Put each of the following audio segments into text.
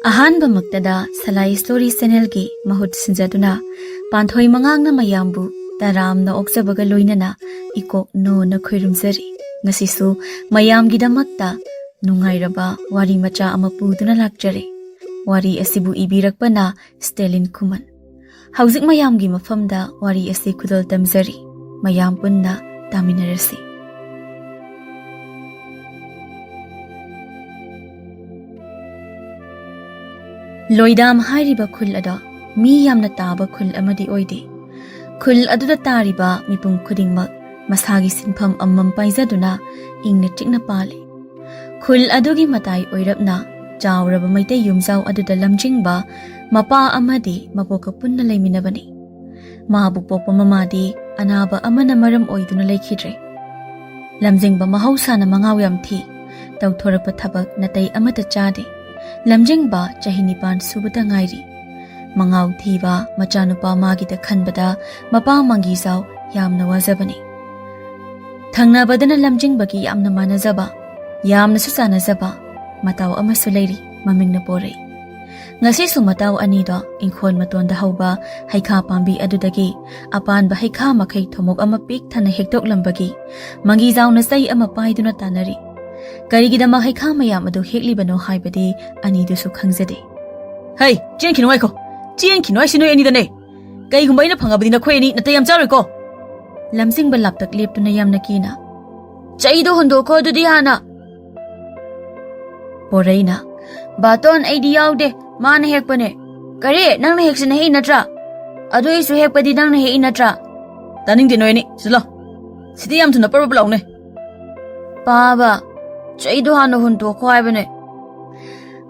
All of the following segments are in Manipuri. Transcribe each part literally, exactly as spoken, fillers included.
ꯑꯍꯥꯟꯕꯃꯛꯇꯗ ꯁꯂꯥꯏ ꯁ꯭ꯇꯣꯔꯤ ꯆꯦꯅꯦꯜꯒꯤ ꯃꯍꯨꯠ ꯁꯤꯟꯖꯗꯨꯅ ꯄꯥꯟꯊꯣꯏ ꯃꯉꯥꯡꯅ ꯃꯌꯥꯝꯕꯨ ꯇꯔꯥꯝꯅ ꯑꯣꯛꯆꯕꯒ ꯂꯣꯏꯅꯅ ꯏꯀꯣꯛ ꯅꯣꯟꯅ ꯈꯣꯏꯔꯨꯝꯖꯔꯤ꯫ ꯉꯁꯤꯁꯨ ꯃꯌꯥꯝꯒꯤꯗꯃꯛꯇ ꯅꯨꯡꯉꯥꯏꯔꯕ ꯋꯥꯔꯤ ꯃꯆꯥ ꯑꯃ ꯄꯨꯗꯨꯅ ꯂꯥꯛꯆꯔꯦ꯫ ꯋꯥꯔꯤ ꯑꯁꯤꯕꯨ ꯏꯕꯤꯔꯛꯄꯅ ꯁ꯭ꯇꯦꯂꯤꯟ ꯈꯨꯃꯟ꯫ ꯍꯧꯖꯤꯛ ꯃꯌꯥꯝꯒꯤ ꯃꯐꯝꯗ ꯋꯥꯔꯤ ꯑꯁꯤ ꯈꯨꯗꯣꯜ ꯇꯝꯖꯔꯤ꯫ ꯃꯌꯥꯝ ꯄꯨꯟꯅ ꯇꯥꯃꯤꯟꯅꯔꯁꯤ꯫ ꯂꯣꯏꯗꯥꯝ ꯍꯥꯏꯔꯤꯕ ꯈꯨꯜ ꯑꯗꯣ ꯃꯤ ꯌꯥꯝꯅ ꯇꯥꯕ ꯈꯨꯜ ꯑꯃꯗꯤ ꯑꯣꯏꯗꯦ꯫ ꯈꯨꯜ ꯑꯗꯨꯗ ꯇꯥꯔꯤꯕ ꯃꯤꯄꯨꯝ ꯈꯨꯗꯤꯡꯃꯛ ꯃꯁꯥꯒꯤ ꯁꯤꯟꯐꯝ ꯑꯃꯃꯝ ꯄꯥꯏꯖꯗꯨꯅ ꯏꯪꯅ ꯆꯤꯛꯅ ꯄꯥꯜꯂꯤ꯫ ꯈꯨꯜ ꯑꯗꯨꯒꯤ ꯃꯇꯥꯏ ꯑꯣꯏꯔꯞꯅ ꯆꯥꯎꯔꯕ ꯃꯩꯇꯩ ꯌꯨꯝꯖꯥꯎ ꯑꯗꯨꯗ ꯂꯝꯖꯤꯡꯕ ꯃꯄꯥ ꯑꯃꯗꯤ ꯃꯕꯣꯛꯀ ꯄꯨꯟꯅ ꯂꯩꯃꯤꯟꯅꯕꯅꯤ꯫ ꯃꯥꯕꯨ ꯄꯣꯛꯄ ꯃꯃꯥꯗꯤ ꯑꯅꯥꯕ ꯑꯃꯅ ꯃꯔꯝ ꯑꯣꯏꯗꯨꯅ ꯂꯩꯈꯤꯗ꯭ꯔꯦ꯫ ꯂꯝꯖꯤꯡꯕ ꯃꯍꯧꯁꯥꯅ ꯃꯉꯥꯎ ꯌꯥꯝ ꯊꯤ꯫ ꯇꯧꯊꯣꯔꯛꯄ ꯊꯕꯛ ꯅꯥꯇꯩ ꯑꯃꯠꯇ ꯆꯥꯗꯦ꯫ ꯂꯝꯖꯤꯡꯕ ꯆꯍꯤ ꯅꯤꯄꯥꯟ ꯁꯨꯕꯇ ꯉꯥꯏꯔꯤ꯫ ꯃꯉꯥꯎ ꯊꯤꯕ ꯃꯆꯥꯅꯨꯄꯥ ꯃꯥꯒꯤꯗ ꯈꯟꯕꯗ ꯃꯄꯥ ꯃꯪꯒꯤꯖꯥꯎ ꯌꯥꯝꯅ ꯋꯥꯖꯕꯅꯤ꯫ ꯊꯪꯅꯕꯗꯅ ꯂꯝꯖꯤꯡꯕꯒꯤ ꯌꯥꯝꯅ ꯃꯥꯟꯅꯖꯕ, ꯌꯥꯝꯅꯁꯨ ꯆꯥꯟꯅꯖꯕ ꯃꯇꯥꯎ ꯑꯃꯁꯨ ꯂꯩꯔꯤ, ꯃꯃꯤꯡꯅ ꯄꯣꯔꯩ꯫ ꯉꯁꯤꯁꯨ ꯃꯇꯥꯎ ꯑꯅꯤꯗꯣ ꯏꯪꯈꯣꯜ ꯃꯇꯣꯟꯗ ꯍꯧꯕ ꯍꯩꯈꯥ ꯄꯥꯝꯕꯤ ꯑꯗꯨꯗꯒꯤ ꯑꯄꯥꯟꯕ ꯍꯩꯈꯥ ꯃꯈꯩ ꯊꯨꯝꯃꯣꯛ ꯑꯃ ꯄꯤꯛ ꯊꯟꯅ ꯍꯦꯛꯇꯣꯛꯂꯝꯕꯒꯤ ꯃꯪꯒꯤꯖꯥꯎꯅ ꯆꯩ ꯑꯃ ꯄꯥꯏꯗꯨꯅ ꯇꯥꯟꯅꯔꯤ꯫ ꯀꯔꯤꯒꯤꯗꯃꯛ ꯍꯩꯈꯥ ꯃꯌꯥꯝ ꯑꯗꯨ ꯍꯦꯛꯂꯤꯕꯅꯣ ꯍꯥꯏꯕꯗꯤ ꯑꯅꯤꯗꯨꯁꯨ ꯈꯪꯖꯗꯦ꯫ "ꯍꯩ, ꯆꯦꯟꯈꯤꯅꯨ ꯍꯥꯏꯈꯣ꯫ ꯆꯦꯟꯈꯤꯅꯨ ꯍꯥꯏꯁꯤ ꯅꯣꯏ ꯑꯅꯤꯗꯅꯦ꯫ ꯀꯩꯒꯨꯝꯕ ꯑꯩꯅ ꯐꯪꯉꯕꯗꯤ ꯅꯈꯣꯏ ꯑꯅꯤ ꯅꯥꯇꯩ ꯌꯥꯝ ꯆꯥꯔꯣꯏꯀꯣ?" ꯂꯝꯖꯤꯡꯕ ꯂꯥꯞꯇꯛ ꯂꯦꯞꯇꯨꯅ ꯌꯥꯝꯅ ꯀꯤꯅ, "ꯆꯩꯗꯣ ꯍꯨꯟꯗꯣꯛꯈꯣ ꯑꯗꯨꯗꯤ ꯍꯥꯟꯅ!" ꯄꯣꯔꯩꯅ, "ꯕꯥꯇꯣꯟ, ꯑꯩꯗꯤ ꯌꯥꯎꯗꯦ, ꯃꯥꯅ ꯍꯦꯛꯄꯅꯦ꯫ ꯀꯔꯤ? ꯅꯪꯅ ꯍꯦꯛꯁꯤꯅ ꯍꯦꯛꯏ ꯅꯠꯇ꯭ꯔꯥ? ꯑꯗꯨ ꯑꯩꯁꯨ ꯍꯦꯛꯄꯗꯤ ꯅꯪꯅ ꯍꯦꯛꯏ ꯅꯠꯇ꯭ꯔꯥ?" "ꯇꯥꯅꯤꯡꯗꯦ ꯅꯣꯏ ꯑꯅꯤ, ꯁꯤꯗ ꯂꯥꯎ꯫ ꯁꯤꯗ ꯌꯥꯝ ꯊꯨꯅ ꯄꯔꯞ ꯄꯔꯞ ꯂꯥꯎꯅꯦ꯫ ꯄꯥꯕ, ꯆꯩꯗꯣ ꯍꯥꯟꯅ ꯍꯨꯟꯗꯣꯛꯈꯣ ꯍꯥꯏꯕꯅꯦ꯫"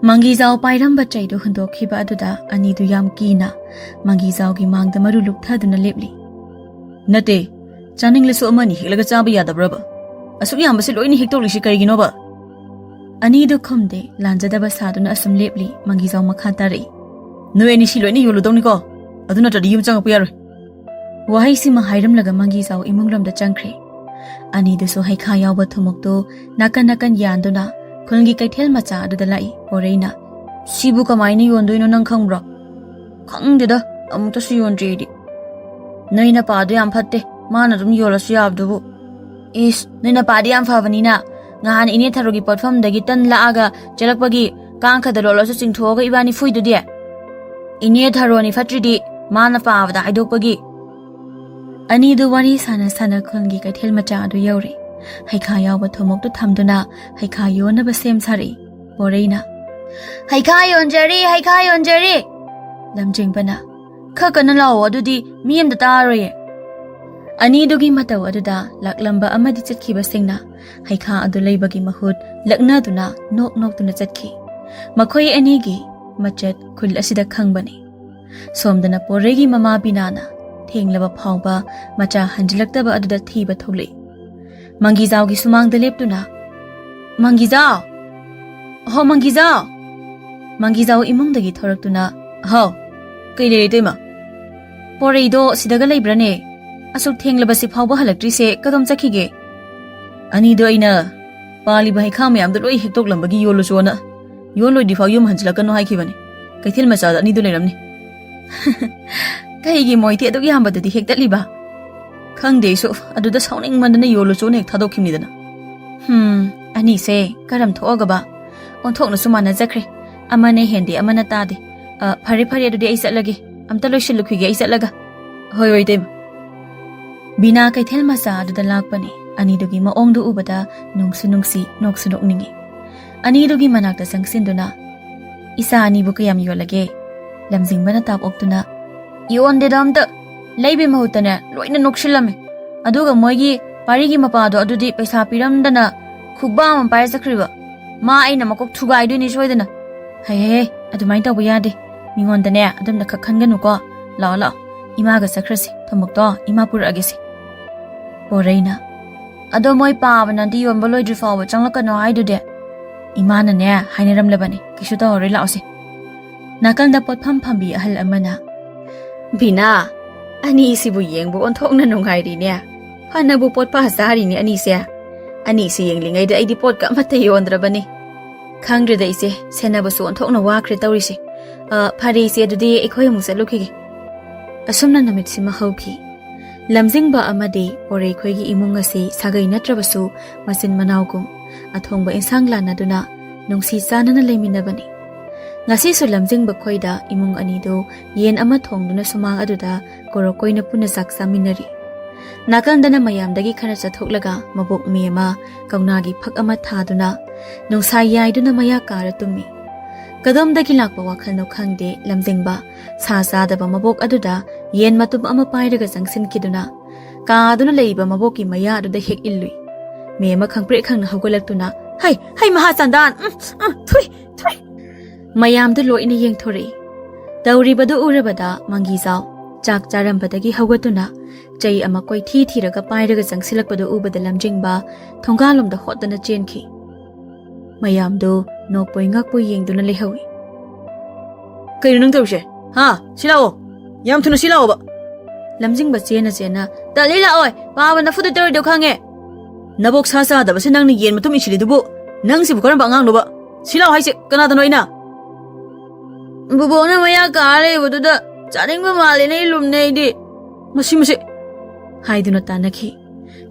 ꯃꯪꯒꯤꯖꯥꯎ ꯄꯥꯏꯔꯝꯕ ꯆꯩꯗꯨ ꯍꯨꯟꯗꯣꯛꯈꯤꯕ ꯑꯗꯨꯗ ꯑꯅꯤꯗꯨ ꯌꯥꯝ ꯀꯤꯅ ꯃꯪꯒꯤꯖꯥꯎꯒꯤ ꯃꯥꯡꯗ ꯃꯔꯨ ꯂꯨꯞꯊꯗꯨꯅ ꯂꯦꯞꯂꯤ꯫ "ꯅꯠꯇꯦ, ꯆꯥꯅꯤꯡꯂꯁꯨ ꯑꯃꯅꯤ ꯍꯦꯛꯂꯒ ꯆꯥꯕ ꯌꯥꯗꯕ꯭ꯔꯕ? ꯑꯁꯨꯛ ꯌꯥꯝꯕꯁꯤ ꯂꯣꯏꯅ ꯍꯦꯛꯇꯣꯛꯂꯤꯁꯤ ꯀꯔꯤꯒꯤꯅꯣꯕ?" ꯑꯅꯤꯗꯨ ꯈꯨꯝꯗꯦ, ꯂꯥꯟꯖꯗꯕ ꯁꯥꯗꯨꯅ ꯑꯁꯨꯝ ꯂꯦꯞꯂꯤ꯫ ꯃꯪꯒꯤꯖꯥꯎ ꯃꯈꯥ ꯇꯥꯔꯛꯏ꯫ "ꯅꯣꯏ ꯑꯅꯤ ꯁꯤ ꯂꯣꯏꯅ ꯌꯣꯜꯂꯨꯗꯧꯅꯤꯀꯣ, ꯑꯗꯨ ꯅꯠꯇ꯭ꯔꯗꯤ ꯌꯨꯝ ꯆꯪꯉꯛꯄ ꯌꯥꯔꯣꯏ꯫" ꯋꯥꯍꯩꯁꯤꯃ ꯍꯥꯏꯔꯝꯂꯒ ꯃꯪꯒꯤꯖꯥꯎ ꯏꯃꯨꯡꯂꯣꯝꯗ ꯆꯪꯈ꯭ꯔꯦ꯫ ꯑꯅꯤꯗꯨꯁꯨ ꯍꯩꯈꯥ ꯌꯥꯎꯕ ꯊꯨꯝꯃꯣꯛꯇꯨ ꯅꯥꯀꯟ ꯅꯥꯀꯟ ꯌꯥꯟꯗꯨꯅ ꯈꯨꯜꯒꯤ ꯀꯩꯊꯦꯜ ꯃꯆꯥ ꯑꯗꯨꯗ ꯂꯥꯛꯏ꯫ ꯄꯣꯔꯩꯅ, ꯁꯤꯕꯨ ꯀꯃꯥꯏꯅ ꯌꯣꯟꯗꯣꯏꯅꯣ ꯅꯪ ꯈꯪꯕ꯭ꯔꯣ? ꯈꯪꯗꯦꯗ, ꯑꯃꯨꯛꯇꯁꯨ ꯌꯣꯟꯗ꯭ꯔꯤ ꯑꯩꯗꯤ꯫ ꯅꯣꯏ ꯅꯄꯥꯗꯣ ꯌꯥꯝ ꯐꯠꯇꯦ, ꯃꯥꯅ ꯑꯗꯨꯝ ꯌꯣꯜꯂꯁꯨ ꯌꯥꯕꯗꯨꯕꯨ꯫ ꯏꯁ, ꯅꯣꯏ ꯅꯄꯥꯗꯤ ꯌꯥꯝ ꯐꯕꯅꯤꯅ, ꯉꯍꯥꯟ ꯏꯅꯦ ꯊꯔꯣꯒꯤ ꯄꯣꯠꯐꯝꯗꯒꯤ ꯇꯟ ꯂꯥꯛꯑꯒ ꯆꯦꯜꯂꯛꯄꯒꯤ ꯀꯥꯡꯈꯗ ꯂꯣꯠꯂꯁꯨ ꯆꯤꯡꯊꯣꯛꯑꯒ ꯏꯕꯥꯅꯤ ꯐꯨꯏꯗꯨꯗꯤ꯫ ꯏꯅꯦ ꯊꯔꯣꯅꯤ ꯐꯠꯇ꯭ꯔꯤꯗꯤ, ꯃꯥꯅ ꯄꯥꯕꯗ ꯍꯥꯏꯗꯣꯛꯄꯒꯤ꯫ ꯑꯅꯤꯗꯨ ꯋꯥꯔꯤ ꯁꯥꯟꯅ ꯁꯥꯟꯅ ꯈꯨꯜꯒꯤ ꯀꯩꯊꯦꯜ ꯃꯆꯥ ꯑꯗꯨ ꯌꯧꯔꯦ꯫ ꯍꯩꯈꯥ ꯌꯥꯎꯕ ꯊꯨꯝꯃꯣꯛꯇꯨ ꯊꯝꯗꯨꯅ ꯍꯩꯈꯥ ꯌꯣꯟꯅꯕ ꯁꯦꯝ ꯁꯥꯔꯛꯏ ꯄꯣꯔꯩꯅ꯫ "ꯍꯩꯈꯥ ꯌꯣꯟꯖꯔꯤ, ꯍꯩꯈꯥ ꯌꯣꯟꯖꯔꯤ!" ꯂꯝꯖꯤꯡꯕꯅ꯫ "ꯈꯔ ꯀꯟꯅ ꯂꯥꯛꯑꯣ, ꯑꯗꯨꯗꯤ ꯃꯤ ꯑꯃꯇ ꯇꯥꯔꯣꯏꯌꯦ!" ꯑꯅꯤꯗꯨꯒꯤ ꯃꯇꯧ ꯑꯗꯨꯗ ꯂꯥꯛꯂꯝꯕ ꯑꯃꯗꯤ ꯆꯠꯈꯤꯕꯁꯤꯡꯅ ꯍꯩꯈꯥ ꯑꯗꯨ ꯂꯩꯕꯒꯤ ꯃꯍꯨꯠ ꯂꯛꯅꯗꯨꯅ ꯅꯣꯛ ꯅꯣꯛꯇꯨꯅ ꯆꯠꯈꯤ꯫ ꯃꯈꯣꯏ ꯑꯅꯤꯒꯤ ꯃꯆꯠ ꯈꯨꯜ ꯑꯁꯤꯗ ꯈꯪꯕꯅꯤ꯫ ꯁꯣꯝꯗꯅ ꯄꯣꯔꯩꯒꯤ ꯃꯃꯥ ꯕꯤꯅꯥꯅ ꯊꯦꯡꯂꯕ ꯐꯥꯎꯕ ꯃꯆꯥ ꯍꯟꯖꯤꯜꯂꯛꯇꯕ ꯑꯗꯨꯗ ꯊꯤꯕ ꯊꯣꯛꯂꯛꯏ꯫ ꯃꯪꯒꯤꯖꯥꯎꯒꯤ ꯁꯨꯃꯥꯡꯗ ꯂꯦꯞꯇꯨꯅ, "ꯃꯪꯒꯤꯖꯥꯎ! ꯑꯍꯣ, ꯃꯪꯒꯤꯖꯥꯎ!" ꯃꯪꯒꯤꯖꯥꯎ ꯏꯃꯨꯡꯗꯒꯤ ꯊꯣꯔꯛꯇꯨꯅ, "ꯍꯥꯎ, ꯀꯩ ꯂꯩꯔꯦ ꯏꯇꯩꯃ? ꯄꯣꯔꯩꯗꯣ ꯁꯤꯗꯒ ꯂꯩꯕ꯭ꯔꯥꯅꯦ? ꯑꯁꯨꯛ ꯊꯦꯡꯂꯕꯁꯤ ꯐꯥꯎꯕ ꯍꯜꯂꯛꯇ꯭ꯔꯤꯁꯦ ꯀꯗꯣꯝ ꯆꯠꯈꯤꯒꯦ?" "ꯑꯅꯤꯗꯣ ꯑꯩꯅ ꯄꯥꯜꯂꯤꯕ ꯍꯩꯈꯥ ꯃꯌꯥꯝꯗꯣ ꯂꯣꯏ ꯍꯦꯛꯇꯣꯛꯂꯝꯕꯒꯤ ꯌꯣꯜꯂꯨꯆꯣꯅ, ꯌꯣꯜꯂꯣꯏꯗ꯭ꯔꯤꯐꯥꯎ ꯌꯨꯝ ꯍꯟꯖꯤꯜꯂꯛꯀꯅꯨ ꯍꯥꯏꯈꯤꯕꯅꯦ꯫ ꯀꯩꯊꯦꯜ ꯃꯆꯥꯗ ꯑꯅꯤꯗꯣ ꯂꯩꯔꯝꯅꯤ꯫" "ꯀꯩꯒꯤ ꯃꯣꯏꯗꯤ ꯑꯗꯨꯛ ꯌꯥꯝꯕꯗꯨꯗꯤ ꯍꯦꯛꯇꯠꯂꯤꯕ?" "ꯈꯪꯗꯦ ꯑꯩꯁꯨ, ꯑꯗꯨꯗ ꯁꯥꯎꯅꯤꯡꯃꯟꯗꯅ ꯌꯣꯜꯂꯨꯆꯣꯅ ꯍꯦꯛ ꯊꯥꯗꯣꯛꯈꯤꯕꯅꯤꯗꯅ꯫" "ꯍꯝ, ꯑꯅꯤꯁꯦ ꯀꯔꯝ ꯊꯣꯛꯑꯒꯕ? ꯑꯣꯟꯊꯣꯛꯅꯁꯨ ꯃꯥꯟꯅꯖꯈ꯭ꯔꯦ꯫ ꯑꯃꯅ ꯍꯦꯟꯗꯦ, ꯑꯃꯅ ꯇꯥꯗꯦ꯫ ꯑ, ꯐꯔꯦ, ꯐꯔꯦ, ꯑꯗꯨꯗꯤ ꯑꯩ ꯆꯠꯂꯒꯦ꯫ ꯑꯝꯇ ꯂꯣꯏꯁꯤꯜꯂꯨꯈꯤꯒꯦ ꯑꯩ ꯆꯠꯂꯒ꯫" "ꯍꯣꯏ, ꯍꯣꯏ, ꯏꯇꯩꯃ꯫" ꯕꯤꯅꯥ ꯀꯩꯊꯦꯜ ꯃꯆꯥ ꯑꯗꯨꯗ ꯂꯥꯛꯄꯅꯤ꯫ ꯑꯅꯤꯗꯨꯒꯤ ꯃꯑꯣꯡꯗꯨ ꯎꯕꯗ ꯅꯨꯡꯁꯨ ꯅꯨꯡꯁꯤ, ꯅꯣꯛꯁꯨ ꯅꯣꯛꯅꯤꯡꯉꯤ꯫ ꯑꯅꯤꯗꯨꯒꯤ ꯃꯅꯥꯛꯇ ꯆꯪꯁꯤꯟꯗꯨꯅ, "ꯏꯆꯥ ꯑꯅꯤꯕꯨ ꯀꯌꯥꯝ ꯌꯣꯜꯂꯒꯦ?" ꯂꯝꯖꯤꯡꯕꯅ ꯇꯥꯞ ꯑꯣꯛꯇꯨꯅ, "ꯌꯣꯟꯗꯦꯗ ꯑꯝꯇ꯫ ꯂꯩꯕꯩ ꯃꯍꯨꯠꯇꯅꯦ ꯂꯣꯏꯅ ꯅꯣꯛꯁꯤꯜꯂꯝꯃꯦ꯫ ꯑꯗꯨꯒ ꯃꯣꯏꯒꯤ ꯄꯥꯔꯤꯒꯤ ꯃꯄꯥꯗꯣ ꯑꯗꯨꯗꯤ ꯄꯩꯁꯥ ꯄꯤꯔꯝꯗꯅ ꯈꯨꯕꯥꯛ ꯑꯃ ꯄꯥꯏꯔ ꯆꯠꯈ꯭ꯔꯤꯕ꯫ ꯃꯥ ꯑꯩꯅ ꯃꯀꯣꯛ ꯊꯨꯒꯥꯏꯗꯣꯏꯅꯤ ꯁꯣꯏꯗꯅ꯫ ꯍꯦ, ꯍꯦ, ꯍꯦ, ꯑꯗꯨꯃꯥꯏꯅ ꯇꯧꯕ ꯌꯥꯗꯦ꯫ ꯃꯤꯉꯣꯟꯗꯅꯦ ꯑꯗꯨꯝꯅ ꯈꯛ ꯈꯟꯒꯅꯨꯀꯣ꯫ ꯂꯥꯛꯑꯣ, ꯂꯥꯛꯑꯣ, ꯏꯃꯥꯒ ꯆꯠꯈ꯭ꯔꯁꯤ꯫ ꯊꯨꯝꯃꯣꯛꯇꯣ ꯏꯃꯥ ꯄꯨꯔꯛꯑꯒꯦꯁꯦ꯫" ꯄꯣꯔꯩꯅ, "ꯑꯗꯣ ꯃꯣꯏ ꯄꯥꯕꯅꯗꯤ ꯌꯣꯟꯕ ꯂꯣꯏꯗ꯭ꯔꯤ ꯐꯥꯎꯕ ꯆꯪꯂꯛꯀꯅꯣ ꯍꯥꯏꯗꯨꯗꯤ?" "ꯏꯃꯥꯅꯅꯦ ꯍꯥꯏꯅꯔꯝꯂꯕꯅꯤ, ꯀꯩꯁꯨ ꯇꯧꯔꯔꯣꯏ, ꯂꯥꯛꯑꯣꯁꯦ꯫" ꯅꯥꯀꯟꯗ ꯄꯣꯠꯐꯝ ꯐꯝꯕꯤ ꯑꯍꯜ ꯑꯃꯅ, "ꯕꯤꯅꯥ, ꯑꯅꯤꯁꯤꯕꯨ ꯌꯦꯡꯕ ꯑꯣꯟꯊꯣꯛꯅ ꯅꯨꯡꯉꯥꯏꯔꯤꯅꯦ꯫ ꯐꯅꯕꯨ ꯄꯣꯠꯄꯥ ꯆꯥꯔꯤꯅꯦ ꯑꯅꯤꯁꯦ꯫ ꯑꯅꯤꯁꯤ ꯌꯦꯡꯂꯤꯉꯩꯗ ꯑꯩꯗꯤ ꯄꯣꯠꯀ ꯑꯃꯠꯇ ꯌꯣꯟꯗ꯭ꯔꯕꯅꯤ꯫" "ꯈꯪꯗ꯭ꯔꯦꯗ ꯏꯆꯦ, ꯁꯦꯟꯅꯕꯁꯨ ꯑꯣꯟꯊꯣꯛꯅ ꯋꯥꯈ꯭ꯔꯦ ꯇꯧꯔꯤꯁꯦ꯫ ꯑ, ꯐꯔꯦ ꯏꯆꯦ, ꯑꯗꯨꯗꯤ ꯑꯩꯈꯣꯏ ꯑꯃꯨꯛ ꯆꯠꯂꯨꯈꯤꯒꯦ"꯫ ꯑꯁꯨꯝꯅ ꯅꯨꯃꯤꯠꯁꯤꯃ ꯍꯧꯈꯤ꯫ ꯂꯝꯖꯤꯡꯕ ꯑꯃꯗꯤ ꯄꯣꯔꯩꯈꯣꯏꯒꯤ ꯏꯃꯨꯡ ꯑꯁꯤ ꯁꯥꯒꯩ ꯅꯠꯇ꯭ꯔꯕꯁꯨ ꯃꯆꯤꯟ ꯃꯅꯥꯎꯒꯨꯝ ꯑꯊꯣꯡꯕ ꯏꯟꯁꯥꯡ ꯂꯥꯟꯅꯗꯨꯅ ꯅꯨꯡꯁꯤ ꯆꯥꯟꯅꯅ ꯂꯩꯃꯤꯟꯅꯕꯅꯤ꯫ ꯉꯁꯤꯁꯨ ꯂꯝꯖꯤꯡꯕ ꯈꯣꯏꯗ ꯏꯃꯨꯡ ꯑꯅꯤꯗꯨ ꯌꯦꯟ ꯑꯃ ꯊꯣꯡꯗꯨꯅ ꯁꯨꯃꯥꯡ ꯑꯗꯨꯗ ꯀꯣꯔꯣꯛ ꯀꯣꯏꯅ ꯄꯨꯟꯅ ꯆꯥꯛ ꯆꯥꯃꯤꯟꯅꯔꯤ꯫ ꯅꯥꯀꯟꯗꯅ ꯃꯌꯥꯝꯗꯒꯤ ꯈꯔ ꯆꯠꯊꯣꯛꯂꯒ ꯃꯕꯣꯛ ꯃꯦꯝꯃ ꯀꯧꯅꯥꯒꯤ ꯐꯛ ꯑꯃ ꯊꯥꯗꯨꯅ ꯅꯨꯡꯁꯥ ꯌꯥꯏꯗꯨꯅ ꯃꯌꯥ ꯀꯥꯔ ꯇꯨꯝꯃꯤ꯫ ꯀꯗꯣꯝꯗꯒꯤ ꯂꯥꯛꯄ ꯋꯥꯈꯜꯅꯣ ꯈꯪꯗꯦ, ꯂꯝꯖꯤꯡꯕ ꯁꯥ ꯆꯥꯗꯕ ꯃꯕꯣꯛ ꯑꯗꯨꯗ ꯌꯦꯟ ꯃꯇꯨꯝ ꯑꯃ ꯄꯥꯏꯔꯒ ꯆꯪꯁꯤꯟꯈꯤꯗꯨꯅ ꯀꯥꯗꯨꯅ ꯂꯩꯔꯤꯕ ꯃꯕꯣꯛꯀꯤ ꯃꯌꯥ ꯑꯗꯨꯗ ꯍꯦꯛ ꯏꯜꯂꯨꯏ꯫ ꯃꯦꯝꯃ ꯈꯪꯄ꯭ꯔꯦꯛ ꯈꯪꯅ ꯍꯧꯒꯠꯂꯛꯇꯨꯅ, "ꯍꯩ, ꯍꯩ, ꯃꯍꯥ ꯆꯟꯗꯥꯟ! ꯎꯝ, ꯎꯝ, ꯊꯨꯏ, ꯊꯨꯏ!" ꯃꯌꯥꯝꯗꯨ ꯂꯣꯏꯅ ꯌꯦꯡꯊꯣꯔꯛꯏ꯫ ꯇꯧꯔꯤꯕꯗꯨ ꯎꯔꯕꯗ ꯃꯪꯒꯤꯖꯥꯎ ꯆꯥꯛ ꯆꯥꯔꯝꯕꯗꯒꯤ ꯍꯧꯒꯠꯇꯨꯅ ꯆꯩ ꯑꯃ ꯀꯣꯏꯊꯤ ꯊꯤꯔꯒ ꯄꯥꯏꯔꯒ ꯆꯪꯁꯤꯜꯂꯛꯄꯗꯨ ꯎꯕꯗ ꯂꯝꯖꯤꯡꯕ ꯊꯣꯡꯒꯥꯜꯂꯣꯝꯗ ꯍꯣꯠꯇꯅ ꯆꯦꯟꯈꯤ꯫ ꯃꯌꯥꯝꯗꯨ ꯅꯣꯛꯄꯣꯏ ꯉꯛꯄꯣꯏ ꯌꯦꯡꯗꯨꯅ ꯂꯩꯍꯧꯏ꯫ "ꯀꯩꯅꯣ ꯅꯪ ꯇꯧꯔꯤꯁꯦ? ꯍꯥ? ꯁꯤ ꯂꯥꯛꯑꯣ꯫ ꯌꯥꯝ ꯊꯨꯅ ꯁꯤ ꯂꯥꯛꯑꯣꯕ!" ꯂꯝꯖꯤꯡꯕ ꯆꯦꯅ ꯆꯦꯅ, "ꯇꯜꯂꯤ, ꯂꯥꯛꯑꯣꯏ꯫ ꯄꯥꯕ ꯅꯐꯨꯗ ꯇꯧꯔꯤꯗꯣ ꯈꯪꯉꯦ꯫ ꯅꯕꯣꯛ ꯁꯥ ꯆꯥꯗꯕꯁꯦ ꯅꯪꯅ ꯌꯦꯟ ꯃꯇꯨꯝ ꯏꯁꯤꯜꯂꯤꯗꯨꯕꯨ꯫ ꯅꯪꯁꯤꯕꯨ ꯀꯔꯝꯕ ꯑꯉꯥꯡꯅꯣꯕ? ꯁꯤ ꯂꯥꯛꯑꯣ ꯍꯥꯏꯁꯦ꯫ ꯀꯅꯥꯗꯅꯣ ꯑꯩꯅ?" "ꯕꯨꯕꯣꯛꯅ ꯃꯌꯥ ꯀꯥ ꯂꯩꯕꯗꯨꯗ ꯆꯥꯅꯤꯡꯕ ꯃꯥꯜꯂꯦꯅ ꯏꯜꯂꯨꯝꯅꯦ ꯑꯩꯗꯤ꯫" "ꯃꯁꯤ, ꯃꯁꯤ!" ꯍꯥꯏꯗꯨꯅ ꯇꯥꯟꯅꯈꯤ꯫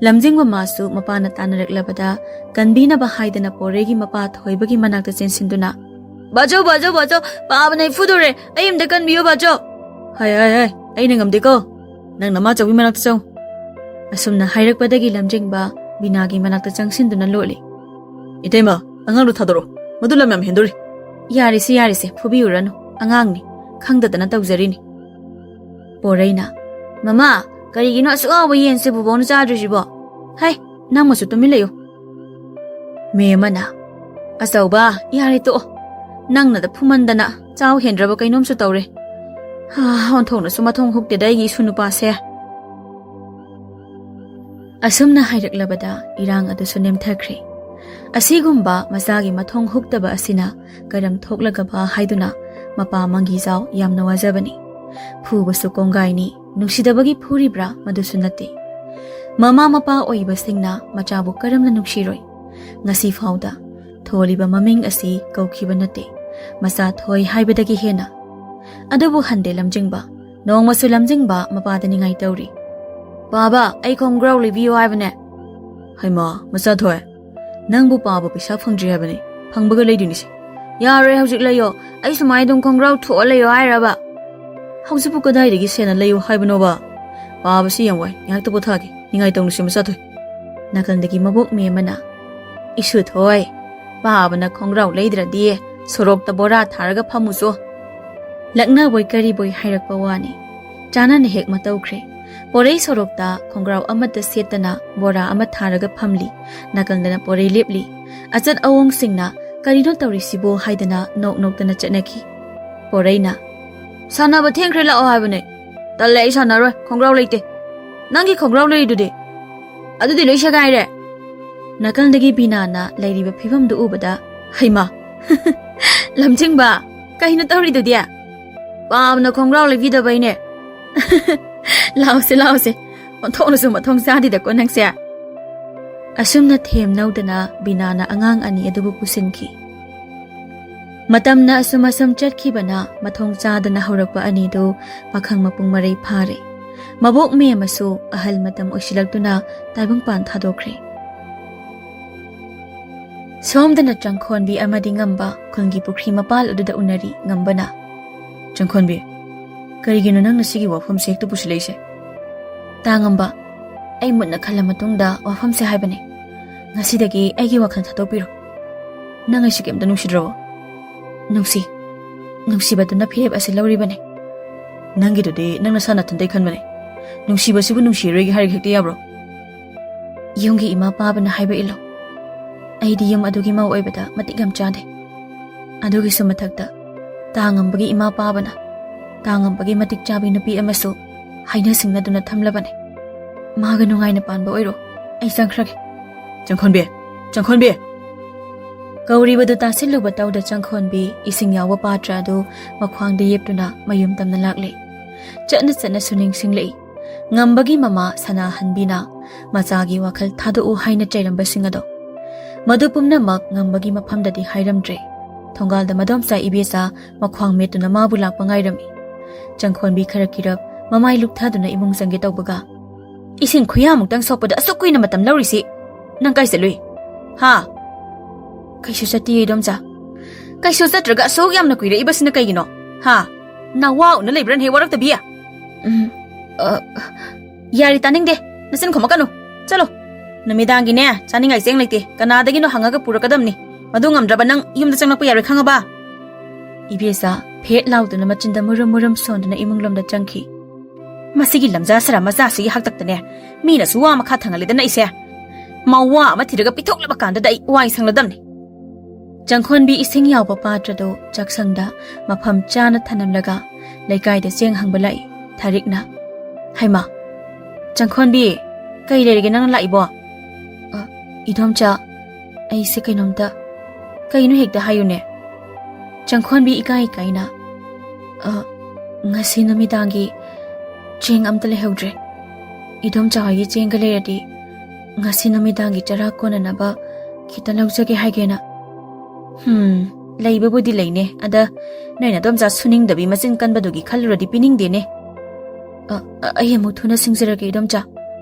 ꯂꯝꯖꯤꯡꯕ ꯃꯥꯁꯨ ꯃꯄꯥꯅ ꯇꯥꯟꯅꯔꯛꯂꯕꯗ ꯀꯟꯕꯤꯅꯕ ꯍꯥꯏꯗꯅ ꯄꯣꯔꯩꯒꯤ ꯃꯄꯥ ꯊꯣꯏꯕꯒꯤ ꯃꯅꯥꯛꯇ ꯆꯦꯟꯁꯤꯟꯗꯨꯅ, "ꯕꯥꯆꯧ, ꯕꯥꯆꯧ, ꯕꯥꯆꯧ, ꯄꯥꯕꯅ ꯑꯩ ꯐꯨꯗꯣꯔꯦ꯫ ꯑꯩ ꯑꯝꯇ ꯀꯟꯕꯤꯌꯨ, ꯕꯥꯆꯧ!" "ꯍꯥꯏ, ꯍꯥꯏ, ꯍꯥꯏ, ꯑꯩꯅ ꯉꯝꯗꯦꯀꯣ꯫ ꯅꯪ ꯅꯃꯥꯆꯧꯕꯤ ꯃꯅꯥꯛꯇ ꯆꯪꯉꯨ꯫" ꯑꯁꯨꯝꯅ ꯍꯥꯏꯔꯛꯄꯗꯒꯤ ꯂꯝꯖꯤꯡꯕ ꯕꯤꯅꯥꯒꯤ ꯃꯅꯥꯛꯇ ꯆꯪꯁꯤꯟꯗꯨꯅ ꯂꯣꯠꯂꯤ꯫ "ꯏꯇꯩꯃ, ꯑꯉꯥꯡꯗꯣ ꯊꯥꯗꯣꯔꯛꯑꯣ꯫ ꯃꯗꯨ ꯂꯝ ꯌꯥꯝ ꯍꯦꯟꯗꯣꯔꯤ꯫" "ꯌꯥꯔꯦꯁꯦ, ꯌꯥꯔꯦꯁꯦ, ꯐꯨꯕꯤꯔꯨꯔꯅꯨ꯫ ꯑꯉꯥꯡꯅꯤ, ꯈꯪꯗꯗꯅ ꯇꯧꯖꯔꯤꯅꯤ꯫" ꯄꯣꯔꯩꯅ, "ꯃꯃꯥ, ꯀꯔꯤꯒꯤꯅꯣ ꯑꯁꯨꯛ ꯍꯥꯎꯕ ꯌꯦꯟꯁꯦ ꯕꯨꯕꯣꯛꯅ ꯆꯥꯗ꯭ꯔꯤꯁꯤꯕꯣ? ꯍꯩ, ꯅꯪꯃꯁꯨ ꯇꯨꯃꯤꯟ ꯂꯩꯌꯨ꯫" ꯃꯦꯝꯃꯅ, "ꯑꯆꯧꯕ, ꯌꯥꯔꯦ ꯇꯣꯛꯑꯣ꯫ ꯅꯪꯅꯗ ꯐꯨꯃꯟꯗꯅ ꯆꯥꯎ ꯍꯦꯟꯗ꯭ꯔꯕ ꯀꯩꯅꯣꯝꯁꯨ ꯇꯧꯔꯦ꯫ ꯍꯥ, ꯑꯣꯟꯊꯣꯛꯅꯁꯨ ꯃꯊꯣꯡ ꯍꯨꯛꯇꯦꯗ ꯑꯩꯒꯤ ꯏꯁꯨ ꯅꯨꯄꯥꯁꯦ꯫" ꯑꯁꯨꯝꯅ ꯍꯥꯏꯔꯛꯂꯕꯗ ꯏꯔꯥꯡ ꯑꯗꯨꯁꯨ ꯅꯦꯝꯊꯈ꯭ꯔꯦ꯫ ꯑꯁꯤꯒꯨꯝꯕ ꯃꯆꯥꯒꯤ ꯃꯊꯣꯡ ꯍꯨꯛꯇꯕ ꯑꯁꯤꯅ ꯀꯔꯝ ꯊꯣꯛꯂꯒꯕ ꯍꯥꯏꯗꯨꯅ ꯃꯄꯥ ꯃꯪꯒꯤꯖꯥꯎ ꯌꯥꯝꯅ ꯋꯥꯖꯕꯅꯤ꯫ ꯐꯨꯕꯁꯨ ꯀꯣꯡꯒꯥꯏꯅꯤ, ꯅꯨꯡꯁꯤꯗꯕꯒꯤ ꯐꯨꯔꯤꯕ꯭ꯔꯥ ꯃꯗꯨꯁꯨ ꯅꯠꯇꯦ꯫ ꯃꯃꯥ ꯃꯄꯥ ꯑꯣꯏꯕꯁꯤꯡꯅ ꯃꯆꯥꯕꯨ ꯀꯔꯝꯅ ꯅꯨꯡꯁꯤꯔꯣꯏ? ꯉꯁꯤ ꯐꯥꯎꯗ ꯊꯣꯜꯂꯤꯕ ꯃꯃꯤꯡ ꯑꯁꯤ ꯀꯧꯈꯤꯕ ꯅꯠꯇꯦ, ꯃꯆꯥ ꯊꯣꯏ ꯍꯥꯏꯕꯗꯒꯤ ꯍꯦꯟꯅ꯫ ꯑꯗꯨꯕꯨ ꯍꯟꯗꯦ ꯂꯝꯖꯤꯡꯕ, ꯅꯣꯡꯃꯁꯨ ꯂꯝꯖꯤꯡꯕ ꯃꯄꯥꯗ ꯅꯤꯡꯉꯥꯏ ꯇꯧꯔꯤ꯫ "ꯄꯥꯕ, ꯑꯩ ꯈꯣꯡꯒ꯭ꯔꯥꯎ ꯂꯩꯕꯤꯌꯨ ꯍꯥꯏꯕꯅꯦ꯫" "ꯍꯩꯃꯥ, ꯃꯆꯥ ꯊꯣꯏ, ꯅꯪꯕꯨ ꯄꯥꯕ ꯄꯩꯁꯥ ꯐꯪꯗ꯭ꯔꯤ ꯍꯥꯏꯕꯅꯤ, ꯐꯪꯕꯒ ꯂꯩꯗꯣꯏꯅꯤꯁꯦ꯫" "ꯌꯥꯔꯣꯏ, ꯍꯧꯖꯤꯛ ꯂꯩꯌꯣ, ꯑꯩ ꯁꯨꯃꯥꯏꯅ ꯑꯗꯨꯝ ꯈꯣꯡꯒ꯭ꯔꯥꯎ ꯊꯣꯛꯑ ꯂꯩꯌꯣ ꯍꯥꯏꯔꯕ?" "ꯍꯧꯖꯤꯛꯄꯨ ꯀꯗꯥꯏꯗꯒꯤ ꯁꯦꯟꯅ ꯂꯩꯌꯨ ꯍꯥꯏꯕꯅꯣꯕ? ꯄꯥꯕꯁꯤ ꯌꯥꯝ ꯋꯥꯏ, ꯉꯥꯏꯍꯥꯛꯇ ꯄꯣꯊꯥꯒꯦ, ꯅꯤꯡꯉꯥꯏ ꯇꯧꯅꯨꯁꯦ ꯃꯆꯥ ꯊꯣꯏ꯫" ꯅꯥꯀꯜꯗꯒꯤ ꯃꯕꯣꯛ ꯃꯦꯝ ꯑꯃꯅ, "ꯏꯁꯨ ꯊꯣꯏ, ꯄꯥꯕꯅ ꯈꯣꯡꯒ꯭ꯔꯥꯎ ꯂꯩꯗ꯭ꯔꯗꯤ ꯁꯣꯔꯣꯛꯇ ꯕꯣꯔꯥ ꯊꯥꯔꯒ ꯐꯝꯃꯨꯆꯣ꯫" ꯂꯛꯅꯕꯣꯏ ꯀꯔꯤꯕꯣꯏ ꯍꯥꯏꯔꯛꯄ ꯋꯥꯅꯤ꯫ ꯆꯥꯅꯅ ꯍꯦꯛ ꯃꯇꯧꯈ꯭ꯔꯦ꯫ ꯄꯣꯔꯩ ꯁꯣꯔꯣꯛꯇ ꯈꯣꯡꯒ꯭ꯔꯥꯎ ꯑꯃꯠꯇ ꯁꯦꯠꯇꯅ ꯕꯣꯔꯥ ꯑꯃ ꯊꯥꯔꯒ ꯐꯝꯂꯤ꯫ ꯅꯥꯀꯜꯗꯅ ꯄꯣꯔꯩ ꯂꯦꯞꯂꯤ꯫ ꯑꯆꯠ ꯑꯑꯣꯡꯁꯤꯡꯅ "ꯀꯔꯤꯅꯣ ꯇꯧꯔꯤꯁꯤꯕꯣ?" ꯍꯥꯏꯗꯅ ꯅꯣꯛ ꯅꯣꯛꯇꯅ ꯆꯠꯅꯈꯤ꯫ ꯄꯣꯔꯩꯅ, "ꯁꯥꯟꯅꯕ ꯊꯦꯡꯈ꯭ꯔꯦ, ꯂꯥꯛꯑꯣ ꯍꯥꯏꯕꯅꯦ꯫" "ꯇꯜꯂꯦ, ꯑꯩ ꯁꯥꯟꯅꯔꯣꯏ, ꯈꯣꯡꯒ꯭ꯔꯥꯎ ꯂꯩꯇꯦ꯫" "ꯅꯪꯒꯤ ꯈꯣꯡꯒ꯭ꯔꯥꯎ ꯂꯩꯔꯤꯗꯨꯗꯤ?" "ꯑꯗꯨꯗꯤ ꯂꯣꯏ ꯁꯦꯒꯥꯏꯔꯦ꯫" ꯅꯥꯀꯜꯗꯒꯤ ꯕꯤꯅꯥꯅ ꯂꯩꯔꯤꯕ ꯐꯤꯕꯝꯗꯨ ꯎꯕꯗ, "ꯍꯩꯃꯥ, ꯂꯝꯖꯤꯡꯕ, ꯀꯩꯅꯣ ꯇꯧꯔꯤꯗꯨꯗꯤ?" "ꯄꯥꯕꯅ ꯈꯣꯡꯒ꯭ꯔꯥꯎ ꯂꯩꯕꯤꯗꯕꯩꯅꯦ꯫" "ꯂꯥꯛꯑꯣꯁꯦ, ꯂꯥꯛꯑꯣꯁꯦ, ꯑꯣꯟꯊꯣꯛꯅꯁꯨ ꯃꯊꯣꯡ ꯆꯥꯗꯦꯗꯀꯣ ꯅꯪꯁꯦ꯫" ꯑꯁꯨꯝꯅ ꯊꯦꯝꯅꯧꯗꯅ ꯕꯤꯅꯥꯅ ꯑꯉꯥꯡ ꯑꯅꯤ ꯑꯗꯨꯕꯨ ꯄꯨꯁꯤꯟꯈꯤ꯫ ꯃꯇꯝꯅ ꯑꯁꯨꯝ ꯑꯁꯨꯝ ꯆꯠꯈꯤꯕꯅ ꯃꯊꯣꯡ ꯆꯥꯗꯅ ꯍꯧꯔꯛꯄ ꯑꯅꯤꯗꯨ ꯄꯥꯈꯪ ꯃꯄꯨꯡ ꯃꯔꯩ ꯐꯥꯔꯦ꯫ ꯃꯕꯣꯛ ꯃꯦꯝ ꯑꯃꯁꯨ ꯑꯍꯜ ꯃꯇꯝ ꯑꯣꯏꯁꯤꯜꯂꯛꯇꯨꯅ ꯇꯥꯏꯕꯪꯄꯥꯟ ꯊꯥꯗꯣꯛꯈ꯭ꯔꯦ꯫ ꯁꯣꯝꯗꯅ ꯆꯪꯈꯣꯟꯕꯤ ꯑꯃꯗꯤ ꯉꯝꯕ ꯈꯨꯜꯒꯤ ꯄꯨꯈ꯭ꯔꯤ ꯃꯄꯥꯜ ꯑꯗꯨꯗ ꯎꯅꯔꯤ꯫ ꯉꯝꯕꯅ, "ꯆꯪꯈꯣꯟꯕꯤ, ꯀꯔꯤꯒꯤꯅꯣ ꯅꯪꯅ ꯁꯤꯒꯤ ꯋꯥꯐꯝꯁꯦ ꯍꯦꯛꯇ ꯄꯨꯁꯤꯜꯂꯛꯏꯁꯦ?" "ꯇꯥ ꯉꯝꯕ, ꯑꯩ ꯃꯨꯟꯅ ꯈꯜꯂ ꯃꯇꯨꯡꯗ ꯋꯥꯐꯝꯁꯦ ꯍꯥꯏꯕꯅꯦ꯫ ꯉꯁꯤꯗꯒꯤ ꯑꯩꯒꯤ ꯋꯥꯈꯜ ꯊꯥꯗꯣꯛꯄꯤꯔꯣ꯫ ꯅꯪ ꯑꯩꯁꯦ ꯀꯩꯝꯇ ꯅꯨꯡꯁꯤꯗ꯭ꯔꯕꯣ?" "ꯅꯨꯡꯁꯤ, ꯅꯨꯡꯁꯤꯕꯗꯨꯅ ꯐꯤꯔꯦꯞ ꯑꯁꯤ ꯂꯧꯔꯤꯕꯅꯦ꯫" "ꯅꯪꯒꯤꯗꯨꯗꯤ ꯅꯪ ꯅꯁꯥ ꯅꯊꯟꯗꯩ ꯈꯟꯕꯅꯦ꯫ ꯅꯨꯡꯁꯤꯕꯁꯤꯕꯨ ꯅꯨꯡꯁꯤꯔꯣꯏꯒꯦ ꯍꯥꯏꯔꯒ ꯍꯦꯛꯇ ꯌꯥꯕ꯭ꯔꯣ?" "ꯌꯨꯝꯒꯤ ꯏꯃꯥ ꯄꯥꯕꯅ ꯍꯥꯏꯕ ꯏꯜꯂꯣ꯫ ꯑꯩꯗꯤ ꯌꯨꯝ ꯑꯗꯨꯒꯤ ꯃꯧ ꯑꯣꯏꯕꯗ ꯃꯇꯤꯛ ꯌꯥꯝ ꯆꯥꯗꯦ꯫ ꯑꯗꯨꯒꯤꯁꯨ ꯃꯊꯛꯇ ꯇꯥ ꯉꯝꯕꯒꯤ ꯏꯃꯥ ꯄꯥꯕꯅ ꯇꯥ ꯉꯝꯕꯒꯤ ꯃꯇꯤꯛ ꯆꯥꯕꯤ ꯅꯨꯄꯤ ꯑꯃꯁꯨ ꯍꯥꯏꯅ ꯁꯤꯡꯅꯗꯨꯅ ꯊꯝꯂꯕꯅꯦ꯫ ꯃꯥꯒ ꯅꯨꯡꯉꯥꯏꯅ ꯄꯥꯟꯕ ꯑꯣꯏꯔꯣ꯫ ꯑꯩ ꯆꯪꯈ꯭ꯔꯒꯦ꯫" "ꯆꯪꯈꯣꯟꯕꯤ, ꯆꯪꯈꯣꯟꯕꯤ!" ꯀꯧꯔꯤꯕꯗꯨ ꯇꯥꯁꯤꯜꯂꯨꯕ ꯇꯧꯗ ꯆꯪꯈꯣꯟꯕꯤ ꯏꯁꯤꯡ ꯌꯥꯎꯕ ꯄꯥꯇ꯭ꯔ ꯑꯗꯨ ꯃꯈ꯭ꯋꯥꯡꯗ ꯌꯦꯞꯇꯨꯅ ꯃꯌꯨꯝ ꯇꯝꯅ ꯂꯥꯛꯂꯦ꯫ ꯆꯠꯅ ꯆꯠꯅꯁꯨ ꯅꯤꯡꯁꯤꯡꯂꯛꯏ꯫ ꯉꯝꯕꯒꯤ ꯃꯃꯥ ꯁꯅꯥꯍꯟꯕꯤꯅ ꯃꯆꯥꯒꯤ ꯋꯥꯈꯜ ꯊꯥꯗꯣꯛꯎ ꯍꯥꯏꯅ ꯆꯩꯔꯝꯕꯁꯤꯡ ꯑꯗꯣ꯫ ꯃꯗꯨ ꯄꯨꯝꯅꯃꯛ ꯉꯝꯕꯒꯤ ꯃꯐꯝꯗꯗꯤ ꯍꯥꯏꯔꯝꯗ꯭ꯔꯦ꯫ ꯊꯣꯡꯒꯥꯜꯗ ꯃꯗꯣꯝꯆꯥ ꯏꯕꯦꯆꯥ ꯃꯈ꯭ꯋꯥꯡ ꯃꯦꯠꯇꯨꯅ ꯃꯥꯕꯨ ꯂꯥꯛꯄ ꯉꯥꯏꯔꯝꯃꯤ꯫ ꯆꯪꯈꯣꯟꯕꯤ ꯈꯔ ꯀꯤꯔꯞ ꯃꯃꯥꯏ ꯂꯨꯞꯊꯗꯨꯅ ꯏꯃꯨꯡ ꯆꯪꯒꯦ ꯇꯧꯕꯒ, "ꯏꯁꯤꯡ ꯈꯨꯌꯥꯃꯨꯛꯇꯪ ꯁꯣꯛꯄꯗ ꯑꯁꯨꯛ ꯀꯨꯏꯅ ꯃꯇꯝ ꯂꯧꯔꯤꯁꯤ ꯅꯪ ꯀꯥꯏ ꯆꯠꯂꯨꯏ? ꯍꯥ?" "ꯀꯩꯁꯨ ꯆꯠꯇꯤꯌꯦ, ꯏꯗꯣꯝꯆꯥ꯫" "ꯀꯩꯁꯨ ꯆꯠꯇ꯭ꯔꯒ ꯑꯁꯨꯛ ꯌꯥꯝꯅ ꯀꯨꯏꯔꯛꯏꯕꯁꯤꯅ ꯀꯩꯒꯤꯅꯣ? ꯍꯥ? ꯅꯋꯥ ꯎꯅ ꯂꯩꯕ꯭ꯔꯥꯅꯦ ꯋꯥꯔꯛꯇꯕꯤ?" "ꯎꯝ, ꯑ, ꯌꯥꯔꯦ, ꯇꯥꯅꯤꯡꯗꯦ꯫ ꯅꯆꯤꯟ ꯈꯨꯝꯃꯛꯀꯅꯨ꯫ ꯆꯠꯂꯣ꯫ ꯅꯨꯃꯤꯗꯥꯡꯒꯤꯅꯦ, ꯆꯥꯅꯤꯡꯉꯥꯏ ꯆꯦꯡ ꯂꯩꯇꯦ꯫ ꯀꯅꯥꯗꯒꯤꯅꯣ ꯍꯪꯉꯒ ꯄꯨꯔꯛꯀꯗꯕꯅꯤ꯫ ꯃꯗꯨ ꯉꯝꯗ꯭ꯔꯕ ꯅꯪ ꯌꯨꯝꯗ ꯆꯪꯂꯛꯄ ꯌꯥꯔꯣꯏ, ꯈꯪꯉꯕ?" ꯏꯕꯦꯆꯥ ꯐꯦꯠ ꯂꯥꯎꯗꯨꯅ ꯃꯆꯤꯟꯗ ꯃꯨꯔꯨꯝ ꯃꯨꯔꯨꯝ ꯁꯣꯟꯗꯨꯅ ꯏꯃꯨꯡ ꯂꯣꯝꯗ ꯆꯪꯈꯤ꯫ "ꯃꯁꯤꯒꯤ ꯂꯝꯖꯥ ꯁꯔꯥ ꯃꯆꯥꯁꯤꯒꯤ ꯍꯥꯛꯇꯛꯇꯅꯦ ꯃꯤꯅꯁꯨ ꯋꯥ ꯃꯈꯥ ꯊꯥꯡꯍꯜꯂꯦꯗꯅ ꯑꯩꯁꯦ꯫ ꯃꯋꯥ ꯑꯃ ꯊꯤꯔꯒ ꯄꯤꯊꯣꯛꯂꯕ ꯀꯥꯟꯗꯗ ꯑꯩ ꯋꯥꯏ ꯁꯪꯂꯗꯝꯅꯤ꯫" ꯆꯪꯈꯣꯟꯕꯤ ꯏꯁꯤꯡ ꯌꯥꯎꯕ ꯄꯥꯇ꯭ꯔꯗꯨ ꯆꯥꯛꯁꯪꯗ ꯃꯐꯝ ꯆꯥꯅ ꯊꯅꯝꯂꯒ ꯂꯩꯀꯥꯏꯗ ꯆꯦꯡ ꯍꯪꯕ ꯂꯥꯛꯏ ꯊꯥꯔꯤꯛꯅ꯫ "ꯍꯩꯃꯥ, ꯆꯪꯈꯣꯟꯕꯤ, ꯀꯩ ꯂꯩꯔꯒꯦ ꯅꯪꯅ ꯂꯥꯛꯏꯕꯣ?" "ꯑ, ꯏꯗꯣꯝꯆꯥ, ꯑꯩꯁꯦ ꯀꯩꯅꯣꯝꯇ..." "ꯀꯩꯅꯣ ꯍꯦꯛꯇ ꯍꯥꯏꯌꯨꯅꯦ꯫" ꯆꯪꯈꯣꯟꯕꯤ ꯏꯀꯥꯏ ꯏꯀꯥꯏꯅ, "ꯑ, ꯉꯁꯤ ꯅꯨꯃꯤꯗꯥꯡꯒꯤ ꯆꯦꯡ ꯑꯝꯇ ꯂꯩꯍꯧꯗ꯭ꯔꯦ꯫ ꯏꯗꯣꯝꯆꯥ ꯍꯣꯏꯒꯤ ꯆꯦꯡꯒ ꯂꯩꯔꯗꯤ ꯉꯁꯤ ꯅꯨꯃꯤꯗꯥꯡꯒꯤ ꯆꯔꯥ ꯀꯣꯟꯅꯅꯕ ꯈꯤꯇ ꯂꯧꯖꯒꯦ ꯍꯥꯏꯒꯦꯅ꯫" "ꯍꯨꯝ, ꯂꯩꯕꯕꯨꯗꯤ ꯂꯩꯅꯦ꯫ ꯑꯗ ꯅꯣꯏ ꯅꯗꯣꯝꯆꯥ ꯁꯨꯅꯤꯡꯗꯕꯤ ꯃꯆꯤꯟ ꯀꯟꯕꯗꯨꯒꯤ ꯈꯜꯂꯨꯔꯗꯤ ꯄꯤꯅꯤꯡꯗꯦꯅꯦ꯫" "ꯑ, ꯑ, ꯑꯩ ꯑꯃꯨꯛ ꯊꯨꯅ ꯁꯤꯡꯖꯔꯒꯦ, ꯏꯗꯣꯝꯆꯥ꯫"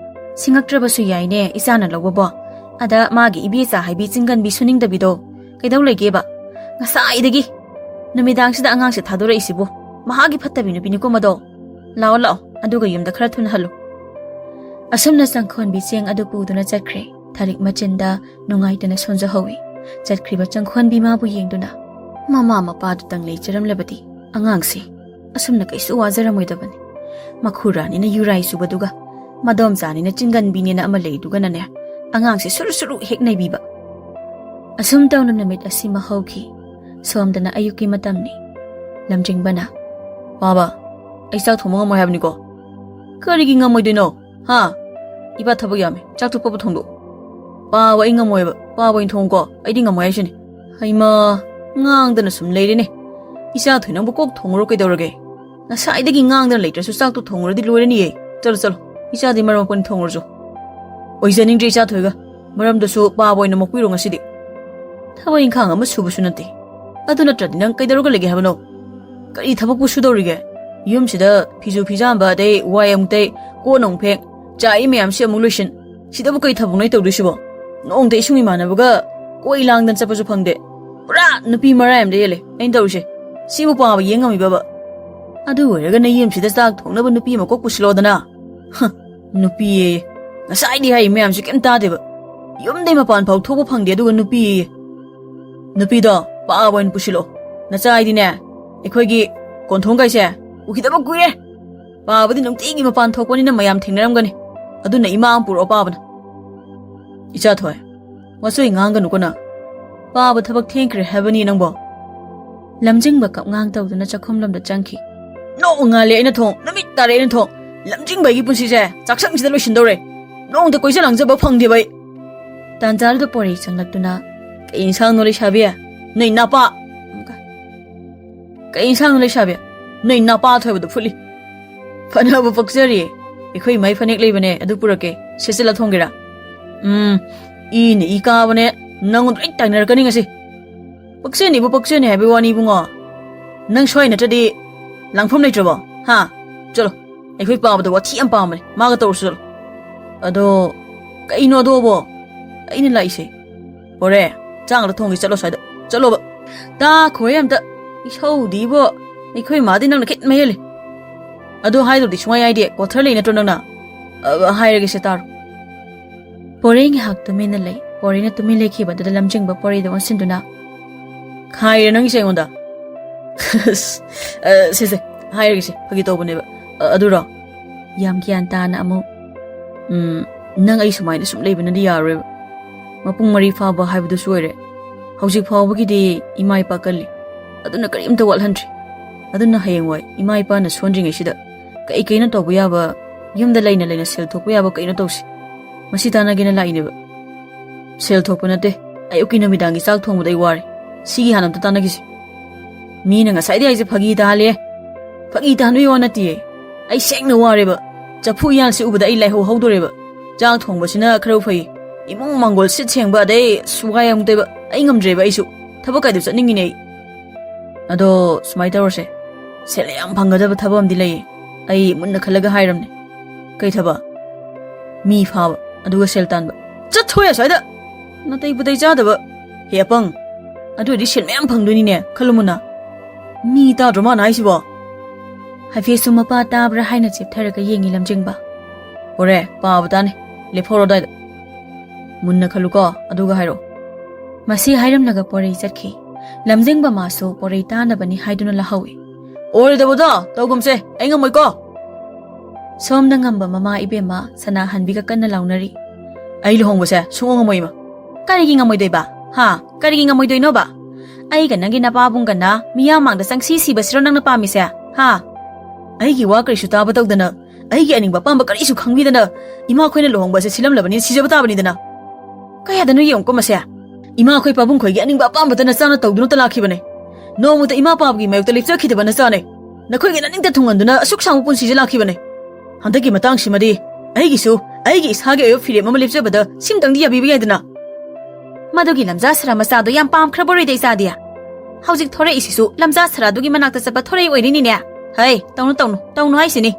"ꯁꯤꯡꯉꯛꯇ꯭ꯔꯕꯁꯨ ꯌꯥꯏꯅꯦ, ꯏꯆꯥꯅ ꯂꯧꯕꯕꯣ꯫ ꯑꯗ ꯃꯥꯒꯤ ꯏꯕꯦꯆꯥ ꯍꯥꯏꯕꯤ ꯆꯤꯡꯒꯟꯕꯤ ꯁꯨꯅꯤꯡꯗꯕꯤꯗꯣ ꯀꯩꯗꯧ ꯂꯩꯒꯦꯕ? ꯉꯁꯥꯏꯗꯒꯤ ꯅꯨꯃꯤꯗꯥꯡꯁꯤꯗ ꯑꯉꯥꯡꯁꯦ ꯊꯥꯗꯣꯔꯛꯏꯁꯤꯕꯨ꯫ ꯃꯍꯥꯛꯀꯤ ꯐꯠꯇꯕꯤ ꯅꯨꯄꯤꯅꯤꯀꯣ ꯃꯗꯣ꯫ ꯂꯥꯛꯑꯣ, ꯂꯥꯛꯑꯣ, ꯑꯗꯨꯒ ꯌꯨꯝꯗ ꯈꯔ ꯊꯨꯅ ꯍꯜꯂꯨ꯫" ꯑꯁꯨꯝꯅ ꯆꯪꯈꯣꯟꯕꯤ ꯆꯦꯡ ꯑꯗꯨ ꯄꯨꯗꯨꯅ ꯆꯠꯈ꯭ꯔꯦ꯫ ꯊꯥꯔꯤꯛ ꯃꯆꯤꯟꯗ ꯅꯨꯡꯉꯥꯏꯇꯅ ꯁꯣꯟꯖꯍꯧꯏ꯫ ꯆꯠꯈ꯭ꯔꯤꯕ ꯆꯪꯈꯣꯟꯕꯤ ꯃꯥꯕꯨ ꯌꯦꯡꯗꯨꯅ, "ꯃꯃꯥ ꯃꯄꯥꯗꯨꯇꯪ ꯂꯩꯖꯔꯝꯂꯕꯗꯤ ꯑꯉꯥꯡꯁꯤ ꯑꯁꯨꯝꯅ ꯀꯩꯁꯨ ꯋꯥꯖꯔꯝꯃꯣꯏꯗꯕꯅꯤ꯫ ꯃꯈꯨꯔꯥꯅꯤꯅ ꯌꯨꯔꯥꯏ ꯆꯨꯕꯗꯨꯒ, ꯃꯗꯣꯝꯆꯥꯅꯤꯅ ꯆꯤꯡꯒꯟꯕꯤꯅꯦꯅ ꯑꯃ ꯂꯩꯗꯨꯒꯅꯅꯦ, ꯑꯉꯥꯡꯁꯤ ꯁꯨꯔꯨ ꯁꯨꯔꯨ ꯍꯦꯛ ꯅꯩꯕꯤꯕ꯫" ꯑꯁꯨꯝ ꯇꯧꯅ ꯅꯨꯃꯤꯠ ꯑꯁꯤꯃ ꯍꯧꯈꯤ꯫ ꯁꯣꯝꯗꯅ ꯑꯌꯨꯛꯀꯤ ꯃꯇꯝꯅꯤ꯫ ꯂꯝꯖꯤꯡꯕꯅ, "ꯄꯥꯕ, ꯑꯩ ꯆꯥꯛ ꯊꯣꯡꯕ ꯉꯝꯃꯣꯏ ꯍꯥꯏꯕꯅꯤꯀꯣ꯫" "ꯀꯔꯤꯒꯤ ꯉꯝꯃꯣꯏꯗꯣꯏꯅꯣ? ꯍꯥ? ꯏꯄꯥ ꯊꯕꯛ ꯌꯥꯝꯃꯦ, ꯆꯥꯛꯇꯣ ꯄꯞ ꯄꯞ ꯊꯣꯡꯗꯣꯛꯑꯣ꯫" "ꯄꯥꯕ, ꯑꯩ ꯉꯝꯃꯣꯏꯕ, ꯄꯥꯕ ꯑꯣꯏꯅ ꯊꯣꯡꯉꯨꯀꯣ, ꯑꯩꯗꯤ ꯉꯝꯃꯣꯏ ꯍꯥꯏꯁꯤꯅꯤ꯫" ꯍꯩꯃꯥ, ꯉꯥꯡꯗꯅ ꯁꯨꯝ ꯂꯩꯔꯦꯅꯦ꯫ "ꯏꯆꯥ ꯊꯣꯏ, ꯅꯪꯕꯨ ꯀꯣꯛ ꯊꯣꯡꯉꯨꯔꯣ ꯀꯩꯗꯧꯔꯒꯦ? ꯉꯁꯥꯏꯗꯒꯤ ꯉꯥꯡꯗꯅ ꯂꯩꯇ꯭ꯔꯁꯨ ꯆꯥꯛꯇꯣ ꯊꯣꯡꯉꯨꯔꯗꯤ ꯂꯣꯏꯔꯅꯤꯌꯦ꯫ ꯆꯠꯂꯣ, ꯆꯠꯂꯣ, ꯏꯆꯥꯗꯤ ꯃꯔꯝ ꯃꯣꯛꯄꯅ ꯊꯣꯡꯉꯨꯔꯁꯨ꯫" "ꯑꯣꯏꯖꯅꯤꯡꯗ꯭ꯔꯦ ꯏꯆꯥ ꯊꯣꯏꯒ꯫ ꯃꯔꯝꯗꯨꯁꯨ ꯄꯥꯕ ꯑꯣꯏꯅ ꯃꯣꯛꯄꯤꯔꯣ ꯉꯁꯤꯗꯤ꯫ ꯊꯕꯛ ꯏꯪꯈꯥꯡ ꯑꯃ ꯁꯨꯕꯁꯨ ꯅꯠꯇꯦ꯫ ꯑꯗꯨ ꯅꯠꯇ꯭ꯔꯗꯤ ꯅꯪ ꯀꯩꯗꯧꯔꯒ ꯂꯩꯒꯦ ꯍꯥꯏꯕꯅꯣ? ꯀꯔꯤ ꯊꯕꯛꯄꯨ ꯁꯨꯗꯧꯔꯤꯒꯦ? ꯌꯨꯝꯁꯤꯗ ꯐꯤꯁꯨ ꯐꯤꯖꯥꯝꯕ, ꯑꯗꯩ ꯋꯥꯏ ꯑꯃꯨꯛ ꯇꯩ, ꯀꯣꯟ ꯑꯃꯨꯛ ꯐꯦꯡ, ꯆꯥꯛ ꯃꯌꯥꯝꯁꯤ ꯑꯃꯨꯛ ꯂꯣꯏꯁꯤꯟ, ꯁꯤꯗꯕꯨ ꯀꯩ ꯊꯕꯛꯅꯣ ꯇꯧꯗꯣꯏꯁꯤꯕꯣ? ꯅꯣꯡꯇ ꯏꯁꯨꯡ ꯏꯃꯥꯟꯅꯕꯒ ꯀꯣꯏ ꯂꯥꯡꯗꯅ ꯆꯠꯄꯁꯨ ꯐꯪꯗꯦ꯫ ꯄꯨꯔꯥ ꯅꯨꯄꯤ ꯃꯔꯥꯏ ꯑꯃꯗ ꯍꯦꯜꯂꯦ ꯑꯩꯅ ꯇꯧꯔꯤꯁꯦ꯫ ꯁꯤꯕꯨ ꯄꯥꯕ ꯌꯦꯡ ꯉꯝꯃꯤꯕꯕ? ꯑꯗꯨ ꯑꯣꯏꯔꯒꯅ ꯌꯨꯝꯁꯤꯗ ꯆꯥꯛ ꯊꯣꯡꯅꯕ ꯅꯨꯄꯤ ꯑꯃ ꯀꯣꯛ ꯄꯨꯁꯤꯜꯂꯣꯗꯅ꯫ ꯍ, ꯅꯨꯄꯤꯌꯦ꯫ ꯉꯁꯥꯏꯗꯤ ꯍꯥꯏ ꯃꯌꯥꯝꯁꯤ ꯀꯩꯝ ꯇꯥꯗꯦꯕ꯫ ꯌꯨꯝꯗꯩ ꯃꯄꯥꯟ ꯐꯥꯎ ꯊꯣꯛꯄ ꯐꯪꯗꯦ, ꯑꯗꯨꯒ ꯅꯨꯄꯤꯌꯦ꯫ ꯅꯨꯄꯤꯗꯣ ꯄꯥꯕ ꯑꯣꯏꯅ ꯄꯨꯁꯤꯜꯂꯣ꯫ ꯅꯆꯥ ꯑꯩꯗꯤꯅꯦ, ꯑꯩꯈꯣꯏꯒꯤ ꯀꯣꯟꯊꯣꯡꯒꯥꯏꯁꯦ ꯎꯈꯤꯗꯕ ꯀꯨꯏꯔꯦ꯫ ꯄꯥꯕꯗꯤ ꯅꯨꯡꯇꯤꯒꯤ ꯃꯄꯥꯟ ꯊꯣꯛꯄꯅꯤꯅ ꯃꯌꯥꯝ ꯊꯦꯡꯅꯔꯝꯒꯅꯤ꯫ ꯑꯗꯨꯅ ꯏꯃꯥ ꯑꯃ ꯄꯨꯔꯛꯑꯣ ꯄꯥꯕꯅ꯫ ꯏꯆꯥ ꯊꯣꯏ, ꯋꯥꯆꯣꯏ ꯉꯥꯡꯒꯅꯨꯀꯣ ꯅꯪ꯫ ꯄꯥꯕ ꯊꯕꯛ ꯊꯦꯡꯈ꯭ꯔꯦ ꯍꯥꯏꯕꯅꯤ ꯅꯪꯕꯣ꯫ ꯂꯝꯖꯤꯡꯕ ꯀꯞꯉꯥꯡ ꯇꯧꯗꯨꯅ ꯆꯥꯛꯈꯨꯝꯂꯣꯝꯗ ꯆꯪꯈꯤ꯫ ꯅꯣꯡ ꯉꯥꯜꯂꯦ ꯑꯩꯅ ꯊꯣꯡ, ꯅꯨꯃꯤꯠ ꯇꯥꯔꯦ ꯑꯩꯅ ꯊꯣꯡ꯫ ꯂꯝꯖꯤꯡꯕ ꯑꯩꯒꯤ ꯄꯨꯟꯁꯤꯁꯦ ꯆꯥꯛꯁꯪꯁꯤꯗ ꯂꯣꯏꯁꯤꯟꯗꯧꯔꯦ꯫ ꯅꯣꯡꯇ ꯀꯣꯏꯆꯠ ꯂꯥꯡꯖꯕ ꯐꯪꯗꯦꯕ ꯑꯩ꯫ ꯇꯥꯟꯖꯥꯗꯨꯗ ꯄꯣꯔꯩ ꯆꯪꯂꯛꯇꯨꯅ, "ꯀꯩ ꯏꯟꯁꯥꯡꯅꯣ ꯂꯩꯁꯥꯕꯤ? ꯅꯣꯏ ꯅꯄꯥ!" ꯑꯃꯨꯛꯀ, "ꯀꯩ ꯏꯟꯁꯥꯡꯅꯣ ꯂꯩꯁꯥꯕꯤ? ꯅꯣꯏ ꯅꯄꯥ ꯊꯣꯏꯕꯗꯣ ꯐꯨꯠꯂꯤ꯫ ꯐꯅꯕ ꯄꯛꯆꯔꯤ꯫ ꯑꯩꯈꯣꯏ ꯏꯃꯥꯏ ꯐꯅꯦꯛ ꯂꯩꯕꯅꯦ, ꯑꯗꯨ ꯄꯨꯔꯛꯀꯦ꯫ ꯁꯦꯠꯆꯤꯜꯂ ꯊꯣꯡꯒꯦꯔꯥ?" "ꯎꯝ, ꯏꯅ ꯏ ꯀꯥꯕꯅꯦ, ꯅꯪꯉꯣꯟꯗ ꯂꯣꯏ ꯇꯥꯏꯅꯔꯛꯀꯅꯤ ꯉꯁꯤ꯫ ꯄꯛꯆꯅꯤꯕꯨ ꯄꯛꯆꯅꯤ ꯍꯥꯏꯕꯒꯤ ꯋꯥꯅꯤ ꯏꯕꯨꯡꯉꯣ꯫ ꯅꯪ ꯁ꯭ꯋꯥꯏ ꯅꯠꯇ꯭ꯔꯗꯤ ꯂꯥꯡꯐꯝ ꯂꯩꯇ꯭ꯔꯕꯣ? ꯍꯥ? ꯆꯠꯂꯣ, ꯑꯩꯈꯣꯏ ꯄꯥꯕꯗꯣ ꯋꯥꯊꯤ ꯌꯥꯝ ꯄꯥꯝꯕꯅꯦ, ꯃꯥꯒ ꯇꯧꯔꯨꯁꯨ ꯆꯠꯂꯣ꯫ ꯑꯗꯣ, ꯀꯩꯅꯣ ꯑꯗꯨꯕꯣ? ꯑꯩꯅ ꯂꯥꯛꯏꯁꯦ꯫ ꯍꯣꯔꯦ, ꯆꯥꯛ ꯑꯝꯇ ꯊꯣꯡꯒꯦ, ꯆꯠꯂꯣ ꯁ꯭ꯋꯥꯏꯗ꯫ ꯆꯠꯂꯣꯕ꯫ ꯇꯥꯈꯣꯍꯦ ꯑꯝꯇ꯫ ꯏꯁꯧꯗꯤꯕꯣ, ꯑꯩꯈꯣꯏ ꯃꯥꯗꯤ ꯅꯪꯅ ꯈꯤꯠ ꯃꯍꯦꯜꯂꯤ꯫ ꯑꯗꯨ ꯍꯥꯏꯗ꯭ꯔꯗꯤ ꯁꯨꯡꯌꯥ ꯌꯥꯏꯗꯦ, ꯀꯣꯊꯔ ꯂꯩ ꯅꯠꯇ꯭ꯔꯣ ꯅꯪꯅ? ꯑ, ꯍꯥꯏꯔꯒꯦꯁꯦ ꯇꯥꯔꯣ꯫ ꯄꯣꯔꯩ ꯉꯥꯏꯍꯥꯛ ꯇꯨꯃꯤꯟꯅ ꯂꯩ꯫ ꯄꯣꯔꯩꯅ ꯇꯨꯃꯤꯟ ꯂꯩꯈꯤꯕꯗꯨꯗ ꯂꯝꯖꯤꯡꯕ ꯄꯣꯔꯩꯗ ꯑꯣꯟꯁꯤꯟꯗꯨꯅ, "ꯈꯥꯏꯔꯦ ꯅꯪꯒꯤꯁꯦ ꯑꯩꯉꯣꯟꯗ?" ꯑ, ꯁꯦ, ꯁꯦ, ꯍꯥꯏꯔꯒꯦꯁꯦ, ꯐꯥꯒꯤ ꯇꯧꯕꯅꯦꯕ꯫ ꯑ, ꯑꯗꯨꯔꯣ? ꯌꯥꯝ ꯒ꯭ꯌꯥꯟ ꯇꯥꯅ ꯑꯃꯨꯛ, "ꯎꯝ, ꯅꯪ ꯑꯩ ꯁꯨꯃꯥꯏꯅ ꯁꯨꯝ ꯂꯩꯕꯅꯗꯤ ꯌꯥꯔꯔꯣꯏꯕ꯫ ꯃꯄꯨꯡ ꯃꯔꯩ ꯐꯥꯕ ꯍꯥꯏꯕꯗꯨꯁꯨ ꯑꯣꯏꯔꯦ꯫ ꯍꯧꯖꯤꯛ ꯐꯥꯎꯕꯒꯤꯗꯤ ꯏꯃꯥ ꯏꯄꯥ ꯀꯜꯂꯤ꯫ ꯑꯗꯨꯅ ꯀꯔꯤꯝꯇ ꯋꯥꯠꯍꯟꯗ꯭ꯔꯤ꯫ ꯑꯗꯨꯅ ꯍꯌꯦꯡꯋꯥꯏ ꯏꯃꯥ ꯏꯄꯥꯅ ꯁꯣꯟꯗ꯭ꯔꯤꯉꯩꯁꯤꯗ ꯀꯩ ꯀꯩꯅꯣ ꯇꯧꯕ ꯌꯥꯕ, ꯌꯨꯝꯗ ꯂꯩꯅ ꯂꯩꯅ ꯁꯦꯜ ꯊꯣꯛꯄ ꯌꯥꯕ ꯀꯩꯅꯣ ꯇꯧꯁꯤ꯫ ꯃꯁꯤ ꯇꯥꯟꯅꯒꯦꯅ ꯂꯥꯛꯏꯅꯦꯕ꯫ ꯁꯦꯜ ꯊꯣꯛꯄ ꯅꯠꯇꯦ, ꯑꯌꯨꯛꯀꯤ ꯅꯨꯃꯤꯗꯥꯡꯒꯤ ꯆꯥꯛ ꯊꯣꯡꯕꯗ ꯑꯩ ꯋꯥꯔꯦ꯫ ꯁꯤꯒꯤ ꯍꯥꯟꯅ ꯑꯝꯇ ꯇꯥꯟꯅꯈꯤꯁꯤ꯫ ꯃꯤꯅ ꯉꯁꯥꯏꯗꯩ ꯑꯩꯁꯦ ꯐꯥꯒꯤ ꯇꯥꯍꯜꯂꯦ꯫ ꯐꯥꯒꯤ ꯇꯥꯍꯟꯕꯒꯤ ꯋꯥ ꯅꯠꯇꯤꯌꯦ꯫ ꯑꯩ ꯁꯦꯡꯅ ꯋꯥꯔꯦꯕ꯫ ꯆꯐꯨ ꯎꯌꯥꯟꯁꯤ ꯎꯕꯗ ꯑꯩ ꯂꯥꯏꯍꯧ ꯍꯧꯗꯣꯔꯦꯕ꯫ ꯆꯥꯛ ꯊꯣꯡꯕꯁꯤꯅ ꯈꯔ ꯐꯩ꯫ ꯏꯃꯨꯡ ꯃꯪꯒꯣꯜ ꯁꯤꯠ ꯁꯦꯡꯕ, ꯑꯗꯩ ꯁꯨꯒꯥꯏ ꯑꯃꯨꯛ ꯇꯩꯕ, ꯑꯩ ꯉꯝꯗ꯭ꯔꯦꯕ꯫ ꯑꯩꯁꯨ ꯊꯕꯛ ꯀꯥꯏꯗ ꯆꯠꯅꯤꯡꯉꯤꯅꯦ ꯑꯩ꯫ ꯑꯗꯣ ꯁꯨꯃꯥꯏꯅ ꯇꯧꯔꯁꯦ, ꯁꯦꯜ ꯌꯥꯝ ꯐꯪꯒꯗꯕ ꯊꯕꯛ ꯑꯃꯗꯤ ꯂꯩꯌꯦ, ꯑꯩ ꯃꯨꯟꯅ ꯈꯜꯂꯒ ꯍꯥꯏꯔꯝꯅꯦ꯫ ꯀꯩ ꯊꯕꯛ? ꯃꯤ ꯐꯥꯕ, ꯑꯗꯨꯒ ꯁꯦꯜ ꯇꯥꯟꯕ꯫ ꯆꯠꯊꯣꯛꯑꯦ ꯑꯁ꯭ꯋꯥꯏꯗ, ꯅꯥꯇꯩ ꯄꯨꯇꯩ ꯆꯥꯗꯕ꯫ ꯍꯦ ꯑꯄꯪ, ꯑꯗꯨ ꯑꯣꯏꯔꯗꯤ ꯁꯦꯜ ꯃꯌꯥꯝ ꯐꯪꯗꯣꯏꯅꯤꯅꯦ, ꯈꯜꯂꯨ ꯃꯨꯟꯅ꯫ ꯃꯤ ꯇꯥꯗ꯭ꯔꯣ ꯃꯥꯅ ꯍꯥꯏꯁꯤꯕꯣ? ꯍꯥꯏꯐꯦꯠꯁꯨ ꯃꯄꯥ ꯇꯥꯕ꯭ꯔꯥ ꯍꯥꯏꯅ ꯆꯦꯞꯊꯔꯒ ꯌꯦꯡꯉꯤ ꯂꯝꯖꯤꯡꯕ꯫ ꯍꯣꯔꯦ, ꯄꯥꯕ ꯇꯥꯅꯤ, ꯂꯦꯞꯍꯧꯔꯣ ꯑꯗꯥꯏꯗ꯫ ꯃꯨꯟꯅ ꯈꯜꯂꯨꯀꯣ, ꯑꯗꯨꯒ ꯍꯥꯏꯔꯛꯑꯣ꯫ ꯃꯁꯤ ꯍꯥꯏꯔꯝꯂꯒ ꯄꯣꯔꯩ ꯆꯠꯈꯤ꯫ ꯂꯝꯖꯤꯡꯕ ꯃꯥꯁꯨ ꯄꯣꯔꯩ ꯇꯥꯅꯕꯅꯤ ꯍꯥꯏꯗꯨꯅ ꯂꯥꯍꯧꯏ꯫ ꯑꯣꯏꯔꯣꯏꯗꯕꯗꯣ ꯇꯧꯒꯨꯝꯁꯦ, ꯑꯩ ꯉꯝꯃꯣꯏꯀꯣ꯫ ꯁꯣꯝꯗ ꯉꯝꯕ ꯃꯃꯥ ꯏꯕꯦꯝꯃ ꯁꯅꯥꯍꯟꯕꯤꯒ ꯀꯟꯅ ꯂꯥꯎꯅꯔꯤ꯫ ꯑꯩ ꯂꯨꯍꯣꯡꯕꯁꯦ ꯁꯨꯡꯉꯝ ꯉꯝꯃꯣꯏ ꯏꯃꯥ꯫ ꯀꯔꯤꯒꯤ ꯉꯝꯃꯣꯏꯗꯣꯏꯕ? ꯍꯥ? ꯀꯔꯤꯒꯤ ꯉꯝꯃꯣꯏꯗꯣꯏꯅꯣꯕ? ꯑꯩꯒ ꯅꯪꯒꯤ ꯅꯄꯥꯕꯨꯡꯒꯅ ꯃꯤꯌꯥꯝ ꯃꯥꯡꯗ ꯆꯪꯁꯤ ꯁꯤꯕꯁꯤꯔꯣ ꯅꯪꯅ ꯄꯥꯝꯃꯤꯁꯦ? ꯍꯥ? ꯑꯩꯒꯤ ꯋꯥ ꯀꯔꯤꯁꯨ ꯇꯥꯕ ꯇꯧꯗꯅ, ꯑꯩꯒꯤ ꯑꯅꯤꯡꯕ ꯑꯄꯥꯝꯕ ꯀꯔꯤꯁꯨ ꯈꯪꯕꯤꯗꯅ, ꯏꯃꯥ ꯑꯩꯈꯣꯏꯅ ꯂꯨꯍꯣꯡꯕ ꯑꯁꯤ ꯁꯤꯜꯂꯝꯂꯕꯅꯤꯅ ꯁꯤꯖꯕ ꯇꯥꯕꯅꯤꯗꯅ꯫ ꯀꯌꯥꯗꯅꯣ ꯌꯦꯡꯉꯨꯀꯣ ꯃꯁꯦ꯫ ꯏꯃꯥ ꯑꯩꯈꯣꯏ ꯄꯥꯕꯨꯡ ꯈꯣꯏꯒꯤ ꯑꯅꯤꯡꯕ ꯑꯄꯥꯝꯕꯇ ꯅꯆꯥꯅ ꯇꯧꯗꯨꯅ ꯂꯥꯛꯈꯤꯕꯅꯦ꯫ ꯅꯣꯡꯃꯇ ꯏꯃꯥ ꯄꯥꯕꯒꯤ ꯃꯥꯌꯣꯛꯇ ꯂꯦꯞꯆꯈꯤꯗꯕ ꯅꯆꯥꯅꯦ꯫ ꯅꯈꯣꯏꯒꯤ ꯅꯅꯤꯡꯇ ꯊꯨꯡꯍꯟꯗꯨꯅ ꯑꯁꯨꯛ ꯁꯥꯡꯕ ꯄꯨꯟꯁꯤꯁꯦ ꯂꯥꯛꯈꯤꯕꯅꯦ꯫ ꯍꯟꯗꯛꯀꯤ ꯃꯇꯥꯡꯁꯤꯃꯗꯤ ꯑꯩꯒꯤꯁꯨ ꯑꯩꯒꯤ ꯏꯁꯥꯒꯤ ꯑꯣꯏꯕ ꯐꯤꯔꯦꯞ ꯑꯃ ꯂꯦꯞꯆꯕꯗ ꯁꯤꯝꯇꯪꯗꯤ ꯌꯥꯕꯤꯕ ꯌꯥꯏꯗꯅ꯫ ꯃꯗꯨꯒꯤ ꯂꯝꯖꯥ ꯁꯔꯥ ꯃꯆꯥꯗꯣ ꯌꯥꯝ ꯄꯥꯝꯈ꯭ꯔꯕ ꯑꯣꯏꯔꯦꯗ ꯏꯆꯥꯗꯤ꯫ ꯍꯧꯖꯤꯛ ꯊꯣꯔꯛꯏꯁꯤꯁꯨ ꯂꯝꯖꯥ ꯁꯔꯥꯗꯨꯒꯤ ꯃꯅꯥꯛꯇ ꯆꯠꯄ ꯊꯣꯔꯛꯏ ꯑꯣꯏꯔꯤꯅꯤꯅꯦ꯫ ꯍꯩ, ꯇꯧꯅꯨ, ꯇꯧꯅꯨ, ꯇꯧꯅꯨ ꯍꯥꯏꯁꯤꯅꯤ꯫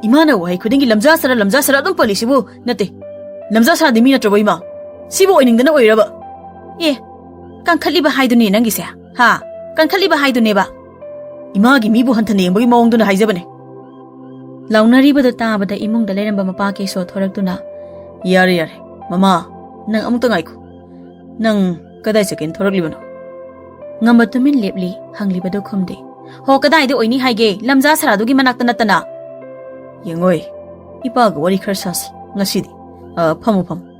ꯏꯃꯥꯅ ꯋꯥꯍꯩ ꯈꯨꯗꯤꯡꯒꯤ ꯂꯝꯖꯥ ꯁꯔꯥ, ꯂꯝꯖꯥ ꯁꯔꯥ ꯑꯗꯨꯝ ꯄꯜꯂꯤꯁꯤꯕꯨ꯫ ꯅꯠꯇꯦ, ꯂꯝꯖꯥ ꯁꯔꯥꯗꯤ ꯃꯤ ꯅꯠꯇ꯭ꯔꯕꯣ ꯏꯃꯥ? ꯁꯤꯕꯨ ꯑꯣꯏꯅꯤꯡꯗꯅ ꯑꯣꯏꯔꯕ? ꯑꯦ, ꯀꯟꯈꯠꯂꯤꯕ ꯍꯥꯏꯗꯨꯅꯦ ꯅꯪꯒꯤꯁꯦ, ꯍꯥ? ꯀꯟꯈꯠꯂꯤꯕ ꯍꯥꯏꯗꯨꯅꯦꯕ꯫ ꯏꯃꯥꯒꯤ ꯃꯤꯕꯨ ꯍꯟꯊꯅ ꯌꯦꯡꯕꯒꯤ ꯃꯑꯣꯡꯗꯨꯅ ꯍꯥꯏꯖꯕꯅꯦ꯫ ꯂꯥꯎꯅꯔꯤꯕꯗꯨ ꯇꯥꯕꯗ ꯏꯃꯨꯡꯗ ꯂꯩꯔꯝꯕ ꯃꯄꯥ ꯀꯦꯁꯣ ꯊꯣꯔꯛꯇꯨꯅ, "ꯌꯥꯔꯦ, ꯌꯥꯔꯦ, ꯃꯃꯥ, ꯅꯪ ꯑꯃꯨꯛꯇ ꯉꯥꯏꯈꯣ꯫ ꯅꯪ ꯀꯗꯥꯏ ꯆꯠꯀꯦꯅ ꯊꯣꯔꯛꯂꯤꯕꯅꯣ?" ꯉꯝꯕ ꯇꯨꯃꯤꯟ ꯂꯦꯞꯂꯤ, ꯍꯪꯂꯤꯕꯗꯨ ꯈꯨꯝꯗꯦ꯫ "ꯍꯣ, ꯀꯗꯥꯏꯗ ꯑꯣꯏꯅꯤ ꯍꯥꯏꯒꯦ? ꯂꯝꯖꯥ ꯁꯔꯥꯗꯨꯒꯤ ꯃꯅꯥꯛꯇ ꯅꯠꯇꯅ?" "ꯌꯦꯡꯉꯣꯏ, ꯏꯄꯥꯒ ꯋꯥꯔꯤ ꯈꯔ ꯁꯥꯁꯤ ꯉꯁꯤꯗꯤ꯫ ꯑ, ꯐꯝꯃꯨ, ꯐꯝꯃꯨ꯫"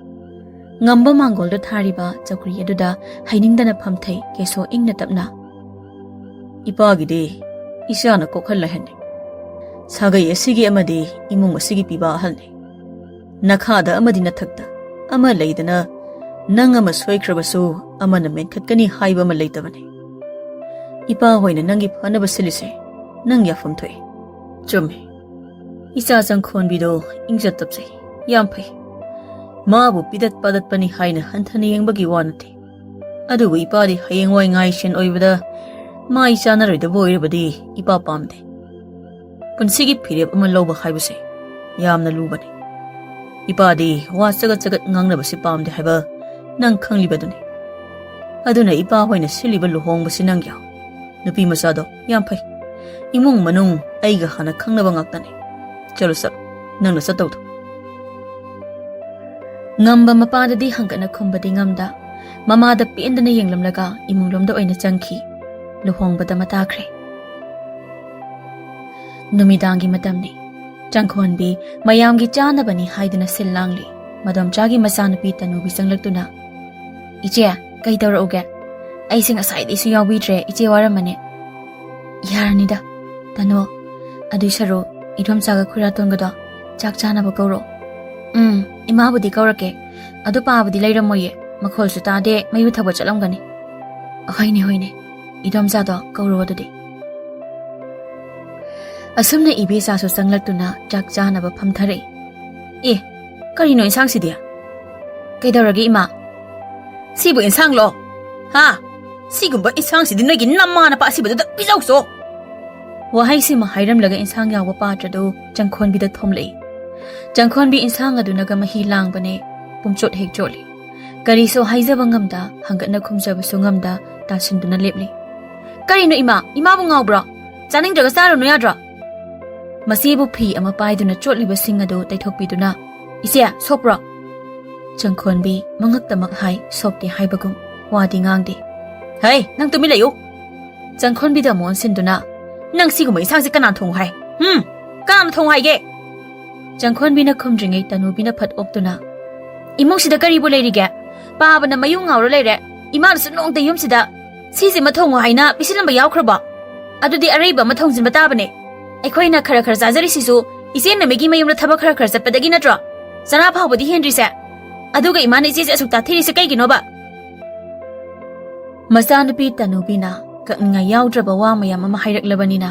ꯉꯝꯕ ꯃꯥꯡꯒꯣꯜꯗ ꯊꯥꯔꯤꯕ ꯆꯧꯀ꯭ꯔꯤ ꯑꯗꯨꯗ ꯍꯩꯅꯤꯡꯗꯅ ꯐꯝꯊꯩ ꯀꯦꯁꯣ ꯏꯪꯅ ꯇꯞꯅ꯫ "ꯏꯄꯥꯒꯤꯗꯤ ꯏꯆꯥꯅ ꯀꯣꯛꯍꯜꯂꯦ ꯍꯥꯏꯅꯤ꯫ ꯁꯥꯒꯩ ꯑꯁꯤꯒꯤ ꯑꯃꯗꯤ ꯏꯃꯨꯡ ꯑꯁꯤꯒꯤ ꯄꯤꯕ ꯑꯍꯜꯅꯤ꯫ ꯅꯈꯥꯗ ꯑꯃꯗꯤ ꯅꯊꯛꯇ ꯑꯃ ꯂꯩꯗꯅ, ꯅꯪ ꯑꯃ ꯁꯣꯏꯈ꯭ꯔꯕꯁꯨ ꯑꯃꯅ ꯃꯦꯟꯈꯠꯀꯅꯤ ꯍꯥꯏꯕ ꯑꯃ ꯂꯩꯇꯕꯅꯤ꯫ ꯏꯄꯥ ꯍꯣꯏꯅ ꯅꯪꯒꯤ ꯐꯅꯕ ꯁꯤꯜꯂꯤꯁꯦ ꯅꯪ ꯌꯥꯐꯝ ꯊꯣꯛꯏ꯫" "ꯆꯨꯝꯃꯤ꯫ ꯏꯆꯥ ꯆꯪꯈꯣꯟꯕꯤꯗꯣ ꯏꯪꯖ ꯇꯞꯆꯩ꯫ ꯌꯥꯝ ꯐꯩ꯫ ꯃꯥꯕꯨ ꯄꯤꯗꯠ ꯄꯥꯗꯠꯄꯅꯤ ꯍꯥꯏꯅ ꯍꯟꯊꯅ ꯌꯦꯡꯕꯒꯤ ꯋꯥ ꯅꯠꯇꯦ꯫ ꯑꯗꯨꯕꯨ ꯏꯄꯥꯗꯤ ꯍꯌꯦꯡꯋꯥꯏ ꯉꯥꯏꯁꯦꯟ ꯑꯣꯏꯕꯗ ꯃꯥꯏ ꯆꯥꯅꯔꯣꯏꯗꯕ ꯑꯣꯏꯔꯕꯗꯤ ꯏꯄꯥ ꯄꯥꯝꯗꯦ꯫ ꯄꯨꯟꯁꯤꯒꯤ ꯐꯤꯔꯦꯞ ꯑꯃ ꯂꯧꯕ ꯍꯥꯏꯕꯁꯦ ꯌꯥꯝꯅ ꯂꯨꯕꯅꯤ꯫ ꯏꯄꯥꯗꯤ ꯋꯥ ꯆꯒꯠ ꯆꯒꯠ ꯉꯥꯡꯅꯕꯁꯤ ꯄꯥꯝꯗꯦ ꯍꯥꯏꯕ ꯅꯪ ꯈꯪꯂꯤꯕꯗꯨꯅꯤ꯫ ꯑꯗꯨꯅ ꯏꯄꯥ ꯍꯣꯏꯅ ꯁꯤꯜꯂꯤꯕ ꯂꯨꯍꯣꯡꯕꯁꯤ ꯅꯪꯒꯤ ꯅꯨꯄꯤ ꯃꯆꯥꯗꯣ ꯌꯥꯝ ꯐꯩ꯫ ꯏꯃꯨꯡ ꯃꯅꯨꯡ ꯑꯩꯒ ꯍꯥꯟꯅ ꯈꯪꯅꯕ ꯉꯥꯛꯇꯅꯤ꯫ ꯆꯠꯂꯣ ꯆꯠꯂꯣ, ꯅꯪꯅ ꯆꯠꯇꯧꯗꯣ꯫ ꯉꯝꯕ ꯃꯄꯥꯗꯗꯤ ꯍꯪꯒꯠꯅ ꯈꯨꯝꯕꯗꯤ ꯉꯝꯗ, ꯃꯃꯥꯗ ꯄꯦꯟꯗꯅ ꯌꯦꯡꯂꯝꯂꯒ ꯏꯃꯨꯡꯂꯣꯝꯗ ꯑꯣꯏꯅ ꯆꯪꯈꯤ꯫ ꯂꯨꯍꯣꯡꯕꯗ ꯃꯇꯥꯈ꯭ꯔꯦ꯫ ꯅꯨꯃꯤꯗꯥꯡꯒꯤ ꯃꯇꯝꯅꯤ꯫ ꯆꯪꯈꯣꯟꯕꯤ ꯃꯌꯥꯝꯒꯤ ꯆꯥꯅꯕꯅꯤ ꯍꯥꯏꯗꯨꯅ ꯁꯤꯜ ꯂꯥꯡꯂꯤ꯫ ꯃꯗꯣꯝꯆꯥꯒꯤ ꯃꯆꯥꯅꯨꯄꯤ ꯇꯅꯨꯕꯤ ꯆꯪꯂꯛꯇꯨꯅ, "ꯏꯆꯦ, ꯀꯩ ꯇꯧꯔꯛꯎꯒꯦ? ꯑꯩꯁꯦ ꯉꯁꯥꯏꯗꯩꯁꯨ ꯌꯥꯎꯕꯤꯗ꯭ꯔꯦ, ꯏꯆꯦ ꯋꯥꯔꯝꯃꯅꯤ꯫" "ꯌꯥꯔꯅꯤꯗ, ꯇꯅꯨ, ꯑꯗꯨꯏ ꯁꯔꯨꯛ ꯏꯗꯣꯝꯆꯥꯒ ꯈꯨꯔꯥꯇꯣꯟꯒꯗꯣ ꯆꯥꯛ ꯆꯥꯅꯕ ꯀꯧꯔꯣ꯫" "ꯎꯝ, ꯏꯃꯥꯕꯨꯗꯤ ꯀꯧꯔꯛꯀꯦ꯫ ꯑꯗꯨ ꯄꯥꯕꯗꯤ ꯂꯩꯔꯝꯃꯣꯏꯌꯦ, ꯃꯈꯣꯜꯁꯨ ꯇꯥꯗꯦ, ꯃꯌꯨ ꯊꯛꯄ ꯆꯠꯂꯝꯒꯅꯤ꯫" "ꯍꯣꯏꯅꯦ, ꯍꯣꯏꯅꯦ, ꯏꯗꯣꯝꯆꯥꯗꯣ ꯀꯧꯔꯣ ꯑꯗꯨꯗꯤ꯫" ꯑꯁꯨꯝꯅ ꯏꯕꯦꯆꯥꯁꯨ ꯆꯪꯂꯛꯇꯨꯅ ꯆꯥꯛ ꯆꯥꯅꯕ ꯐꯝꯊꯔꯛꯏ꯫ "ꯑꯦ, ꯀꯔꯤꯅꯣ ꯏꯟꯁꯥꯡꯁꯤꯗꯤ?" "ꯀꯩꯗꯧꯔꯒꯦ ꯏꯃꯥ?" "ꯁꯤꯕꯨ ꯏꯟꯁꯥꯡꯂꯣ? ꯍꯥ? ꯁꯤꯒꯨꯝꯕ ꯏꯟꯁꯥꯡꯁꯤꯗꯤ ꯅꯣꯏꯒꯤ ꯅꯃꯥ ꯅꯄꯥ ꯑꯁꯤꯕꯗꯨꯗ ꯄꯤꯖꯧꯁꯣ!" ꯋꯥꯍꯩꯁꯤꯃ ꯍꯥꯏꯔꯝꯂꯒ ꯏꯟꯁꯥꯡ ꯌꯥꯎꯕ ꯄꯥꯇ꯭ꯔꯗꯨ ꯆꯪꯈꯣꯟꯕꯤꯗ ꯊꯣꯝꯂꯛꯏ꯫ ꯆꯪꯈꯣꯟꯕꯤ ꯏꯟꯁꯥꯡ ꯑꯗꯨꯅꯒ ꯃꯍꯤ ꯂꯥꯡꯕꯅꯦ꯫ ꯄꯨꯝꯆꯣꯠ ꯍꯦꯛ ꯆꯣꯠꯂꯤ꯫ ꯀꯔꯤꯁꯨ ꯍꯥꯏꯖꯕ ꯉꯝꯗ, ꯍꯪꯒꯠꯅ ꯈꯨꯝꯖꯕꯁꯨ ꯉꯝꯗ, ꯇꯥꯁꯤꯟꯗꯨꯅ ꯂꯦꯞꯂꯤ꯫ "ꯀꯔꯤꯅꯣ ꯏꯃꯥ? ꯏꯃꯥꯕꯨ ꯉꯥꯎꯕ꯭ꯔꯣ? ꯆꯥꯅꯤꯡꯗ꯭ꯔꯒ ꯆꯥꯔꯨꯅꯨ ꯌꯥꯗ꯭ꯔꯣ?" ꯃꯆꯦꯕꯨ ꯐꯤ ꯑꯃ ꯄꯥꯏꯗꯨꯅ ꯆꯣꯠꯂꯤꯕꯁꯤꯡ ꯑꯗꯨ ꯇꯩꯊꯣꯛꯄꯤꯗꯨꯅ, "ꯏꯆꯦ, ꯁꯣꯛꯄ꯭ꯔꯣ?" ꯆꯪꯈꯣꯟꯕꯤ ꯃꯉꯛꯇꯃꯛ ꯍꯥꯏ, ꯁꯣꯛꯇꯦ ꯍꯥꯏꯕꯒꯨꯝ ꯋꯥꯗꯤ ꯉꯥꯡꯗꯦ꯫ "ꯍꯩ, ꯅꯪ ꯇꯨꯃꯤꯟ ꯂꯩꯌꯨ!" ꯆꯪꯈꯣꯟꯕꯤꯗ ꯑꯃꯨꯛ ꯑꯣꯟꯁꯤꯟꯗꯨꯅ, "ꯅꯪ ꯁꯤꯒꯨꯝꯕ ꯏꯟꯁꯥꯡꯁꯦ ꯀꯅꯥꯅ ꯊꯣꯡꯉꯨ ꯍꯥꯏ? ꯍꯨꯝ? ꯀꯅꯥꯅ ꯊꯣꯡꯉꯨ ꯍꯥꯏꯒꯦ?" ꯆꯪꯈꯣꯟꯕꯤꯅ ꯈꯨꯝꯗ꯭ꯔꯤꯉꯩ ꯇꯅꯨꯕꯤꯅ ꯐꯠ ꯑꯣꯛꯇꯨꯅ, "ꯏꯃꯨꯡꯁꯤꯗ ꯀꯔꯤꯕꯨ ꯂꯩꯔꯤꯒꯦ? ꯄꯥꯕꯅ ꯃꯌꯨ ꯉꯥꯎꯔ ꯂꯩꯔꯦ꯫ ꯏꯃꯥꯅꯁꯨ ꯅꯣꯡꯇ ꯌꯨꯝꯁꯤꯗ ꯁꯤꯁꯤꯃ ꯊꯣꯡꯉꯨ ꯍꯥꯏꯅ ꯄꯤꯁꯤꯜꯂꯝꯕ ꯌꯥꯎꯈ꯭ꯔꯕꯣ? ꯑꯗꯨꯗꯤ ꯑꯔꯩꯕ ꯑꯃ ꯊꯣꯡꯖꯤꯟꯕ ꯇꯥꯕꯅꯦ꯫ ꯑꯩꯈꯣꯏꯅ ꯈꯔ ꯈꯔ ꯆꯥꯖꯔꯤꯁꯤꯁꯨ ꯏꯆꯦ ꯃꯃꯤꯒꯤ ꯃꯌꯨꯝꯗ ꯊꯕꯛ ꯈꯔ ꯈꯔ ꯆꯠꯄꯗꯒꯤ ꯅꯠꯇ꯭ꯔꯣ? ꯆꯔꯥ ꯐꯥꯎꯕꯗꯤ ꯍꯦꯟꯗ꯭ꯔꯤꯁꯦ꯫ ꯑꯗꯨꯒ ꯏꯃꯥꯅ ꯏꯆꯦꯁꯦ ꯑꯁꯨꯛ ꯇꯥꯊꯤꯔꯤꯁꯦ ꯀꯩꯒꯤꯅꯣꯕ?" ꯃꯆꯥꯅꯨꯄꯤ ꯇꯅꯨꯕꯤꯅ ꯀꯛꯅꯤꯡꯉꯥꯏ ꯌꯥꯎꯗ꯭ꯔꯕ ꯋꯥ ꯃꯌꯥꯝ ꯑꯃ ꯍꯥꯏꯔꯛꯂꯕꯅꯤꯅ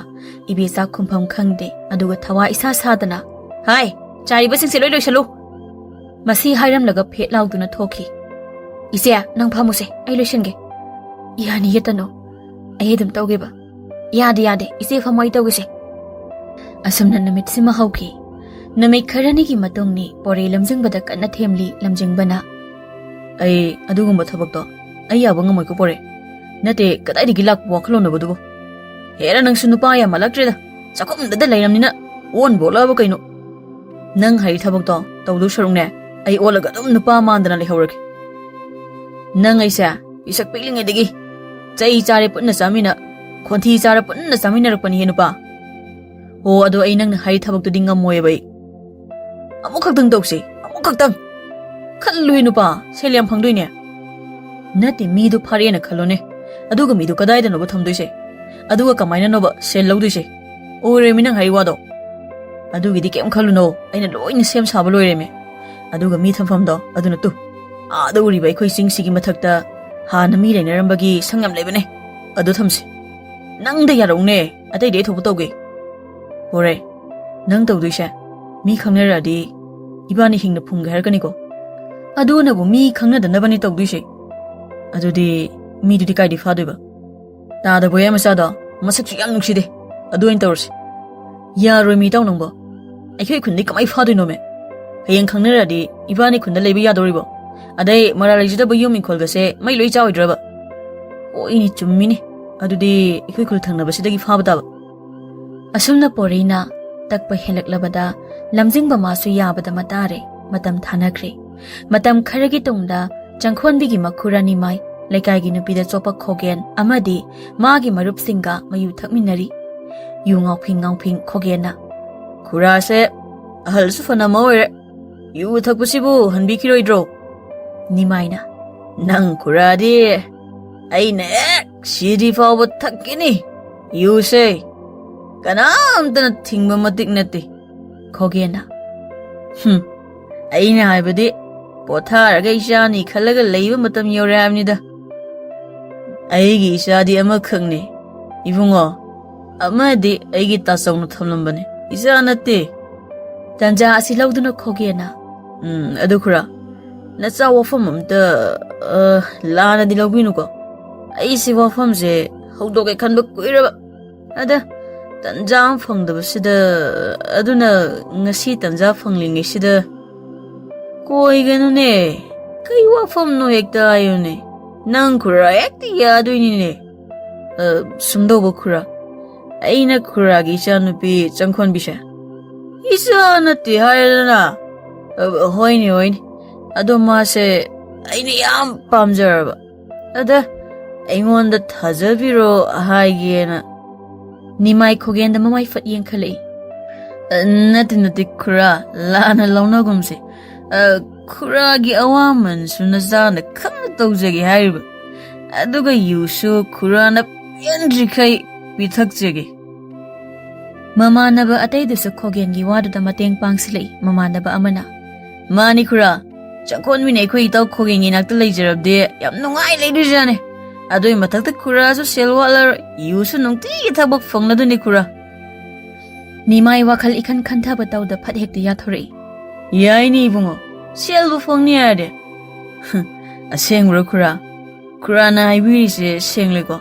ꯏꯕꯦꯆꯥ ꯈꯨꯝꯐꯝ ꯈꯪꯗꯦ꯫ ꯑꯗꯨꯒ ꯊꯋꯥ ꯏꯁꯥ ꯁꯥꯗꯅ, "ꯍꯥꯏ, ꯆꯥꯔꯤꯕꯁꯤꯡꯁꯦ ꯂꯣꯏ ꯂꯣꯏꯁꯜꯂꯨ!" ꯃꯁꯤ ꯍꯥꯏꯔꯝꯂꯒ ꯐꯦꯠ ꯂꯥꯎꯗꯨꯅ ꯊꯣꯛꯈꯤ꯫ "ꯏꯆꯦ, ꯅꯪ ꯐꯝꯃꯨꯁꯦ, ꯑꯩ ꯂꯣꯏꯁꯤꯟꯒꯦ꯫" "ꯏꯌꯥꯅꯤ, ꯌꯦꯠꯇꯅꯣ, ꯑꯩ ꯑꯗꯨꯝ ꯇꯧꯒꯦꯕ꯫" "ꯌꯥꯗꯦ, ꯌꯥꯗꯦ, ꯏꯆꯦ ꯐꯝꯃꯣ, ꯑꯩ ꯇꯧꯒꯦꯁꯦ꯫" ꯑꯁꯨꯝꯅ ꯅꯨꯃꯤꯠꯁꯤꯃ ꯍꯧꯈꯤ꯫ ꯅꯨꯃꯤꯠ ꯈꯔꯅꯤꯒꯤ ꯃꯇꯨꯡꯅꯤ꯫ ꯄꯣꯔꯦ ꯂꯝꯖꯤꯡꯕꯗ ꯀꯟꯅ ꯊꯦꯝꯂꯤ꯫ ꯂꯝꯖꯤꯡꯕꯅ, "ꯑꯩ ꯑꯗꯨꯒꯨꯝꯕ ꯊꯕꯛꯇꯣ ꯑꯩ ꯌꯥꯕ ꯉꯝꯃꯣꯏꯀꯣ ꯄꯣꯔꯦ꯫ ꯅꯠꯇꯦ, ꯀꯗꯥꯏꯗꯒꯤ ꯂꯥꯛꯄ ꯋꯥꯈꯜꯂꯣꯟꯅꯣꯕ ꯑꯗꯨꯕꯨ? ꯍꯦꯔꯥ, ꯅꯪꯁꯨ ꯅꯨꯄꯥ ꯌꯥꯝ ꯃꯥꯜꯂꯛꯇ꯭ꯔꯦꯗ꯫ ꯆꯥꯛꯈꯨꯝꯗꯗ ꯂꯩꯔꯝꯅꯤꯅ ꯑꯣꯟꯕ ꯑꯣꯜꯂꯛꯑꯕ ꯀꯩꯅꯣ? ꯅꯪ ꯍꯥꯏꯔꯤ ꯊꯕꯛꯇꯣ ꯇꯧꯗꯧ ꯁꯔꯨꯛꯅꯦ, ꯑꯩ ꯑꯣꯜꯂꯒ ꯑꯗꯨꯝ ꯅꯨꯄꯥ ꯃꯥꯟꯗꯅ ꯂꯩꯍꯧꯔꯒꯦ꯫ ꯅꯪ ꯑꯩꯁꯦ ꯄꯤꯁꯛ ꯄꯤꯛꯂꯤꯉꯩꯗꯒꯤ ꯆꯩ ꯆꯥꯔꯦ ꯄꯨꯟꯅ ꯆꯥꯃꯤꯟꯅ, ꯈꯣꯟꯊꯤ ꯆꯥꯔ ꯄꯨꯟꯅ ꯆꯥꯃꯤꯟꯅꯔꯛꯄꯅꯤꯍꯦ ꯅꯨꯄꯥ꯫ ꯍꯣ, ꯑꯗꯣ ꯑꯩ ꯅꯪꯅ ꯍꯥꯏꯔꯤ ꯊꯕꯛꯇꯨꯗꯤ ꯉꯝꯃꯣꯏꯕ ꯑꯩ꯫ ꯑꯃꯨꯛꯈꯛꯇꯪ ꯇꯧꯁꯤ, ꯑꯃꯨꯛꯈꯛꯇꯪ꯫ ꯈꯜꯂꯨꯍꯦ ꯅꯨꯄꯥ, ꯁꯦꯜ ꯌꯥꯝ ꯐꯪꯗꯣꯏꯅꯦ꯫" "ꯅꯠꯇꯦ, ꯃꯤꯗꯣ ꯐꯥꯔꯦꯅ ꯈꯜꯂꯣꯅꯦ, ꯑꯗꯨꯒ ꯃꯤꯗꯣ ꯀꯗꯥꯏꯗꯅꯣꯕ ꯊꯝꯗꯣꯏꯁꯦ? ꯑꯗꯨꯒ ꯀꯃꯥꯏꯅꯅꯣꯕ ꯁꯦꯜ ꯂꯧꯗꯣꯏꯁꯦ?" "ꯑꯣꯏꯔꯦꯃꯤ ꯅꯪ ꯍꯥꯏꯔꯤ ꯋꯥꯗꯣ, ꯑꯗꯨꯒꯤꯗꯤ ꯀꯩꯝ ꯈꯜꯂꯨꯅꯣ, ꯑꯩꯅ ꯂꯣꯏꯅ ꯁꯦꯝ ꯁꯥꯕ ꯂꯣꯏꯔꯦꯃꯤ꯫ ꯑꯗꯨꯒ ꯃꯤ ꯊꯝꯐꯝꯗꯣ ꯑꯗꯨꯅ ꯇꯨ, ꯑꯥꯗ ꯎꯔꯤꯕ ꯑꯩꯈꯣꯏ ꯆꯤꯡꯁꯤꯒꯤ ꯃꯊꯛꯇ ꯍꯥꯟꯅ ꯃꯤ ꯂꯩꯅꯔꯝꯕꯒꯤ ꯁꯪ ꯌꯥꯝ ꯂꯩꯕꯅꯦ, ꯑꯗꯨ ꯊꯝꯁꯦ꯫ ꯅꯪꯗ ꯌꯥꯔꯛꯎꯅꯦ, ꯑꯇꯩꯗꯤ ꯑꯩ ꯊꯣꯛꯄ ꯇꯧꯒꯦ꯫" "ꯍꯣꯔꯦ, ꯅꯪ ꯇꯧꯗꯣꯏꯁꯦ ꯃꯤ ꯈꯪꯅꯔꯛꯑꯗꯤ ꯏꯕꯥꯅꯤ ꯍꯤꯡꯅ ꯐꯨꯝꯒꯦ ꯍꯥꯏꯔꯛꯀꯅꯤꯀꯣ꯫ ꯑꯗꯨꯅꯕꯨ ꯃꯤ ꯈꯪꯅꯗꯅꯕꯅꯤ ꯇꯧꯗꯣꯏꯁꯦ꯫" "ꯑꯗꯨꯗꯤ ꯃꯤꯗꯨꯗꯤ ꯀꯥꯏꯗꯤ ꯐꯥꯗꯣꯏꯕ?" "ꯇꯥꯗꯕꯣꯏ ꯃꯆꯥꯗꯣ, ꯃꯁꯛꯁꯨ ꯌꯥꯝ ꯅꯨꯡꯁꯤꯗꯦ, ꯑꯗꯨ ꯑꯣꯏꯅ ꯇꯧꯔꯁꯤ꯫" "ꯌꯥꯔꯣꯏ ꯃꯤ ꯏꯇꯥꯎ ꯅꯪꯕꯣ, ꯑꯩꯈꯣꯏ ꯈꯨꯟꯗꯤ ꯀꯃꯥꯏ ꯐꯥꯗꯣꯏꯅꯣꯃꯦ? ꯍꯌꯦꯡ ꯈꯪꯅꯔꯛꯑꯗꯤ ꯏꯕꯥꯅꯤ ꯈꯨꯟꯗ ꯂꯩꯕ ꯌꯥꯗꯧꯔꯤꯕꯣ? ꯑꯗꯩ ꯃꯔꯥ ꯂꯩꯖꯗꯕ ꯌꯨꯝ ꯏꯪꯈꯣꯜꯒꯁꯦ ꯃꯩ ꯂꯣꯏ ꯆꯥꯎꯗ꯭ꯔꯕ?" "ꯍꯣꯏꯅꯦ, ꯆꯨꯝꯃꯤꯅꯦ, ꯑꯗꯨꯗꯤ ꯑꯩꯈꯣꯏ ꯈꯨꯜ ꯊꯪꯅꯕꯁꯤꯗꯒꯤ ꯐꯥꯕ ꯇꯥꯕ꯫" ꯑꯁꯨꯝꯅ ꯄꯣꯔꯩꯅ ꯇꯛꯄ ꯍꯦꯜꯂꯛꯂꯕꯗ ꯂꯝꯖꯤꯡꯕ ꯃꯥꯁꯨ ꯌꯥꯕꯗ ꯃꯇꯥꯔꯦ꯫ ꯃꯇꯝ ꯊꯥꯅꯈ꯭ꯔꯦ꯫ ꯃꯇꯝ ꯈꯔꯒꯤ ꯇꯨꯡꯗ ꯆꯪꯈꯣꯟꯕꯤꯒꯤ ꯃꯈꯨꯔꯥ ꯅꯤꯃꯥꯏ, ꯂꯩꯀꯥꯏꯒꯤ ꯅꯨꯄꯤꯗ ꯆꯣꯞꯄ ꯈꯣꯒꯦꯟ ꯑꯃꯗꯤ ꯃꯥꯒꯤ ꯃꯔꯨꯞꯁꯤꯡꯒ ꯃꯌꯨ ꯊꯛꯃꯤꯟꯅꯔꯤ꯫ ꯌꯨ ꯉꯥꯎꯐꯤꯡ ꯉꯥꯎꯐꯤꯡ ꯈꯣꯒꯦꯟꯅ, "ꯈꯨꯔꯥꯁꯦ ꯑꯍꯜꯁꯨ ꯐꯅ ꯑꯃ ꯑꯣꯏꯔꯦ, ꯌꯨ ꯊꯛꯄꯁꯤꯕꯨ ꯍꯟꯕꯤꯈꯤꯔꯣꯏꯗ꯭ꯔꯣ?" ꯅꯤꯃꯥꯏꯅ, "ꯅꯪ ꯈꯨꯔꯥꯗꯤ ꯑꯩꯅ ꯍꯦꯛ ꯁꯤꯗ꯭ꯔꯤ ꯐꯥꯎꯕ ꯊꯛꯈꯤꯅꯤ ꯌꯨꯁꯦ, ꯀꯅꯥꯝꯇꯅ ꯊꯤꯡꯕ ꯃꯇꯤꯛ ꯅꯠꯇꯦ꯫" ꯈꯣꯒꯦꯟꯅ, "ꯍꯨꯝ, ꯑꯩꯅ ꯍꯥꯏꯕꯗꯤ ꯄꯣꯊꯥꯔꯒ ꯏꯆꯥꯅꯤ ꯈꯜꯂꯒ ꯂꯩꯕ ꯃꯇꯝ ꯌꯧꯔꯦ ꯍꯥꯏꯕꯅꯤꯗ꯫ ꯑꯩꯒꯤ ꯏꯆꯥꯗꯤ ꯑꯃꯈꯛꯅꯤ ꯏꯕꯨꯡꯉꯣ, ꯑꯃꯗꯤ ꯑꯩꯒꯤ ꯇꯥꯆꯧꯅ ꯊꯝꯂꯝꯕꯅꯤ, ꯏꯆꯥ ꯅꯠꯇꯦ꯫" ꯇꯟꯖꯥ ꯑꯁꯤ ꯂꯧꯗꯨꯅ ꯈꯣꯒꯦꯟꯅ, ꯎꯝ, ꯑꯗꯨ ꯈꯨꯔꯥ, ꯅꯆꯥ ꯋꯥꯐꯝ ꯑꯝꯇ, ꯑ, ꯂꯥꯟꯅꯗꯤ ꯂꯧꯕꯤꯅꯨꯀꯣ꯫ ꯑꯩꯁꯦ ꯋꯥꯐꯝꯁꯦ ꯍꯧꯗꯣꯛꯀꯦ ꯈꯟꯕ ꯀꯨꯏꯔꯕ꯫ ꯑꯗ ꯇꯟꯖꯥ ꯑꯃ ꯐꯪꯗꯕꯁꯤꯗ, ꯑꯗꯨꯅ ꯉꯁꯤ ꯇꯟꯖꯥ ꯐꯪꯂꯤꯉꯩꯁꯤꯗ꯫ ꯀꯣꯏꯒꯅꯨꯅꯦ, ꯀꯩ ꯋꯥꯐꯝꯅꯣ ꯍꯦꯛꯇ ꯍꯥꯏꯌꯨꯅꯦ꯫ ꯅꯪ ꯈꯨꯔꯥ ꯍꯦꯛꯇ ꯌꯥꯗꯣꯏꯅꯤꯅꯦ꯫ ꯑ, ꯁꯨꯝꯗꯧꯕ ꯈꯨꯔꯥ, ꯑꯩꯅ ꯈꯨꯔꯥꯒꯤ ꯏꯆꯥꯅꯨꯄꯤ ꯆꯪꯈꯣꯟꯕꯤꯁꯦ꯫ ꯏꯆꯥ ꯅꯠꯇꯦ ꯍꯥꯏꯔꯗꯅ꯫ ꯑ, ꯍꯣꯏꯅꯦ, ꯍꯣꯏꯅꯦ꯫ ꯑꯗꯣ ꯃꯥꯁꯦ ꯑꯩꯅ ꯌꯥꯝ ꯄꯥꯝꯖꯔꯕ꯫ ꯑꯗ ꯑꯩꯉꯣꯟꯗ ꯊꯥꯖꯕꯤꯔꯣ ꯍꯥꯏꯒꯦꯅ꯫ ꯅꯤꯃꯥꯏ ꯈꯣꯒꯦꯟꯗ ꯃꯃꯥꯏ ꯐꯠ ꯌꯦꯡꯈꯠꯂꯛꯏ꯫ "ꯑ, ꯅꯠꯇꯦ, ꯅꯠꯇꯦ, ꯈꯨꯔꯥ, ꯂꯥꯟꯅ ꯂꯧꯅꯒꯨꯝꯁꯦ꯫ ꯑ, ꯈꯨꯔꯥꯒꯤ ꯑꯋꯥꯃꯟꯁꯨ ꯅꯆꯥꯅ ꯈꯪꯅ ꯇꯧꯖꯒꯦ ꯍꯥꯏꯔꯤꯕ꯫ ꯑꯗꯨꯒ ꯌꯨꯁꯨ ꯈꯨꯔꯥꯅ ꯄꯦꯟꯗ꯭ꯔꯤꯈꯩ ꯄꯤꯊꯛꯆꯒꯦ꯫" ꯃꯃꯥꯟꯅꯕ ꯑꯇꯩꯗꯨꯁꯨ ꯈꯣꯒꯦꯟꯒꯤ ꯋꯥꯗꯨꯗ ꯃꯇꯦꯡ ꯄꯥꯡꯁꯤꯜꯂꯛꯏ꯫ ꯃꯃꯥꯟꯅꯕ ꯑꯃꯅ, "ꯃꯥꯅꯤ ꯈꯨꯔꯥ, ꯆꯪꯈꯣꯟꯕꯤꯅ ꯑꯩꯈꯣꯏ ꯏꯇꯥꯎ ꯈꯣꯒꯦꯟꯒꯤ ꯅꯥꯛꯇ ꯂꯩꯖꯔꯕꯗꯤ ꯌꯥꯝ ꯅꯨꯡꯉꯥꯏ ꯂꯩꯗꯣꯏꯖꯥꯅꯤ꯫ ꯑꯗꯨꯒꯤ ꯃꯊꯛꯇ ꯈꯨꯔꯥꯁꯨ ꯁꯦꯜ ꯋꯥꯠꯂꯔꯣꯏ, ꯌꯨꯁꯨ ꯅꯨꯡꯇꯤꯒꯤ ꯊꯕꯛ ꯐꯪꯂꯗꯣꯏꯅꯤ ꯈꯨꯔꯥ꯫" ꯅꯤꯃꯥꯏ ꯋꯥꯈꯜ ꯏꯈꯟ ꯈꯟꯊꯕ ꯇꯧꯗ ꯐꯠ ꯍꯦꯛꯇ ꯌꯥꯊꯣꯔꯛꯏ꯫ "ꯌꯥꯏꯅꯦ ꯏꯕꯨꯡꯉꯣ, ꯁꯦꯜꯕꯨ ꯐꯪꯅꯤ ꯍꯥꯏꯔꯗꯤ꯫" "ꯍꯝ, ꯑꯁꯦꯡꯕ꯭ꯔꯣ ꯈꯨꯔꯥ? ꯈꯨꯔꯥꯅ ꯍꯥꯏꯕꯤꯔꯤꯁꯦ ꯁꯦꯡꯂꯦꯀꯣ?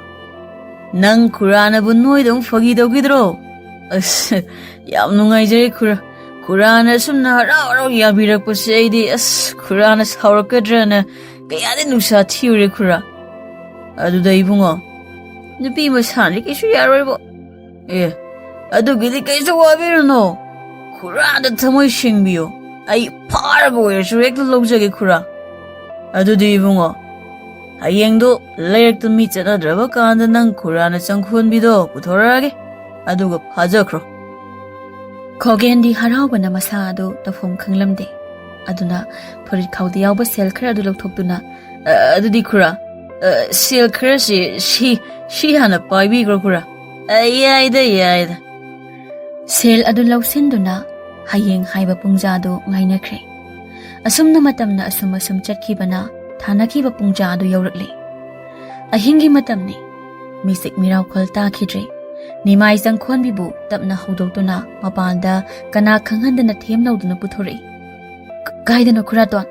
ꯅꯪ ꯈꯨꯔꯥꯅꯕꯨ ꯅꯣꯏꯗꯧ ꯐꯥꯒꯤ ꯇꯧꯈꯤꯗ꯭ꯔꯣ? ꯑꯁ, ꯌꯥꯝ ꯅꯨꯡꯉꯥꯏꯖꯔꯦ ꯈꯨꯔꯥ꯫ ꯈꯨꯔꯥꯅ ꯑꯁꯨꯝꯅ ꯍꯔꯥꯎ ꯍꯔꯥꯎ ꯌꯥꯕꯤꯔꯛꯄꯁꯦ ꯑꯩꯗꯤ, ꯑꯁ, ꯈꯨꯔꯥꯅ ꯁꯥꯎꯔꯛꯀꯗ꯭ꯔꯅ ꯀꯌꯥꯗꯤ ꯅꯨꯡꯁꯥ ꯊꯤꯔꯨꯔꯦ ꯈꯨꯔꯥ꯫ ꯑꯗꯨꯗ ꯏꯕꯨꯡꯉꯣ, ꯅꯨꯄꯤ ꯃꯁꯥꯅꯤ ꯀꯩꯁꯨ ꯌꯥꯔꯣꯏꯕꯣ꯫ ꯑꯦ, ꯑꯗꯨꯒꯤꯗꯤ ꯀꯩꯁꯨ ꯋꯥꯕꯤꯔꯨꯅꯣ꯫ ꯈꯨꯔꯥꯗ ꯊꯃꯣꯏ ꯁꯦꯡꯕꯤꯌꯣ꯫ ꯑꯩ ꯐꯥꯔꯒ ꯑꯣꯏꯔꯁꯨ ꯍꯦꯛꯇ ꯂꯧꯖꯒꯦ ꯈꯨꯔꯥ꯫ ꯑꯗꯨꯗꯤ ꯏꯕꯨꯡꯉꯣ, ꯍꯌꯦꯡꯗꯣ ꯂꯩꯔꯛꯇ ꯃꯤ ꯆꯠꯅꯗ꯭ꯔꯕ ꯀꯥꯟꯗ ꯅꯪ ꯈꯨꯔꯥꯅ ꯆꯪꯈꯣꯟꯕꯤꯗꯣ ꯄꯨꯊꯣꯔꯛꯑꯒꯦ, ꯑꯗꯨꯒ ꯐꯥꯖꯈ꯭ꯔꯣ꯫" ꯈꯣꯒꯦꯟꯗꯤ ꯍꯔꯥꯎꯕꯅ ꯃꯁꯥ ꯑꯗꯨ ꯇꯧꯐꯝ ꯈꯪꯂꯝꯗꯦ꯫ ꯑꯗꯨꯅ ꯐꯨꯔꯤꯠ ꯈꯥꯎꯗ ꯌꯥꯎꯕ ꯁꯦꯜ ꯈꯔ ꯑꯗꯨ ꯂꯧꯊꯣꯛꯇꯨꯅ, "ꯑ, ꯑꯗꯨꯗꯤ ꯈꯨꯔꯥ, ꯑ, ꯁꯦꯜ ꯈꯔꯁꯤ ꯁꯤ, ꯁꯤ ꯍꯥꯟꯅ ꯄꯥꯏꯕꯤꯈ꯭ꯔꯣ ꯈꯨꯔꯥ꯫ ꯑ, ꯌꯥꯏꯗ, ꯌꯥꯏꯗ꯫" ꯁꯦꯜ ꯑꯗꯨ ꯂꯧꯁꯤꯟꯗꯨꯅ ꯍꯌꯦꯡ ꯍꯥꯏꯕ ꯄꯨꯡꯖꯥꯗꯨ ꯉꯥꯏꯅꯈ꯭ꯔꯦ꯫ ꯑꯁꯨꯝꯅ ꯃꯇꯝꯅ ꯑꯁꯨꯝ ꯑꯁꯨꯝ ꯆꯠꯈꯤꯕꯅ ꯊꯥꯅꯈꯤꯕ ꯄꯨꯡꯖꯥ ꯑꯗꯨ ꯌꯧꯔꯛꯂꯦ꯫ ꯑꯍꯤꯡꯒꯤ ꯃꯇꯝꯅꯤ꯫ ꯃꯤꯁꯤꯛ ꯃꯤꯔꯥꯎꯈꯣꯜ ꯇꯥꯈꯤꯗ꯭ꯔꯦ꯫ ꯅꯤꯃꯥꯏ ꯆꯪꯈꯣꯟꯕꯤꯕꯨ ꯇꯞꯅ ꯍꯧꯗꯣꯛꯇꯨꯅ ꯃꯄꯥꯟꯗ ꯀꯅꯥ ꯈꯪꯍꯟꯗꯅ ꯊꯦꯝ ꯂꯧꯗꯨꯅ ꯄꯨꯊꯣꯔꯛꯏ꯫ "ꯀ-, "ꯀꯥꯏꯗꯅꯣ, ꯈꯨꯔꯥꯇꯣꯟ?"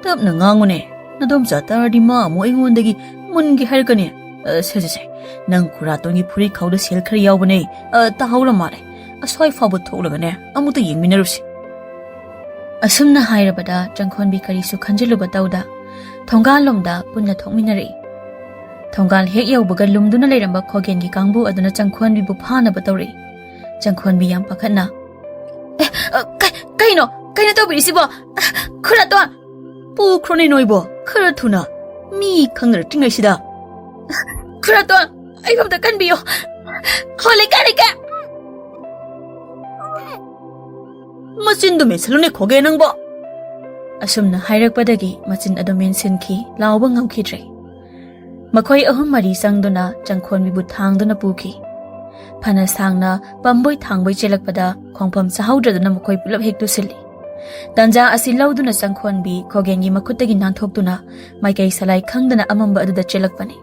"ꯇꯞꯅ ꯉꯥꯡꯉꯨꯅꯦ, ꯅꯗꯣꯝꯆꯥ ꯇꯥꯔꯗꯤ ꯃꯥ ꯑꯃꯨꯛ ꯑꯩꯉꯣꯟꯗꯒꯤ ꯃꯨꯟꯒꯦ ꯍꯥꯏꯔꯛꯀꯅꯤ꯫ ꯑ, ꯁꯦ, ꯁꯦ, ꯁꯦ, ꯅꯪ ꯈꯨꯔꯥꯇꯣꯟꯒꯤ ꯐꯨꯔꯤꯠ ꯈꯥꯎꯗ ꯁꯦꯜ ꯈꯔ ꯌꯥꯎꯕꯅꯦ, ꯑ, ꯇꯥꯍꯧꯔ ꯃꯥꯜꯂꯦ꯫ ꯑꯁ꯭ꯋꯥꯏ ꯐꯥꯎꯕ ꯊꯣꯛꯂꯒꯅꯦ, ꯑꯃꯨꯛꯇ ꯌꯦꯡꯃꯤꯟꯅꯔꯨꯁꯤ꯫" ꯑꯁꯨꯝꯅ ꯍꯥꯏꯔꯕꯗ ꯆꯪꯈꯣꯟꯕꯤ ꯀꯔꯤꯁꯨ ꯈꯟꯖꯤꯜꯂꯨꯕ ꯇꯧꯗ ꯊꯣꯡꯒꯥꯜꯂꯣꯝꯗ ꯄꯨꯟꯅ ꯊꯣꯛꯃꯤꯟꯅꯔꯛꯏ꯫ ꯊꯣꯡꯒꯥꯜ ꯍꯦꯛ ꯌꯧꯕꯒ ꯂꯨꯝꯗꯨꯅ ꯂꯩꯔꯝꯕ ꯈꯣꯒꯦꯟꯒꯤ ꯀꯥꯡꯕꯨ ꯑꯗꯨꯅ ꯆꯪꯈꯣꯟꯕꯤꯕꯨ ꯐꯥꯅꯕ ꯇꯧꯔꯛꯏ꯫ ꯆꯪꯈꯣꯟꯕꯤ ꯌꯥꯝ ꯄꯥꯈꯠꯅ, "ꯑꯦ, ꯑ, ꯀ-, ꯀꯩꯅꯣ? ꯀꯩꯅꯣ ꯇꯧꯕꯤꯔꯤꯁꯤꯕꯣ? ꯈꯨꯔꯥꯇꯣꯟ!" "ꯄꯨꯈ꯭ꯔꯣꯅꯦ ꯅꯣꯏꯕꯣ, ꯈꯔ ꯊꯨꯅ꯫ ꯃꯤ ꯈꯪꯅꯔꯛꯇ꯭ꯔꯤꯉꯩꯁꯤꯗ꯫" "ꯈꯨꯔꯥꯇꯣꯟ, ꯑꯩꯕꯨ ꯑꯝꯇ ꯀꯟꯕꯤꯌꯣ꯫ ꯍꯣ, ꯂꯩꯀꯥꯏ, ꯂꯩꯀꯥꯏ!" "ꯃꯆꯤꯟꯗꯨ ꯃꯦꯟꯁꯤꯜꯂꯨꯅꯦ ꯈꯣꯒꯦ ꯅꯪꯕꯣ!" ꯑꯁꯨꯝꯅ ꯍꯥꯏꯔꯛꯄꯗꯒꯤ ꯃꯆꯤꯟ ꯑꯗꯨ ꯃꯦꯟꯁꯤꯟꯈꯤ, ꯂꯥꯎꯕ ꯉꯝꯈꯤꯗ꯭ꯔꯦ꯫ ꯃꯈꯣꯏ ꯑꯍꯨꯝ ꯃꯔꯤ ꯆꯪꯗꯨꯅ ꯆꯪꯈꯣꯟꯕꯤꯕꯨ ꯊꯥꯡꯗꯨꯅ ꯄꯨꯈꯤ꯫ ꯐꯅ ꯁꯥꯡꯅ ꯄꯝꯕꯣꯏ ꯊꯥꯡꯕꯣꯏ ꯆꯦꯜꯂꯛꯄꯗ ꯈꯣꯡꯐꯝ ꯆꯥꯍꯧꯗ꯭ꯔꯗꯨꯅ ꯃꯈꯣꯏ ꯄꯨꯂꯞ ꯍꯦꯛ ꯇꯨꯁꯤꯜꯂꯤ꯫ ꯇꯟꯖꯥ ꯑꯁꯤ ꯂꯧꯗꯨꯅ ꯆꯪꯈꯣꯟꯕꯤ ꯈꯣꯒꯦꯟꯒꯤ ꯃꯈꯨꯠꯇꯒꯤ ꯅꯥꯟꯊꯣꯛꯇꯨꯅ ꯃꯥꯏꯀꯩ ꯁꯂꯥꯏ ꯈꯪꯗꯅ ꯑꯃꯝꯕ ꯑꯗꯨꯗ ꯆꯦꯜꯂꯛꯄꯅꯤ꯫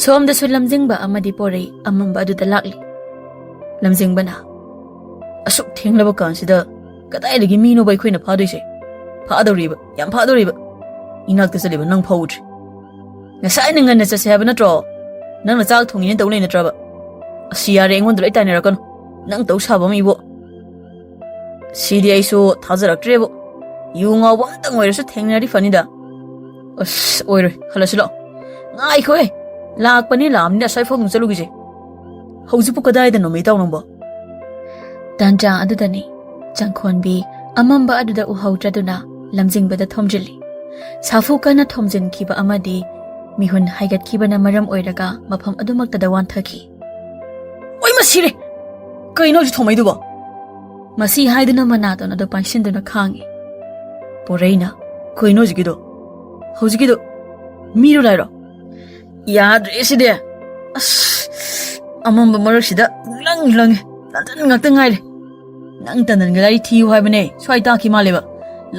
ꯁꯣꯝꯗꯁꯨ ꯂꯝꯖꯤꯡꯕ ꯑꯃꯗꯤ ꯄꯣꯔꯩ ꯑꯃꯝꯕ ꯑꯗꯨꯗ ꯂꯥꯛꯂꯤ꯫ ꯂꯝꯖꯤꯡꯕꯅ, "ꯑꯁꯨꯛ ꯊꯦꯡꯂꯕ ꯀꯥꯟꯁꯤꯗ ꯀꯗꯥꯏꯗꯒꯤ ꯃꯤꯅꯣꯕ ꯑꯩꯈꯣꯏꯅ ꯐꯥꯗꯣꯏꯁꯦ? ꯐꯥꯗꯧꯔꯤꯕ, ꯌꯥꯝ ꯐꯥꯗꯧꯔꯤꯕ꯫ ꯏꯅꯥꯛꯇ ꯆꯠꯂꯤꯕ ꯅꯪ ꯐꯥꯎꯗ꯭ꯔꯤ꯫ ꯉꯁꯥꯏꯅ ꯉꯟꯅ ꯆꯠꯁꯦ ꯍꯥꯏꯕ ꯅꯠꯇ꯭ꯔꯣ? ꯅꯪꯅ ꯆꯥꯛ ꯊꯣꯡꯉꯤꯅꯦ ꯇꯧ ꯂꯩ ꯅꯠꯇ꯭ꯔꯕ? ꯑꯁ, ꯌꯥꯔꯦ, ꯑꯩꯉꯣꯟꯗ ꯂꯣꯏ ꯇꯥꯏꯅꯔꯛꯀꯅꯨ꯫ ꯅꯪ ꯇꯧ ꯁꯥꯕ ꯑꯃ ꯏꯕꯣ꯫ ꯁꯤꯗꯤ ꯑꯩꯁꯨ ꯊꯥꯖꯔꯛꯇ꯭ꯔꯦꯕꯨ꯫ ꯌꯨ ꯉꯥꯎꯕ ꯑꯝꯇꯪ ꯑꯣꯏꯔꯁꯨ ꯊꯦꯡꯅꯔꯗꯤ ꯐꯅꯤꯗ꯫ ꯑꯁ, ꯑꯣꯏꯔꯣꯏ, ꯍꯜꯂꯁꯤ ꯂꯥꯛꯑꯣ꯫ ꯉꯥꯏꯈꯣꯍꯦ, ꯂꯥꯛꯄꯅꯦ ꯂꯥꯛꯑꯕꯅꯤꯅ ꯑꯁ꯭ꯋꯥꯏ ꯐꯥꯎꯗꯨꯝ ꯆꯠꯂꯨꯈꯤꯁꯦ꯫ ꯍꯧꯖꯤꯛꯄꯨ ꯀꯗꯥꯏꯗꯅꯣ ꯃꯤꯇꯥꯎ ꯅꯪꯕꯣ?" ꯇꯥꯟꯖꯥ ꯑꯗꯨꯗꯅꯤ ꯆꯪꯈꯣꯟꯕꯤ ꯑꯃꯝꯕ ꯑꯗꯨꯗ ꯎꯍꯧꯗ꯭ꯔꯗꯨꯅ ꯂꯝꯖꯤꯡꯕꯗ ꯊꯣꯝꯖꯤꯜꯂꯤ꯫ ꯁꯥꯐꯨ ꯀꯟꯅ ꯊꯣꯝꯖꯤꯟꯈꯤꯕ ꯑꯃꯗꯤ ꯃꯤꯍꯨꯟ ꯍꯥꯏꯒꯠꯈꯤꯕꯅ ꯃꯔꯝ ꯑꯣꯏꯔꯒ ꯃꯐꯝ ꯑꯗꯨꯃꯛꯇꯗ ꯋꯥꯟꯊꯈꯤ꯫ "ꯑꯣꯏ, ꯃꯁꯤꯔꯦ! ꯀꯩꯅꯣ ꯍꯧꯖꯤꯛ ꯊꯣꯝꯃꯛꯏꯗꯨꯕꯣ?" ꯃꯁꯤ ꯍꯥꯏꯗꯨꯅ ꯃꯅꯥꯇꯣꯟ ꯑꯗꯨ ꯄꯥꯏꯁꯤꯟꯗꯨꯅ ꯈꯥꯡꯉꯤ꯫ ꯄꯣꯔꯩꯅ, "ꯀꯩꯅꯣ ꯍꯧꯖꯤꯛꯀꯤꯗꯣ? ꯍꯧꯖꯤꯛꯀꯤꯗꯣ ꯃꯤꯔꯣ ꯂꯥꯏꯔꯣ? ꯌꯥꯗ꯭ꯔꯦ ꯁꯤꯗꯤ꯫ ꯑꯁ, ꯑꯃꯝꯕ ꯃꯔꯛꯁꯤꯗ ꯂꯪ ꯂꯪꯉꯦ꯫ ꯇꯟꯗꯟ ꯉꯥꯛꯇ ꯉꯥꯏꯔꯦ꯫ ꯅꯪ ꯇꯟꯗꯟꯒ ꯂꯥꯏꯔꯤ ꯊꯤꯌꯨ ꯍꯥꯏꯕꯅꯦ꯫ ꯁ꯭ꯋꯥꯏ ꯇꯥꯛꯈꯤ ꯃꯥꯜꯂꯦꯕ꯫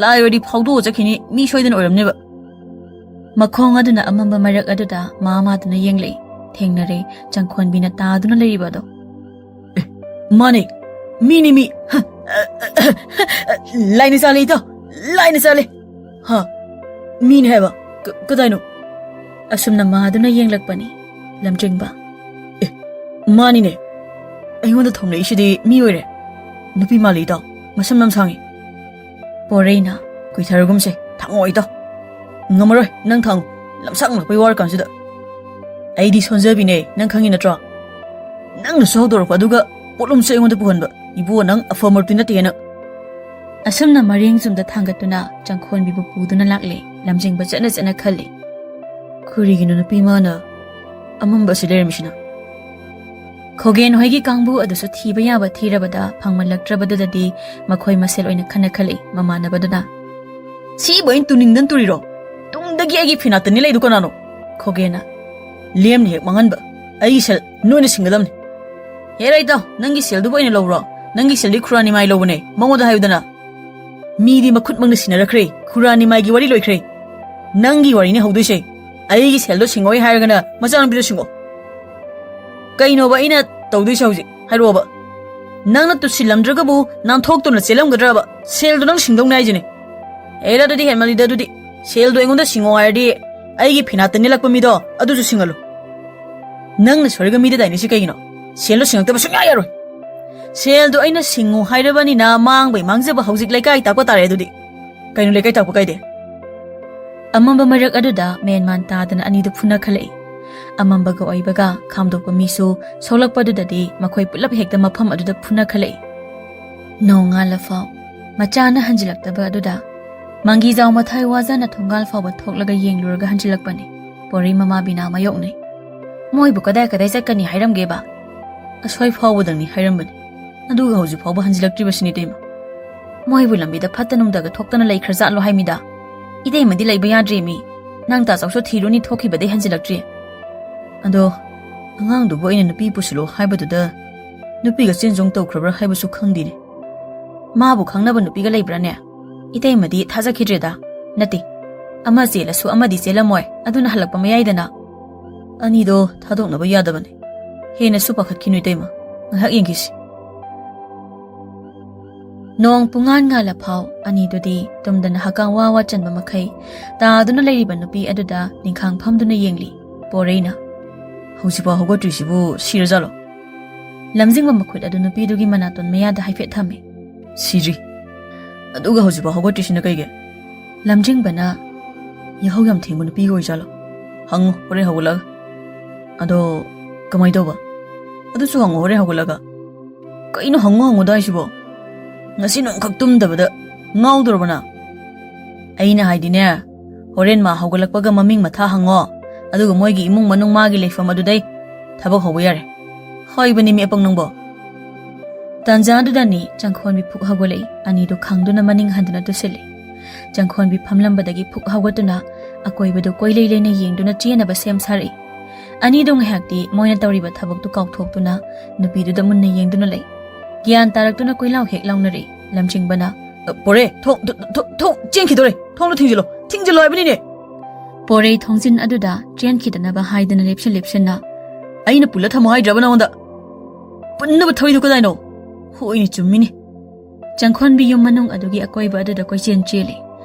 ꯂꯥꯏ ꯑꯣꯏꯔꯗꯤ ꯐꯥꯎꯗꯣꯛꯑ ꯆꯠꯈꯤꯅꯤ꯫ ꯃꯤ ꯁꯣꯏꯗꯅ ꯑꯣꯏꯔꯝꯅꯦꯕ꯫" ꯃꯈꯣꯡ ꯑꯗꯨꯅ ꯑꯃꯝꯕ ꯃꯔꯛ ꯑꯗꯨꯗ ꯃꯥ ꯃꯥꯗꯨꯅ ꯌꯦꯡꯂꯛꯏ꯫ ꯊꯦꯡꯅꯔꯦ ꯆꯪꯈꯣꯟꯕꯤꯅ ꯇꯥꯗꯨꯅ ꯂꯩꯔꯤꯕ ꯑꯗꯣ꯫ "ꯑꯦ, ꯃꯥꯅꯦ꯫ ꯃꯤꯅꯤ ꯃꯤ꯫ ꯍ, ꯑ, ꯂꯥꯏꯅ ꯆꯥꯜꯂꯦ, ꯏꯇꯥꯎ꯫ ꯂꯥꯏꯅ ꯆꯥꯜꯂꯦ꯫ ꯍꯥ? ꯃꯤꯅꯦ ꯍꯥꯏꯕ? ꯀ-, ꯀꯗꯥꯏꯅꯣ? ꯑꯁꯨꯝꯅ ꯃꯥꯗꯨꯅ ꯌꯦꯡꯂꯛꯄꯅꯤ ꯂꯝꯖꯤꯡꯕ꯫ ꯑꯦ, ꯃꯥꯅꯤꯅꯦ꯫ ꯑꯩꯉꯣꯟꯗ ꯊꯣꯝꯂꯛꯏꯁꯤꯗꯤ ꯃꯤ ꯑꯣꯏꯔꯦ꯫ ꯅꯨꯄꯤ ꯃꯥꯜꯂꯤ, ꯏꯇꯥꯎ꯫ ꯃꯁꯝ ꯌꯥꯝ ꯁꯥꯡꯉꯤ꯫ ꯄꯣꯔꯩꯅ, ꯀꯨꯏꯊꯔꯒꯨꯝꯁꯦ꯫ ꯊꯥꯡꯉꯣ, ꯏꯇꯥꯎ꯫ ꯉꯝꯃꯔꯣꯏ, ꯅꯪ ꯊꯥꯡꯉꯨ꯫ ꯂꯝꯁꯥꯡ ꯂꯥꯛꯄꯩ ꯋꯥꯔꯀꯥꯟꯁꯤꯗ꯫ ꯑꯩꯗꯤ ꯁꯣꯟꯖꯕꯤꯅꯦ, ꯅꯪ ꯈꯪꯉꯤ ꯅꯠꯇ꯭ꯔꯣ? ꯅꯪꯅꯁꯨ ꯍꯧꯗꯣꯔꯛꯄ, ꯑꯗꯨꯒ ꯄꯣꯠꯂꯨꯝꯁꯨ ꯑꯩꯉꯣꯟꯗ ꯄꯨꯍꯟꯕ꯫ ꯏꯕꯨꯡꯉꯣ, ꯅꯪ ꯑꯐꯕ ꯃꯔꯨꯞꯇꯤ ꯅꯠꯇꯦꯍꯦ ꯅꯪ꯫ ꯑꯁꯨꯝꯅ ꯃꯔꯦꯡ ꯆꯨꯝꯗ ꯊꯥꯡꯒꯠꯇꯨꯅ ꯆꯪꯈꯣꯟꯕꯤꯕꯨ ꯄꯨꯗꯨꯅ ꯂꯥꯛꯂꯦ ꯂꯝꯖꯤꯡꯕ ꯆꯠꯅ ꯆꯠꯅ ꯈꯜꯂꯤ꯫ ꯀꯔꯤꯒꯤꯅꯣ ꯅꯨꯄꯤ ꯃꯥꯅ ꯑꯃꯝꯕ ꯑꯁꯤ ꯂꯩꯔꯝꯃꯤꯁꯤꯅ? ꯈꯣꯒꯦꯟ ꯍꯣꯏꯒꯤ ꯀꯥꯡꯕꯨ ꯑꯗꯨꯁꯨ ꯊꯤꯕ ꯌꯥꯕ ꯊꯤꯔꯕꯗ ꯐꯪꯃꯜꯂꯛꯇ꯭ꯔꯕꯗꯨꯗꯗꯤ ꯃꯈꯣꯏ ꯃꯁꯦꯜ ꯑꯣꯏꯅ ꯈꯟꯅ ꯈꯜꯂꯛꯏ ꯃꯃꯥꯟꯅꯕꯗꯨꯅ꯫ ꯁꯤꯕꯨ ꯑꯩꯅ ꯇꯨꯅꯤꯡꯗꯅ ꯇꯨꯔꯤꯔꯣ? ꯇꯨꯡꯗꯒꯤ ꯑꯩꯒꯤ ꯐꯤꯅꯥꯠꯇꯅꯤ ꯂꯩꯗꯨ ꯀꯅꯥꯅꯣ? ꯈꯣꯒꯦꯟꯅ꯫ ꯂꯦꯝꯅ ꯍꯦꯛ ꯃꯥꯡꯍꯟꯕ꯫ ꯑꯩꯒꯤ ꯁꯦꯜ ꯅꯣꯏꯅ ꯁꯤꯡꯒꯗꯕꯅꯤ꯫ ꯍꯦꯔꯥ ꯏꯇꯥꯎ, ꯅꯪꯒꯤ ꯁꯦꯜꯗꯨꯕꯨ ꯑꯩꯅ ꯂꯧꯔꯣ? ꯅꯪꯒꯤ ꯁꯦꯜꯗꯤ ꯈꯨꯔꯥꯅꯤꯃꯥꯏ ꯂꯧꯕꯅꯦ, ꯃꯉꯣꯟꯗ ꯍꯥꯏꯌꯨꯗꯅ꯫ ꯃꯤꯗꯤ ꯃꯈꯨꯠꯃꯛꯅ ꯁꯤꯟꯅꯔꯛꯈ꯭ꯔꯦ, ꯈꯨꯔꯥꯅꯤꯃꯥꯏꯒꯤ ꯋꯥꯔꯤ ꯂꯣꯏꯈ꯭ꯔꯦ꯫ ꯅꯪꯒꯤ ꯋꯥꯔꯤꯅꯤ ꯍꯧꯗꯣꯏꯁꯦ꯫ ꯑꯩꯒꯤ ꯁꯦꯜꯗꯣ ꯁꯤꯡꯉꯣꯏ ꯍꯥꯏꯔꯒꯅ ꯃꯆꯥꯅꯨꯄꯤꯗꯣ ꯁꯤꯡꯉꯣ꯫ ꯀꯩꯅꯣꯕ ꯑꯩꯅ ꯇꯧꯗꯣꯏꯁꯦ ꯍꯧꯖꯤꯛ? ꯍꯥꯏꯔꯛꯑꯣꯕ꯫ ꯅꯪꯅ ꯇꯨꯁꯤꯜꯂꯝꯗ꯭ꯔꯒꯕꯨ ꯅꯥꯟꯊꯣꯛꯇꯨꯅ ꯆꯦꯜꯂꯝꯒꯗ꯭ꯔꯕ? ꯁꯦꯜꯗꯣ ꯅꯪ ꯁꯤꯡꯗꯧꯅꯦ ꯍꯥꯏꯁꯤꯅꯦ꯫ ꯑꯦꯔꯥ, ꯑꯗꯨꯗꯤ ꯍꯦꯟꯃꯜꯂꯤꯗ ꯑꯗꯨꯗꯤ꯫ ꯁꯦꯜꯗꯣ ꯑꯩꯉꯣꯟꯗ ꯁꯤꯡꯉꯣ ꯍꯥꯏꯔꯗꯤ ꯑꯩꯒꯤ ꯐꯤꯅꯥꯠꯇ ꯅꯦꯜꯂꯛꯄ ꯃꯤꯗꯣ ꯑꯗꯨꯁꯨ ꯁꯤꯡꯍꯜꯂꯨ꯫ ꯅꯪꯅ ꯁꯣꯏꯔꯒ ꯃꯤꯗ ꯇꯥꯏꯅꯤꯁꯤ ꯀꯩꯒꯤꯅꯣ? ꯁꯦꯜꯗꯣ ꯁꯤꯡꯉꯛꯇꯕ ꯁꯨꯡꯌꯥ ꯌꯥꯔꯣꯏ꯫ ꯁꯦꯜꯗꯣ ꯑꯩꯅ ꯁꯤꯡꯉꯨ ꯍꯥꯏꯔꯕꯅꯤꯅ ꯃꯥꯡꯕꯩ ꯃꯥꯡꯖꯕ ꯍꯧꯖꯤꯛ ꯂꯩꯀꯥꯏ ꯇꯥꯛꯄ ꯇꯥꯔꯦ ꯑꯗꯨꯗꯤ꯫ ꯀꯩꯅꯣ ꯂꯩꯀꯥꯏ ꯇꯥꯛꯄ ꯀꯥꯏꯗꯦ? ꯑꯃꯝꯕ ꯃꯔꯛ ꯑꯗꯨꯗ ꯃꯦꯟꯃꯥꯟ ꯇꯥꯗꯅ ꯑꯅꯤꯗꯨ ꯐꯨꯅꯈꯠꯂꯛꯏ꯫ ꯑꯃꯝꯕꯒ ꯑꯣꯏꯕꯒ ꯈꯥꯝꯗꯣꯛꯄ ꯃꯤꯁꯨ ꯁꯣꯛꯂꯛꯄꯗꯨꯗꯗꯤ ꯃꯈꯣꯏ ꯄꯨꯂꯞ ꯍꯦꯛꯇ ꯃꯐꯝ ꯑꯗꯨꯗ ꯐꯨꯅꯈꯠꯂꯛꯏ꯫ ꯅꯣꯡꯉꯥꯜꯂꯐꯥꯎ ꯃꯆꯥꯅ ꯍꯟꯖꯤꯜꯂꯛꯇꯕ ꯑꯗꯨꯗ ꯃꯪꯒꯤꯖꯥꯎ ꯃꯊꯥꯏ ꯋꯥꯖꯅ ꯊꯣꯡꯒꯥꯜ ꯐꯥꯎꯕ ꯊꯣꯛꯂꯒ ꯌꯦꯡꯂꯨꯔꯒ ꯍꯟꯖꯤꯜꯂꯛꯄꯅꯤ꯫ ꯄꯣꯔꯩ ꯃꯃꯥ ꯕꯤꯅꯥ ꯃꯥꯌꯣꯛꯅꯩ꯫ ꯃꯣꯏꯕꯨ ꯀꯗꯥꯏ ꯀꯗꯥꯏ ꯆꯠꯀꯅꯤ ꯍꯥꯏꯔꯝꯒꯦꯕ? ꯑꯁ꯭ꯋꯥꯏ ꯐꯥꯎꯕꯗꯪꯅꯤ ꯍꯥꯏꯔꯝꯕꯅꯤ꯫ ꯑꯗꯨꯒ ꯍꯧꯖꯤꯛ ꯐꯥꯎꯕ ꯍꯟꯖꯤꯜꯂꯛꯇ꯭ꯔꯤꯕꯁꯤꯅꯤ ꯏꯇꯩꯃ꯫ ꯃꯣꯏꯕꯨ ꯂꯝꯕꯤꯗ ꯐꯠꯇ ꯅꯨꯡꯗꯒ ꯊꯣꯛꯇꯅ ꯂꯩꯈ꯭ꯔꯖꯥꯠꯂꯣ ꯍꯥꯏꯃꯤꯗ? ꯏꯇꯩꯃꯗꯤ ꯂꯩꯕ ꯌꯥꯗ꯭ꯔꯦ ꯃꯤ꯫ ꯅꯪ ꯇꯥꯆꯧꯁꯨ ꯊꯤꯔꯨꯅꯤ ꯊꯣꯛꯈꯤꯕꯗꯩ ꯍꯟꯖꯤꯜꯂꯛꯇ꯭ꯔꯤ꯫ ꯑꯗꯣ ꯑꯉꯥꯡꯗꯨꯕꯨ ꯑꯩꯅ ꯅꯨꯄꯤ ꯄꯨꯁꯤꯜꯂꯣ ꯍꯥꯏꯕꯗꯨꯗ ꯅꯨꯄꯤꯒ ꯆꯦꯟ ꯆꯣꯡ ꯇꯧꯈ꯭ꯔꯕ꯭ꯔꯥ ꯍꯥꯏꯕꯁꯨ ꯈꯪꯗꯦꯅꯦ꯫ ꯃꯥꯕꯨ ꯈꯪꯅꯕ ꯅꯨꯄꯤꯒ ꯂꯩꯕ꯭ꯔꯥꯅꯦ? ꯏꯇꯩꯃꯗꯤ ꯊꯥꯖꯈꯤꯗ꯭ꯔꯦꯗ꯫ ꯅꯠꯇꯦ, ꯑꯃ ꯆꯦꯜꯂꯁꯨ ꯑꯃꯗꯤ ꯆꯦꯜꯂꯝꯃꯣꯏ, ꯑꯗꯨꯅ ꯍꯜꯂꯛꯄ ꯃꯌꯥꯏꯗꯅ꯫ ꯑꯅꯤꯗꯣ ꯊꯥꯗꯣꯛꯅꯕ ꯌꯥꯗꯕꯅꯦ꯫ ꯍꯦꯟꯅꯁꯨ ꯄꯥꯈꯠꯈꯤꯅꯨ ꯏꯇꯩꯃ, ꯉꯥꯏꯍꯥꯛ ꯌꯦꯡꯈꯤꯁꯤ꯫ ꯅꯣꯡ ꯄꯨꯡꯉꯥꯟ ꯉꯥꯜꯂ ꯐꯥꯎ ꯑꯅꯤꯗꯨꯗꯤ ꯇꯨꯝꯗꯅ ꯍꯛꯀꯥꯡ ꯋꯥ ꯋꯥ ꯆꯟꯕ ꯃꯈꯩ ꯇꯥꯗꯨꯅ ꯂꯩꯔꯤꯕ ꯅꯨꯄꯤ ꯑꯗꯨꯗ ꯅꯤꯡꯈꯥꯡ ꯐꯝꯗꯨꯅ ꯌꯦꯡꯂꯤ꯫ ꯄꯣꯔꯩꯅ, "ꯍꯧꯖꯤꯛꯐꯥꯎ ꯍꯧꯒꯠꯇ꯭ꯔꯤꯁꯤꯕꯨ ꯁꯤꯔꯖꯥꯠꯂꯣ?" ꯂꯝꯖꯤꯡꯕ ꯃꯈꯨꯠ ꯑꯗꯨ ꯅꯨꯄꯤꯗꯨꯒꯤ ꯃꯅꯥꯇꯣꯟ ꯃꯌꯥꯗ ꯍꯥꯏꯐꯦꯠ ꯊꯝꯃꯤ꯫ "ꯁꯤꯔꯤ꯫ ꯑꯗꯨꯒ ꯍꯧꯖꯤꯛꯐꯥꯎ ꯍꯧꯒꯠꯇ꯭ꯔꯤꯁꯤꯅ ꯀꯩꯒꯤ?" ꯂꯝꯖꯤꯡꯕꯅ, "ꯌꯥꯍꯧ ꯌꯥꯝ ꯊꯦꯡꯕ ꯅꯨꯄꯤꯒ ꯑꯣꯏꯖꯥꯠꯂꯣ? ꯍꯪꯉꯨ ꯍꯣꯔꯦꯟ ꯍꯧꯒꯠꯂꯒ꯫ ꯑꯗꯣ ꯀꯃꯥꯏ ꯇꯧꯕ? ꯑꯗꯨꯁꯨ ꯍꯪꯉꯨ ꯍꯣꯔꯦꯟ ꯍꯧꯒꯠꯂꯒ꯫ ꯀꯩꯅꯣ ꯍꯪꯉꯨ ꯍꯪꯉꯨꯗ ꯍꯥꯏꯁꯤꯕꯣ? ꯉꯁꯤ ꯅꯣꯡꯈꯛ ꯇꯨꯝꯗꯕꯗ ꯉꯥꯎꯗꯣꯔꯕ ꯅꯪ?" "ꯑꯩꯅ ꯍꯥꯏꯗꯤꯅꯦ, ꯍꯣꯔꯦꯟ ꯃꯥ ꯍꯧꯒꯠꯂꯛꯄꯒ ꯃꯃꯤꯡ ꯃꯊꯥ ꯍꯪꯉꯣ, ꯑꯗꯨꯒ ꯃꯣꯏꯒꯤ ꯏꯃꯨꯡ ꯃꯅꯨꯡ ꯃꯥꯒꯤ ꯂꯩꯐꯝ ꯑꯗꯨꯗꯩ ꯊꯕꯛ ꯍꯧꯕ ꯌꯥꯔꯦ꯫ ꯍꯣꯏꯕꯅꯤ ꯃꯤ ꯑꯄꯪ ꯅꯪꯕꯣ!" ꯇꯥꯟꯖꯥꯗꯨꯗꯅꯤ ꯆꯪꯈꯣꯟꯕꯤ ꯐꯨꯛ ꯍꯧꯒꯠꯂꯛꯏ꯫ ꯑꯅꯤꯗꯨ ꯈꯪꯗꯨꯅ ꯃꯅꯤꯡ ꯍꯟꯗꯨꯅ ꯇꯨꯁꯤꯜꯂꯤ꯫ ꯆꯪꯈꯣꯟꯕꯤ ꯐꯝꯂꯝꯕꯗꯒꯤ ꯐꯨꯛ ꯍꯧꯒꯠꯇꯨꯅ ꯑꯀꯣꯏꯕꯗꯨ ꯀꯣꯏꯂꯩ ꯂꯩꯅ ꯌꯦꯡꯗꯨꯅ ꯆꯦꯟꯅꯕ ꯁꯦꯝ ꯁꯥꯔꯛꯏ꯫ ꯑꯅꯤꯗꯨ ꯉꯥꯏꯍꯥꯛꯇꯤ ꯃꯣꯏꯅ ꯇꯧꯔꯤꯕ ꯊꯕꯛꯇꯨ ꯀꯥꯎꯊꯣꯛꯇꯨꯅ ꯅꯨꯄꯤꯗꯨꯗ ꯃꯨꯟꯅ ꯌꯦꯡꯗꯨꯅ ꯂꯩ꯫ ꯒ꯭ꯌꯥꯟ ꯇꯥꯔꯛꯇꯨꯅ ꯀꯣꯏꯂꯥꯎ ꯍꯦꯛ ꯂꯥꯎꯅꯔꯛꯏ꯫ ꯂꯝꯖꯤꯡꯕꯅ, "ꯑ, ꯄꯣꯔꯦ, ꯊꯣꯡ, ꯊꯣ-, ꯊꯣ-, ꯊꯣꯡ ꯆꯦꯟꯈꯤꯗꯣꯔꯦ, ꯊꯣꯡꯗꯣ ꯊꯤꯡꯖꯤꯜꯂꯣ, ꯊꯤꯡꯖꯤꯜꯂꯣ ꯍꯥꯏꯕꯅꯤꯅꯦ!" ꯄꯣꯔꯩ ꯊꯣꯡꯖꯤꯟ ꯑꯗꯨꯗ ꯆꯦꯟꯈꯤꯗꯅꯕ ꯍꯥꯏꯗꯨꯅ ꯂꯦꯞꯁꯤꯟ ꯂꯦꯞꯁꯤꯟꯅ, "ꯑꯩꯅ ꯄꯨꯜꯂ ꯊꯝꯃꯣ ꯍꯥꯏꯗ꯭ꯔꯕ ꯅꯉꯣꯟꯗ? ꯄꯨꯟꯅꯕ ꯊꯧꯔꯤꯗꯨ ꯀꯗꯥꯏꯅꯣ? ꯍꯣꯏꯅꯦ, ꯆꯨꯝꯃꯤꯅꯦ!" ꯆꯪꯈꯣꯟꯕꯤ ꯌꯨꯝ ꯃꯅꯨꯡ ꯑꯗꯨꯒꯤ ꯑꯀꯣꯏꯕ ꯑꯗꯨꯗ ꯀꯣꯏꯆꯦꯟ ꯆꯦꯜꯂꯤ꯫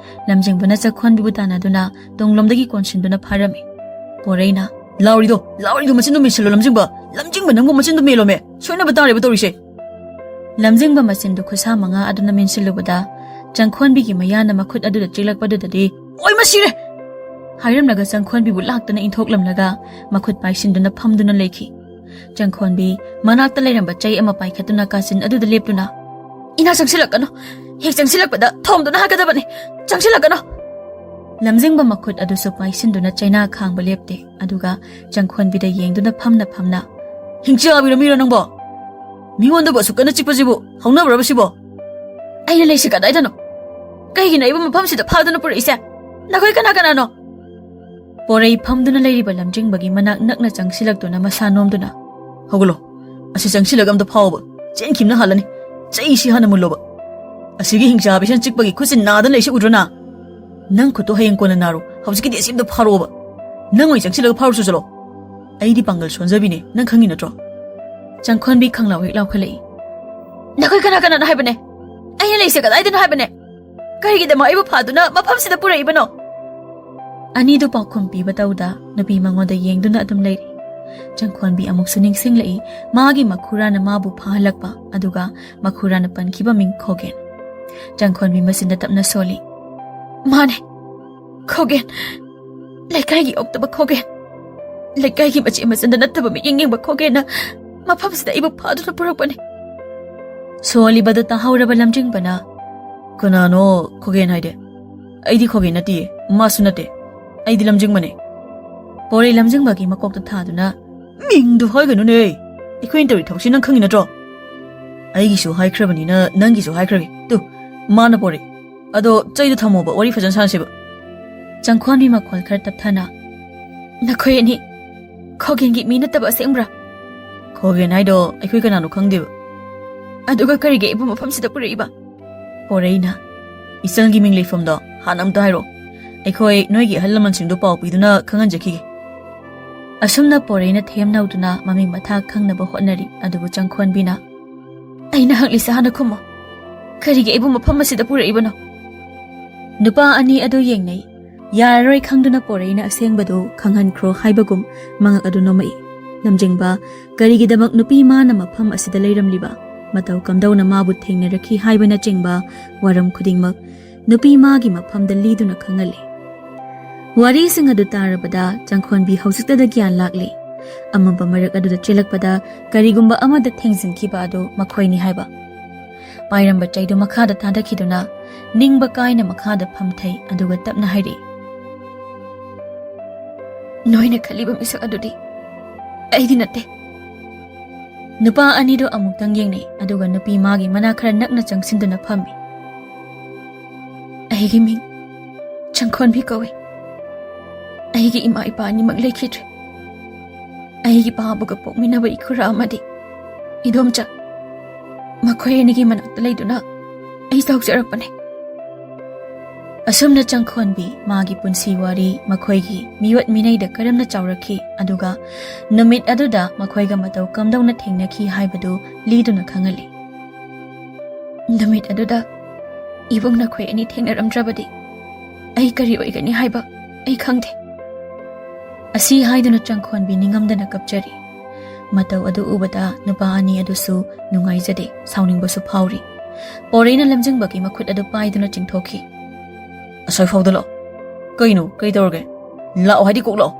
ꯂꯝꯖꯤꯡꯕꯅ ꯆꯪꯈꯣꯟꯕꯤꯕꯨ ꯇꯥꯟꯅꯗꯨꯅ ꯇꯨꯡꯂꯣꯝꯗꯒꯤ ꯀꯣꯟꯁꯤꯟꯗꯨꯅ ꯐꯥꯔꯝꯃꯤ꯫ ꯄꯣꯔꯩꯅ, "ꯂꯥꯎꯔꯤꯗꯣ, ꯂꯥꯎꯔꯤꯗꯣ ꯃꯆꯤꯟꯗꯣ ꯃꯦꯠꯁꯤꯜꯂꯣ, ꯂꯝꯖꯤꯡꯕ! ꯂꯝꯖꯤꯡꯕ, ꯅꯪꯕꯨ ꯃꯆꯤꯟꯗꯣ ꯃꯦꯜꯂꯣꯃꯦ! ꯁꯣꯏꯅꯕ ꯇꯥꯔꯦꯕ ꯇꯧꯔꯤꯁꯦ!" ꯂꯝꯖꯤꯡꯕ ꯃꯆꯤꯟꯗꯨ ꯈꯨꯠꯁꯥ ꯃꯉꯥ ꯑꯗꯨꯅ ꯃꯦꯟꯁꯤꯜꯂꯨꯕꯗ, ꯆꯪꯈꯣꯟꯕꯤꯒꯤ ꯃꯌꯥꯅ ꯃꯈꯨꯠ ꯑꯗꯨꯗ ꯆꯤꯛꯂꯛꯄꯗꯨꯗꯗꯤ, "ꯑꯣꯏ, ꯃꯁꯤꯔꯦ!" ꯍꯥꯏꯔꯝꯂꯒ ꯆꯪꯈꯣꯟꯕꯤꯕꯨ ꯂꯥꯛꯇꯅ ꯏꯟꯊꯣꯛꯂꯝꯂꯒ ꯃꯈꯨꯠ ꯄꯥꯏꯁꯤꯟꯗꯨꯅ ꯐꯝꯗꯨꯅ ꯂꯩꯈꯤ꯫ ꯆꯪꯈꯣꯟꯕꯤ ꯃꯅꯥꯛꯇ ꯂꯩꯔꯝꯕ ꯆꯩ ꯑꯃ ꯄꯥꯏꯈꯠꯇꯨꯅ ꯀꯥꯆꯤꯟ ꯑꯗꯨꯗ ꯂꯦꯞꯇꯨꯅ, "ꯏꯅꯥꯛ ꯆꯪꯁꯤꯜꯂꯛꯀꯅꯨ! ꯍꯦꯛ ꯆꯪꯁꯤꯜꯂꯛꯄꯗ ꯊꯣꯝꯗꯨꯅ ꯍꯥꯠꯀꯗꯕꯅꯤ! ꯆꯪꯁꯤꯜꯂꯛꯀꯅꯨ!" ꯂꯝꯖꯤꯡꯕ ꯃꯈꯨꯠ ꯑꯗꯨꯁꯨ ꯄꯥꯏꯁꯤꯟꯗꯨꯅ ꯆꯩꯅꯥ ꯈꯥꯡꯕ ꯂꯦꯞꯇꯦ, ꯑꯗꯨꯒ ꯆꯪꯈꯣꯟꯕꯤꯗ ꯌꯦꯡꯗꯨꯅ ꯐꯝꯅ ꯐꯝꯅ, "ꯍꯤꯡꯆꯥꯕꯤꯔꯣ ꯃꯤꯔꯣ ꯅꯪꯕꯣ? ꯃꯤꯉꯣꯟꯗꯕꯨ ꯑꯁꯨꯛ ꯀꯟꯅ ꯆꯤꯛꯄꯁꯤꯕꯨ ꯍꯧꯅꯕ꯭ꯔꯕ ꯁꯤꯕꯣ? ꯑꯩꯅ ꯂꯩꯁꯤ ꯀꯗꯥꯏꯗꯅꯣ? ꯀꯩꯒꯤꯅꯣ ꯑꯩꯕꯨ ꯃꯐꯝꯁꯤꯗ ꯐꯥꯗꯨꯅ ꯄꯨꯔꯛꯏꯁꯦ? ꯅꯈꯣꯏ ꯀꯅꯥ ꯀꯅꯥꯅꯣ?" ꯄꯣꯔꯩ ꯐꯝꯗꯨꯅ ꯂꯩꯔꯤꯕ ꯂꯝꯖꯤꯡꯕꯒꯤ ꯃꯅꯥꯛ ꯅꯛꯅ ꯆꯪꯁꯤꯜꯂꯛꯇꯨꯅ ꯃꯁꯥ ꯅꯣꯝꯗꯨꯅ, "ꯍꯧꯒꯠꯂꯣ, ꯑꯁꯤ ꯆꯪꯁꯤꯜꯂꯒ ꯑꯝꯇ ꯐꯥꯎꯕ, ꯆꯦꯟꯈꯤꯕꯅ ꯍꯥꯜꯂꯅꯤ꯫ ꯆꯩꯁꯤ ꯍꯥꯟꯅ ꯃꯨꯜꯂꯣꯕ꯫ ꯑꯁꯤꯒꯤ ꯍꯤꯡꯆꯥꯕꯤꯁꯤꯅ ꯆꯤꯛꯄꯒꯤ ꯈꯨꯠꯁꯤ ꯅꯥꯗꯅ ꯂꯩꯁꯤ ꯎꯗ꯭ꯔꯣ ꯅꯪ? ꯅꯪ ꯈꯨꯠꯇꯣ ꯍꯌꯦꯡ ꯀꯣꯟꯅ ꯅꯥꯔꯣ, ꯍꯧꯖꯤꯛꯀꯤꯗꯤ ꯑꯁꯤ ꯑꯝꯇ ꯐꯥꯔꯛꯑꯣꯕ꯫ ꯅꯪ ꯑꯣꯏꯅ ꯆꯪꯁꯤꯜꯂꯒ ꯐꯥꯔꯨꯆꯣ ꯆꯠꯂꯣ꯫ ꯑꯩꯗꯤ ꯄꯥꯡꯒꯜ ꯁꯣꯟꯖꯕꯤꯅꯦ, ꯅꯪ ꯈꯪꯉꯤ ꯅꯠꯇ꯭ꯔꯣ?" ꯆꯪꯈꯣꯟꯕꯤ ꯈꯪꯂꯥꯎ ꯍꯦꯛ ꯂꯥꯎꯈꯠꯂꯛꯏ꯫ "ꯅꯈꯣꯏ ꯀꯅꯥ ꯀꯅꯥꯅꯣ ꯍꯥꯏꯕꯅꯦ? ꯑꯩꯅ ꯂꯩꯁꯦ ꯀꯗꯥꯏꯗꯅꯣ ꯍꯥꯏꯕꯅꯦ? ꯀꯔꯤꯒꯤꯗꯃꯛ ꯑꯩꯕꯨ ꯐꯥꯗꯨꯅ ꯃꯐꯝꯁꯤꯗ ꯄꯨꯔꯛꯏꯕꯅꯣ? ꯑꯅꯤꯗꯨ ꯄꯥꯎꯈꯨꯝ ꯄꯤꯕ ꯇꯧꯗ ꯅꯨꯄꯤ ꯃꯉꯣꯟꯗ ꯌꯦꯡꯗꯨꯅ ꯑꯗꯨꯝ ꯂꯩꯔꯤ꯫ ꯆꯪꯈꯣꯟꯕꯤ ꯑꯃꯨꯛꯁꯨ ꯅꯤꯡꯁꯤꯡꯂꯛꯏ, ꯃꯥꯒꯤ ꯃꯈꯨꯔꯥꯅ ꯃꯥꯕꯨ ꯐꯥꯍꯜꯂꯛꯄ, ꯑꯗꯨꯒ ꯃꯈꯨꯔꯥꯅ ꯄꯟꯈꯤꯕ ꯃꯤꯡ ꯈꯣꯒꯦꯟ꯫ ꯆꯪꯈꯣꯟꯕꯤ ꯃꯆꯤꯟꯗ ꯇꯞꯅ ꯁꯣꯜꯂꯤ, "ꯃꯥꯅꯦ, ꯈꯣꯒꯦꯟ꯫ ꯂꯩꯀꯥꯏꯒꯤ ꯑꯣꯛꯇꯕ ꯈꯣꯒꯦꯟ꯫ ꯂꯩꯀꯥꯏꯒꯤ ꯃꯆꯦ ꯃꯆꯟꯗ ꯅꯠꯇꯕ ꯃꯤꯠꯌꯦꯡ ꯌꯦꯡꯕ ꯈꯣꯒꯦꯟꯅ ꯃꯐꯝꯁꯤꯗ ꯑꯩꯕꯨ ꯐꯥꯗꯨꯅ ꯄꯨꯔꯛꯄꯅꯦ꯫" ꯁꯣꯜꯂꯤꯕꯗꯨ ꯇꯥꯍꯧꯔꯕ ꯂꯝꯖꯤꯡꯕꯅ, "ꯀꯅꯥꯅꯣ ꯈꯣꯒꯦꯟ ꯍꯥꯏꯗꯤ? ꯑꯩꯗꯤ ꯈꯣꯒꯦꯟ ꯅꯠꯇꯤꯌꯦ, ꯃꯥꯁꯨ ꯅꯠꯇꯦ꯫ ꯑꯩꯗꯤ ꯂꯝꯖꯤꯡꯕꯅꯦ꯫" ꯄꯣꯔꯩ ꯂꯝꯖꯤꯡꯕꯒꯤ ꯃꯀꯣꯛꯇ ꯊꯥꯗꯨꯅ, "ꯃꯤꯡꯗꯨ ꯍꯥꯏꯒꯅꯨꯅꯦ꯫ ꯑꯩꯈꯣꯏꯅ ꯇꯧꯔꯤ ꯊꯕꯛꯁꯤ ꯅꯪ ꯈꯪꯉꯤ ꯅꯠꯇ꯭ꯔꯣ?" "ꯑꯩꯒꯤꯁꯨ ꯍꯥꯏꯈ꯭ꯔꯕꯅꯤꯅ ꯅꯪꯒꯤꯁꯨ ꯍꯥꯏꯈ꯭ꯔꯒꯦ꯫ ꯇꯨ, ꯃꯥꯅ ꯄꯣꯔꯩ꯫ ꯑꯗꯣ ꯆꯩꯗꯣ ꯊꯝꯃꯣꯕ, ꯋꯥꯔꯤ ꯐꯖꯅ ꯁꯥꯟꯅꯁꯦꯕ꯫" ꯆꯪꯈꯣꯟꯕꯤ ꯃꯈꯣꯜ ꯈꯔ ꯇꯞꯊꯅ, "ꯅꯈꯣꯏ ꯑꯅꯤ ꯈꯣꯒꯦꯟꯒꯤ ꯃꯤ ꯅꯠꯇꯕ ꯑꯁꯦꯡꯕ꯭ꯔꯥ?" "ꯈꯣꯒꯦꯟ ꯍꯥꯏꯗꯣ ꯑꯩꯈꯣꯏ ꯀꯅꯥꯅꯣ ꯈꯪꯗꯦꯕ꯫" "ꯑꯗꯨꯒ ꯀꯔꯤꯒꯤ ꯑꯩꯕꯨ ꯃꯐꯝꯁꯤꯗ ꯄꯨꯔꯛꯏꯕ?" ꯄꯣꯔꯩꯅ, "ꯏꯆꯜꯒꯤ ꯃꯤꯡ ꯂꯩꯐꯝꯗꯣ ꯍꯥꯟꯅ ꯑꯝꯇ ꯍꯥꯏꯔꯛꯑꯣ꯫ ꯑꯩꯈꯣꯏ ꯅꯣꯏꯒꯤ ꯑꯍꯜ ꯂꯃꯟꯁꯤꯡꯗꯣ ꯄꯥꯎ ꯄꯤꯗꯨꯅ ꯈꯪꯍꯟꯖꯈꯤꯒꯦ꯫" ꯑꯁꯨꯝꯅ ꯄꯣꯔꯩꯅ ꯊꯦꯝꯅꯧꯗꯨꯅ ꯃꯃꯤꯡ ꯃꯊꯥ ꯈꯪꯅꯕ ꯍꯣꯠꯅꯔꯤ, ꯑꯗꯨꯕꯨ ꯆꯪꯈꯣꯟꯕꯤꯅ, "ꯑꯩꯅ ꯍꯪꯂꯤꯁꯦ ꯍꯥꯟꯅ ꯈꯨꯝꯃꯣ꯫ ꯀꯔꯤꯒꯤ ꯑꯩꯕꯨ ꯃꯐꯝ ꯑꯁꯤꯗ ꯄꯨꯔꯛꯏꯕꯅꯣ?" ꯅꯨꯄꯥ ꯑꯅꯤ ꯑꯗꯨ ꯌꯦꯡꯅꯩ꯫ ꯌꯥꯔꯔꯣꯏ ꯈꯪꯗꯨꯅ ꯄꯣꯔꯩꯅ ꯑꯁꯦꯡꯕꯗꯨ ꯈꯪꯍꯟꯈ꯭ꯔꯣ ꯍꯥꯏꯕꯒꯨꯝ ꯃꯉꯛ ꯑꯗꯨ ꯅꯣꯝꯃꯛꯏ꯫ ꯂꯝꯖꯤꯡꯕ, ꯀꯔꯤꯒꯤꯗꯃꯛ ꯅꯨꯄꯤ ꯃꯥꯅ ꯃꯐꯝ ꯑꯁꯤꯗ ꯂꯩꯔꯝꯂꯤꯕ, ꯃꯇꯧ ꯀꯝꯗꯧꯅ ꯃꯥꯕꯨ ꯊꯦꯡꯅꯔꯛꯈꯤ ꯍꯥꯏꯕꯅꯆꯤꯡꯕ ꯋꯥꯔꯝ ꯈꯨꯗꯤꯡꯃꯛ ꯅꯨꯄꯤ ꯃꯥꯒꯤ ꯃꯐꯝꯗ ꯂꯤꯗꯨꯅ ꯈꯪꯍꯜꯂꯤ꯫ ꯋꯥꯔꯤꯁꯤꯡ ꯑꯗꯨ ꯇꯥꯔꯕꯗ ꯆꯪꯈꯣꯟꯕꯤ ꯍꯧꯖꯤꯛꯇꯗ ꯒ꯭ꯌꯥꯟ ꯂꯥꯛꯂꯤ꯫ ꯑꯃꯝꯕ ꯃꯔꯛ ꯑꯗꯨꯗ ꯆꯦꯜꯂꯛꯄꯗ ꯀꯔꯤꯒꯨꯝꯕ ꯑꯃꯗ ꯊꯦꯡꯖꯤꯟꯈꯤꯕ ꯑꯗꯨ ꯃꯈꯣꯏꯅꯤ ꯍꯥꯏꯕ꯫ ꯄꯥꯏꯔꯝꯕ ꯆꯩꯗꯨ ꯃꯈꯥꯗ ꯊꯥꯗꯈꯤꯗꯨꯅ ꯅꯤꯡꯕ ꯀꯥꯏꯅ ꯃꯈꯥꯗ ꯐꯝꯊꯩ, ꯑꯗꯨꯒ ꯇꯞꯅ ꯍꯥꯏꯔꯛꯏ, "ꯅꯣꯏꯅ ꯈꯜꯂꯤꯕ ꯃꯤꯁꯛ ꯑꯗꯨꯗꯤ ꯑꯩꯗꯤ ꯅꯠꯇꯦ꯫" ꯅꯨꯄꯥ ꯑꯅꯤꯗꯨ ꯑꯃꯨꯛꯇꯪ ꯌꯦꯡꯅꯩ, ꯑꯗꯨꯒ ꯅꯨꯄꯤ ꯃꯥꯒꯤ ꯃꯅꯥꯛ ꯈꯔ ꯅꯛꯅ ꯆꯪꯁꯤꯟꯗꯨꯅ ꯐꯝꯃꯤ꯫ "ꯑꯩꯒꯤ ꯃꯤꯡ ꯆꯪꯈꯣꯟꯕꯤ ꯀꯧꯏ꯫ ꯑꯩꯒꯤ ꯏꯃꯥ ꯏꯄꯥ ꯑꯅꯤꯃꯛ ꯂꯩꯈꯤꯗ꯭ꯔꯦ꯫ ꯑꯩꯒꯤ ꯄꯥꯕꯒ ꯄꯣꯛꯃꯤꯟꯅꯕ ꯏꯈꯨꯔꯥ ꯑꯃꯗꯤ ꯏꯗꯣꯝꯆꯥ, ꯃꯈꯣꯏ ꯑꯅꯤꯒꯤ ꯃꯅꯥꯛꯇ ꯂꯩꯗꯨꯅ ꯑꯩ ꯆꯥꯎꯖꯔꯛꯄꯅꯦ꯫" ꯑꯁꯨꯝꯅ ꯆꯪꯈꯣꯟꯕꯤ ꯃꯥꯒꯤ ꯄꯨꯟꯁꯤ ꯋꯥꯔꯤ, ꯃꯈꯣꯏꯒꯤ ꯃꯤꯑꯣꯠ ꯃꯤꯅꯩꯗ ꯀꯔꯝꯅ ꯆꯥꯎꯔꯛꯈꯤ, ꯑꯗꯨꯒ ꯅꯨꯃꯤꯠ ꯑꯗꯨꯗ ꯃꯈꯣꯏꯒ ꯃꯇꯧ ꯀꯝꯗꯧꯅ ꯊꯦꯡꯅꯈꯤ ꯍꯥꯏꯕꯗꯨ ꯂꯤꯗꯨꯅ ꯈꯪꯍꯜꯂꯤ꯫ ꯅꯨꯃꯤꯠ ꯑꯗꯨꯗ ꯏꯕꯨꯡ ꯅꯈꯣꯏ ꯑꯅꯤ ꯊꯦꯡꯅꯔꯝꯗ꯭ꯔꯕꯗꯤ ꯑꯩ ꯀꯔꯤ ꯑꯣꯏꯒꯅꯤ ꯍꯥꯏꯕ ꯑꯩ ꯈꯪꯗꯦ꯫ ꯑꯁꯤ ꯍꯥꯏꯗꯨꯅ ꯆꯪꯈꯣꯟꯕꯤ ꯅꯤꯡꯉꯝꯗꯅ ꯀꯞꯆꯔꯤ꯫ ꯃꯇꯧ ꯑꯗꯨ ꯎꯕꯗ ꯅꯨꯄꯥ ꯑꯅꯤ ꯑꯗꯨꯁꯨ ꯅꯨꯡꯉꯥꯏꯖꯗꯦ, ꯁꯥꯎꯅꯤꯡꯕꯁꯨ ꯐꯥꯎꯔꯤ꯫ ꯄꯣꯔꯩꯅ ꯂꯝꯖꯤꯡꯕꯒꯤ ꯃꯈꯨꯠ ꯑꯗꯨ ꯄꯥꯏꯗꯨꯅ ꯆꯤꯡꯊꯣꯛꯈꯤ꯫ "ꯑꯁ꯭ꯋꯥꯏ ꯐꯥꯎꯗ ꯂꯥꯛꯑꯣ꯫ ꯀꯩꯅꯣ, ꯀꯩ ꯇꯧꯔꯒꯦ? ꯂꯥꯛꯑꯣ ꯍꯥꯏꯗꯤ ꯀꯣꯛ ꯂꯥꯛꯑꯣ!"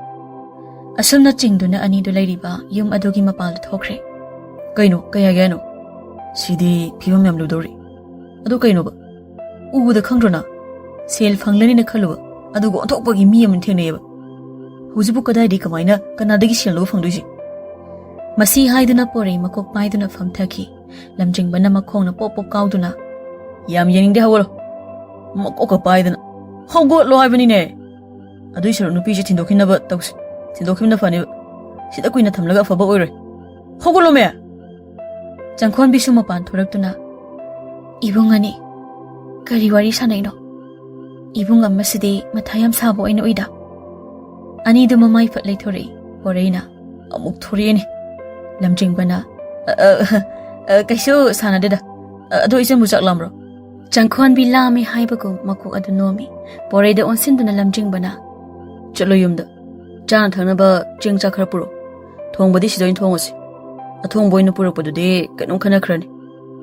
ꯑꯁꯨꯝꯅ ꯆꯤꯡꯗꯨꯅ ꯑꯅꯤꯗꯨ ꯂꯩꯔꯤꯕ ꯌꯨꯝ ꯑꯗꯨꯒꯤ ꯃꯄꯥꯟꯗ ꯊꯣꯛꯈ꯭ꯔꯦ꯫ "ꯀꯩꯅꯣ, ꯀꯩ ꯍꯥꯏꯒꯦ ꯍꯥꯏꯅꯣ? ꯁꯤꯗꯤ ꯐꯤꯕꯝ ꯌꯥꯝ ꯂꯨꯗꯧꯔꯤ꯫ ꯑꯗꯨ ꯀꯩꯅꯣꯕ? ꯎꯕꯗ ꯈꯪꯗ꯭ꯔꯣ ꯅꯪ? ꯁꯦꯜ ꯐꯪꯂꯅꯤꯅ ꯈꯜꯂꯨꯕ, ꯑꯗꯨꯒ ꯑꯣꯟꯊꯣꯛꯄꯒꯤ ꯃꯤ ꯑꯃ ꯊꯦꯡꯅꯩꯌꯦꯕ꯫ ꯍꯧꯖꯤꯛꯄꯨ ꯀꯗꯥꯏꯗꯒꯤ ꯀꯃꯥꯏꯅ ꯀꯅꯥꯗꯒꯤ ꯁꯦꯜꯅꯣꯕ ꯐꯪꯗꯣꯏꯁꯦ?" ꯃꯁꯤ ꯍꯥꯏꯗꯨꯅ ꯄꯣꯔꯩ ꯃꯀꯣꯛ ꯄꯥꯏꯗꯨꯅ ꯐꯝꯊꯈꯤ꯫ ꯂꯝꯖꯤꯡꯕꯅ ꯃꯈꯣꯡꯅ ꯄꯣꯞ ꯄꯣꯞ ꯀꯥꯎꯗꯨꯅ, "ꯌꯥꯝ ꯌꯦꯡꯅꯤꯡꯗꯦ, ꯍꯧꯒꯠꯂꯣ꯫ ꯃꯀꯣꯛꯀ ꯄꯥꯏꯗꯅ꯫ ꯍꯧꯒꯠꯂꯣ ꯍꯥꯏꯕꯅꯤꯅꯦ꯫ ꯑꯗꯨꯏ ꯁꯔꯨꯛ ꯅꯨꯄꯤꯁꯦ ꯊꯤꯟꯗꯣꯛꯈꯤꯅꯕ ꯇꯧꯁꯤ꯫ ꯊꯤꯟꯗꯣꯛꯈꯤꯕꯅ ꯐꯅꯦꯕ꯫ ꯁꯤꯗ ꯀꯨꯏꯅ ꯊꯝꯂꯒ ꯑꯐꯕ ꯑꯣꯏꯔꯣꯏ꯫ ꯍꯧꯒꯠꯂꯣꯃꯦ!" ꯆꯪꯈꯣꯟꯕꯤꯁꯨ ꯃꯄꯥꯟ ꯊꯣꯔꯛꯇꯨꯅ, "ꯏꯕꯨꯡ ꯑꯅꯤ, ꯀꯔꯤ ꯋꯥꯔꯤ ꯁꯥꯟꯅꯩꯅꯣ? ꯏꯕꯨꯡ ꯑꯃꯁꯤꯗꯤ ꯃꯊꯥ ꯌꯥꯝ ꯁꯥꯕ ꯑꯣꯏꯅ ꯎꯏꯗ?" ꯑꯅꯤꯗꯨ ꯃꯃꯥꯏ ꯐꯠ ꯂꯩꯊꯣꯔꯛꯏ꯫ ꯄꯣꯔꯩꯅ, "ꯑꯃꯨꯛ ꯊꯣꯔꯛꯑꯦꯅꯦ꯫" ꯂꯝꯖꯤꯡꯕꯅ, "ꯑ, ꯑ, ꯑ, ꯀꯩꯁꯨ ꯁꯥꯟꯅꯗꯦꯗ꯫ ꯑ, ꯑꯗꯣ ꯏꯆꯟꯕꯨ ꯆꯥꯛ ꯂꯥꯝꯕ꯭ꯔꯣ?" ꯆꯪꯈꯣꯟꯕꯤ ꯂꯥꯝꯃꯤ ꯍꯥꯏꯕꯒꯨꯝ ꯃꯀꯣꯛ ꯑꯗꯨ ꯅꯣꯝꯃꯤ꯫ ꯄꯣꯔꯩꯗ ꯑꯣꯟꯁꯤꯟꯗꯨꯅ ꯂꯝꯖꯤꯡꯕꯅ, "ꯆꯠꯂꯣ ꯌꯨꯝꯗ꯫ ꯆꯥꯅ ꯊꯛꯅꯕ ꯆꯦꯡ ꯆꯥꯛ ꯈꯔ ꯄꯨꯔꯛꯑꯣ꯫ ꯊꯣꯡꯕꯗꯤ ꯁꯤꯗ ꯑꯣꯏꯅ ꯊꯣꯡꯉꯁꯤ꯫ ꯑꯊꯣꯡꯕ ꯑꯣꯏꯅ ꯄꯨꯔꯛꯄꯗꯨꯗꯤ ꯀꯩꯅꯣꯝ ꯈꯟꯅꯈ꯭ꯔꯅꯤ꯫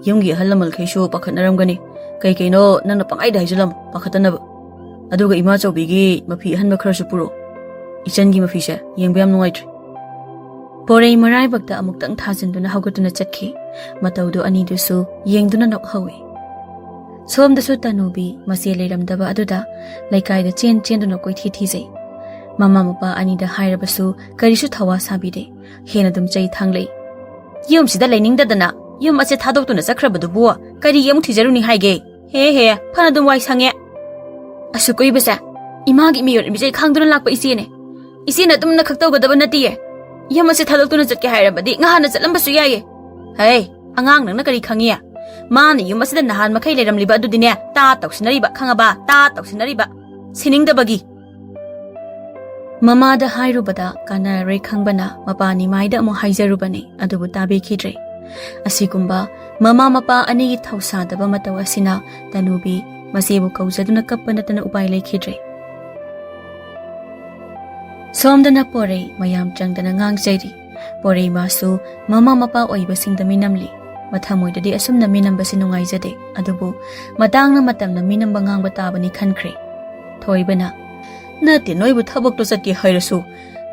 ꯌꯨꯝꯒꯤ ꯑꯍꯜ ꯂꯃꯟꯈꯩꯁꯨ ꯄꯥꯈꯠꯅꯔꯝꯒꯅꯤ꯫ ꯀꯩ ꯀꯩꯅꯣ ꯅꯪꯅ ꯄꯪꯍꯥꯏꯗ ꯍꯥꯏꯖꯤꯜꯂꯝꯃꯣ, ꯄꯥꯈꯠꯇꯅꯕ꯫ ꯑꯗꯨꯒ ꯏꯃꯥ ꯆꯧꯕꯤꯒꯤ ꯃꯐꯤ ꯑꯍꯟꯕ ꯈꯔꯁꯨ ꯄꯨꯔꯛꯑꯣ꯫ ꯏꯆꯟꯒꯤ ꯃꯐꯤꯁꯦ ꯌꯦꯡꯕ ꯌꯥꯝ ꯅꯨꯡꯉꯥꯏꯇ꯭ꯔꯦ꯫" ꯄꯣꯔꯩ ꯃꯔꯥꯏꯕꯛꯇ ꯑꯃꯨꯛꯇꯪ ꯊꯥꯖꯤꯟꯗꯨꯅ ꯍꯧꯒꯠꯇꯨꯅ ꯆꯠꯈꯤ꯫ ꯃꯇꯧꯗꯨ ꯑꯅꯤꯗꯨꯁꯨ ꯌꯦꯡꯗꯨꯅ ꯅꯣꯛꯍꯧꯏ꯫ ꯁꯣꯝꯗꯁꯨ ꯇꯅꯨꯕꯤ ꯃꯆꯦ ꯂꯩꯔꯝꯗꯕ ꯑꯗꯨꯗ ꯂꯩꯀꯥꯏꯗ ꯆꯦꯟ ꯆꯦꯟꯗꯨꯅ ꯀꯣꯏꯊꯤ ꯊꯤꯖꯩ꯫ ꯃꯃꯥ ꯃꯄꯥ ꯑꯅꯤꯗ ꯍꯥꯏꯔꯕꯁꯨ ꯀꯔꯤꯁꯨ ꯊꯋꯥ ꯁꯥꯕꯤꯗꯦ꯫ ꯍꯦꯟꯅ ꯑꯗꯨꯝ ꯆꯩ ꯊꯥꯡꯂꯛꯏ꯫ "ꯌꯨꯝꯁꯤꯗ ꯂꯩꯅꯤꯡꯗꯗꯅ ꯌꯨꯝ ꯑꯁꯦ ꯊꯥꯗꯣꯛꯇꯨꯅ ꯆꯠꯈ꯭ꯔꯕꯗꯨꯕꯨ ꯀꯔꯤ ꯑꯃꯨꯛ ꯊꯤꯖꯔꯨꯅꯤ ꯍꯥꯏꯒꯦ? ꯍꯦ ꯍꯦ, ꯐꯅ ꯑꯗꯨꯝ ꯋꯥꯏ ꯁꯪꯉꯦ꯫ ꯑꯁꯨꯛ ꯀꯨꯏꯕꯁꯦ ꯏꯃꯥꯒꯤ ꯃꯤꯑꯣꯠ ꯃꯤꯆꯩ ꯈꯥꯡꯗꯨꯅ ꯂꯥꯛꯄ ꯏꯆꯦꯅꯦ꯫ ꯏꯆꯦꯅ ꯑꯗꯨꯝꯅ ꯈꯛ ꯇꯧꯒꯗꯕ ꯅꯠꯇꯤꯌꯦ꯫ ꯌꯨꯝ ꯑꯁꯦ ꯊꯥꯗꯣꯛꯇꯨꯅ ꯆꯠꯀꯦ ꯍꯥꯏꯔꯕꯗꯤ ꯉꯍꯥꯟꯅ ꯆꯠꯂꯝꯕꯁꯨ ꯌꯥꯏꯌꯦ꯫ ꯍꯩ, ꯑꯉꯥꯡ ꯅꯪꯅ ꯀꯔꯤ ꯈꯪꯉꯤ? ꯃꯥꯅ ꯌꯨꯝ ꯑꯁꯤꯗ ꯅꯍꯥꯟ ꯃꯈꯩ ꯂꯩꯔꯝꯂꯤꯕ ꯑꯗꯨꯗꯤꯅꯦ, ꯇꯥ ꯇꯧꯁꯤꯟꯅꯔꯤꯕ, ꯈꯪꯉꯕ? ꯇꯥ ꯇꯧꯁꯤꯟꯅꯔꯤꯕ꯫ ꯁꯤꯅꯤꯡꯗꯕꯒꯤ꯫" ꯃꯃꯥꯗ ꯍꯥꯏꯔꯨꯕꯗ ꯀꯥꯟꯅꯔꯔꯣꯏ ꯈꯪꯕꯅ ꯃꯄꯥ ꯅꯤꯃꯥꯏꯗ ꯑꯃꯨꯛ ꯍꯥꯏꯖꯔꯨꯕꯅꯤ, ꯑꯗꯨꯕꯨ ꯇꯥꯕꯤꯈꯤꯗ꯭ꯔꯦ꯫ ꯑꯁꯤꯒꯨꯝꯕ ꯃꯃꯥ ꯃꯄꯥ ꯑꯅꯤꯒꯤ ꯊꯧꯁꯥꯗꯕ ꯃꯇꯧ ꯑꯁꯤꯅ ꯇꯅꯨꯕꯤ ꯃꯆꯦꯕꯨ ꯀꯧꯖꯗꯨꯅ ꯀꯞꯄ ꯅꯠꯇꯅ ꯎꯄꯥꯏ ꯂꯩꯈꯤꯗ꯭ꯔꯦ꯫ ꯁꯣꯝꯗꯅ ꯄꯣꯔꯩ ꯃꯌꯥꯝ ꯆꯪꯗꯅ ꯉꯥꯡꯖꯩꯔꯤ꯫ ꯄꯣꯔꯩ ꯃꯥꯁꯨ ꯃꯃꯥ ꯃꯄꯥ ꯑꯣꯏꯕꯁꯤꯡꯗ ꯃꯤꯅꯝꯂꯤ꯫ ꯃꯊꯃꯣꯏꯗꯗꯤ ꯑꯁꯨꯝꯅ ꯃꯤꯅꯝꯕꯁꯤ ꯅꯨꯡꯉꯥꯏꯖꯗꯦ, ꯑꯗꯨꯕꯨ ꯃꯇꯥꯡꯅ ꯃꯇꯝꯅ ꯃꯤꯅꯝꯕ ꯉꯥꯡꯕ ꯇꯥꯕꯅꯤ ꯈꯟꯈ꯭ꯔꯦ꯫ ꯊꯣꯏꯕꯅ, "ꯅꯠꯇꯦ, ꯅꯣꯏꯕꯨ ꯊꯕꯛꯇꯣ ꯆꯠꯀꯦ ꯍꯥꯏꯔꯁꯨ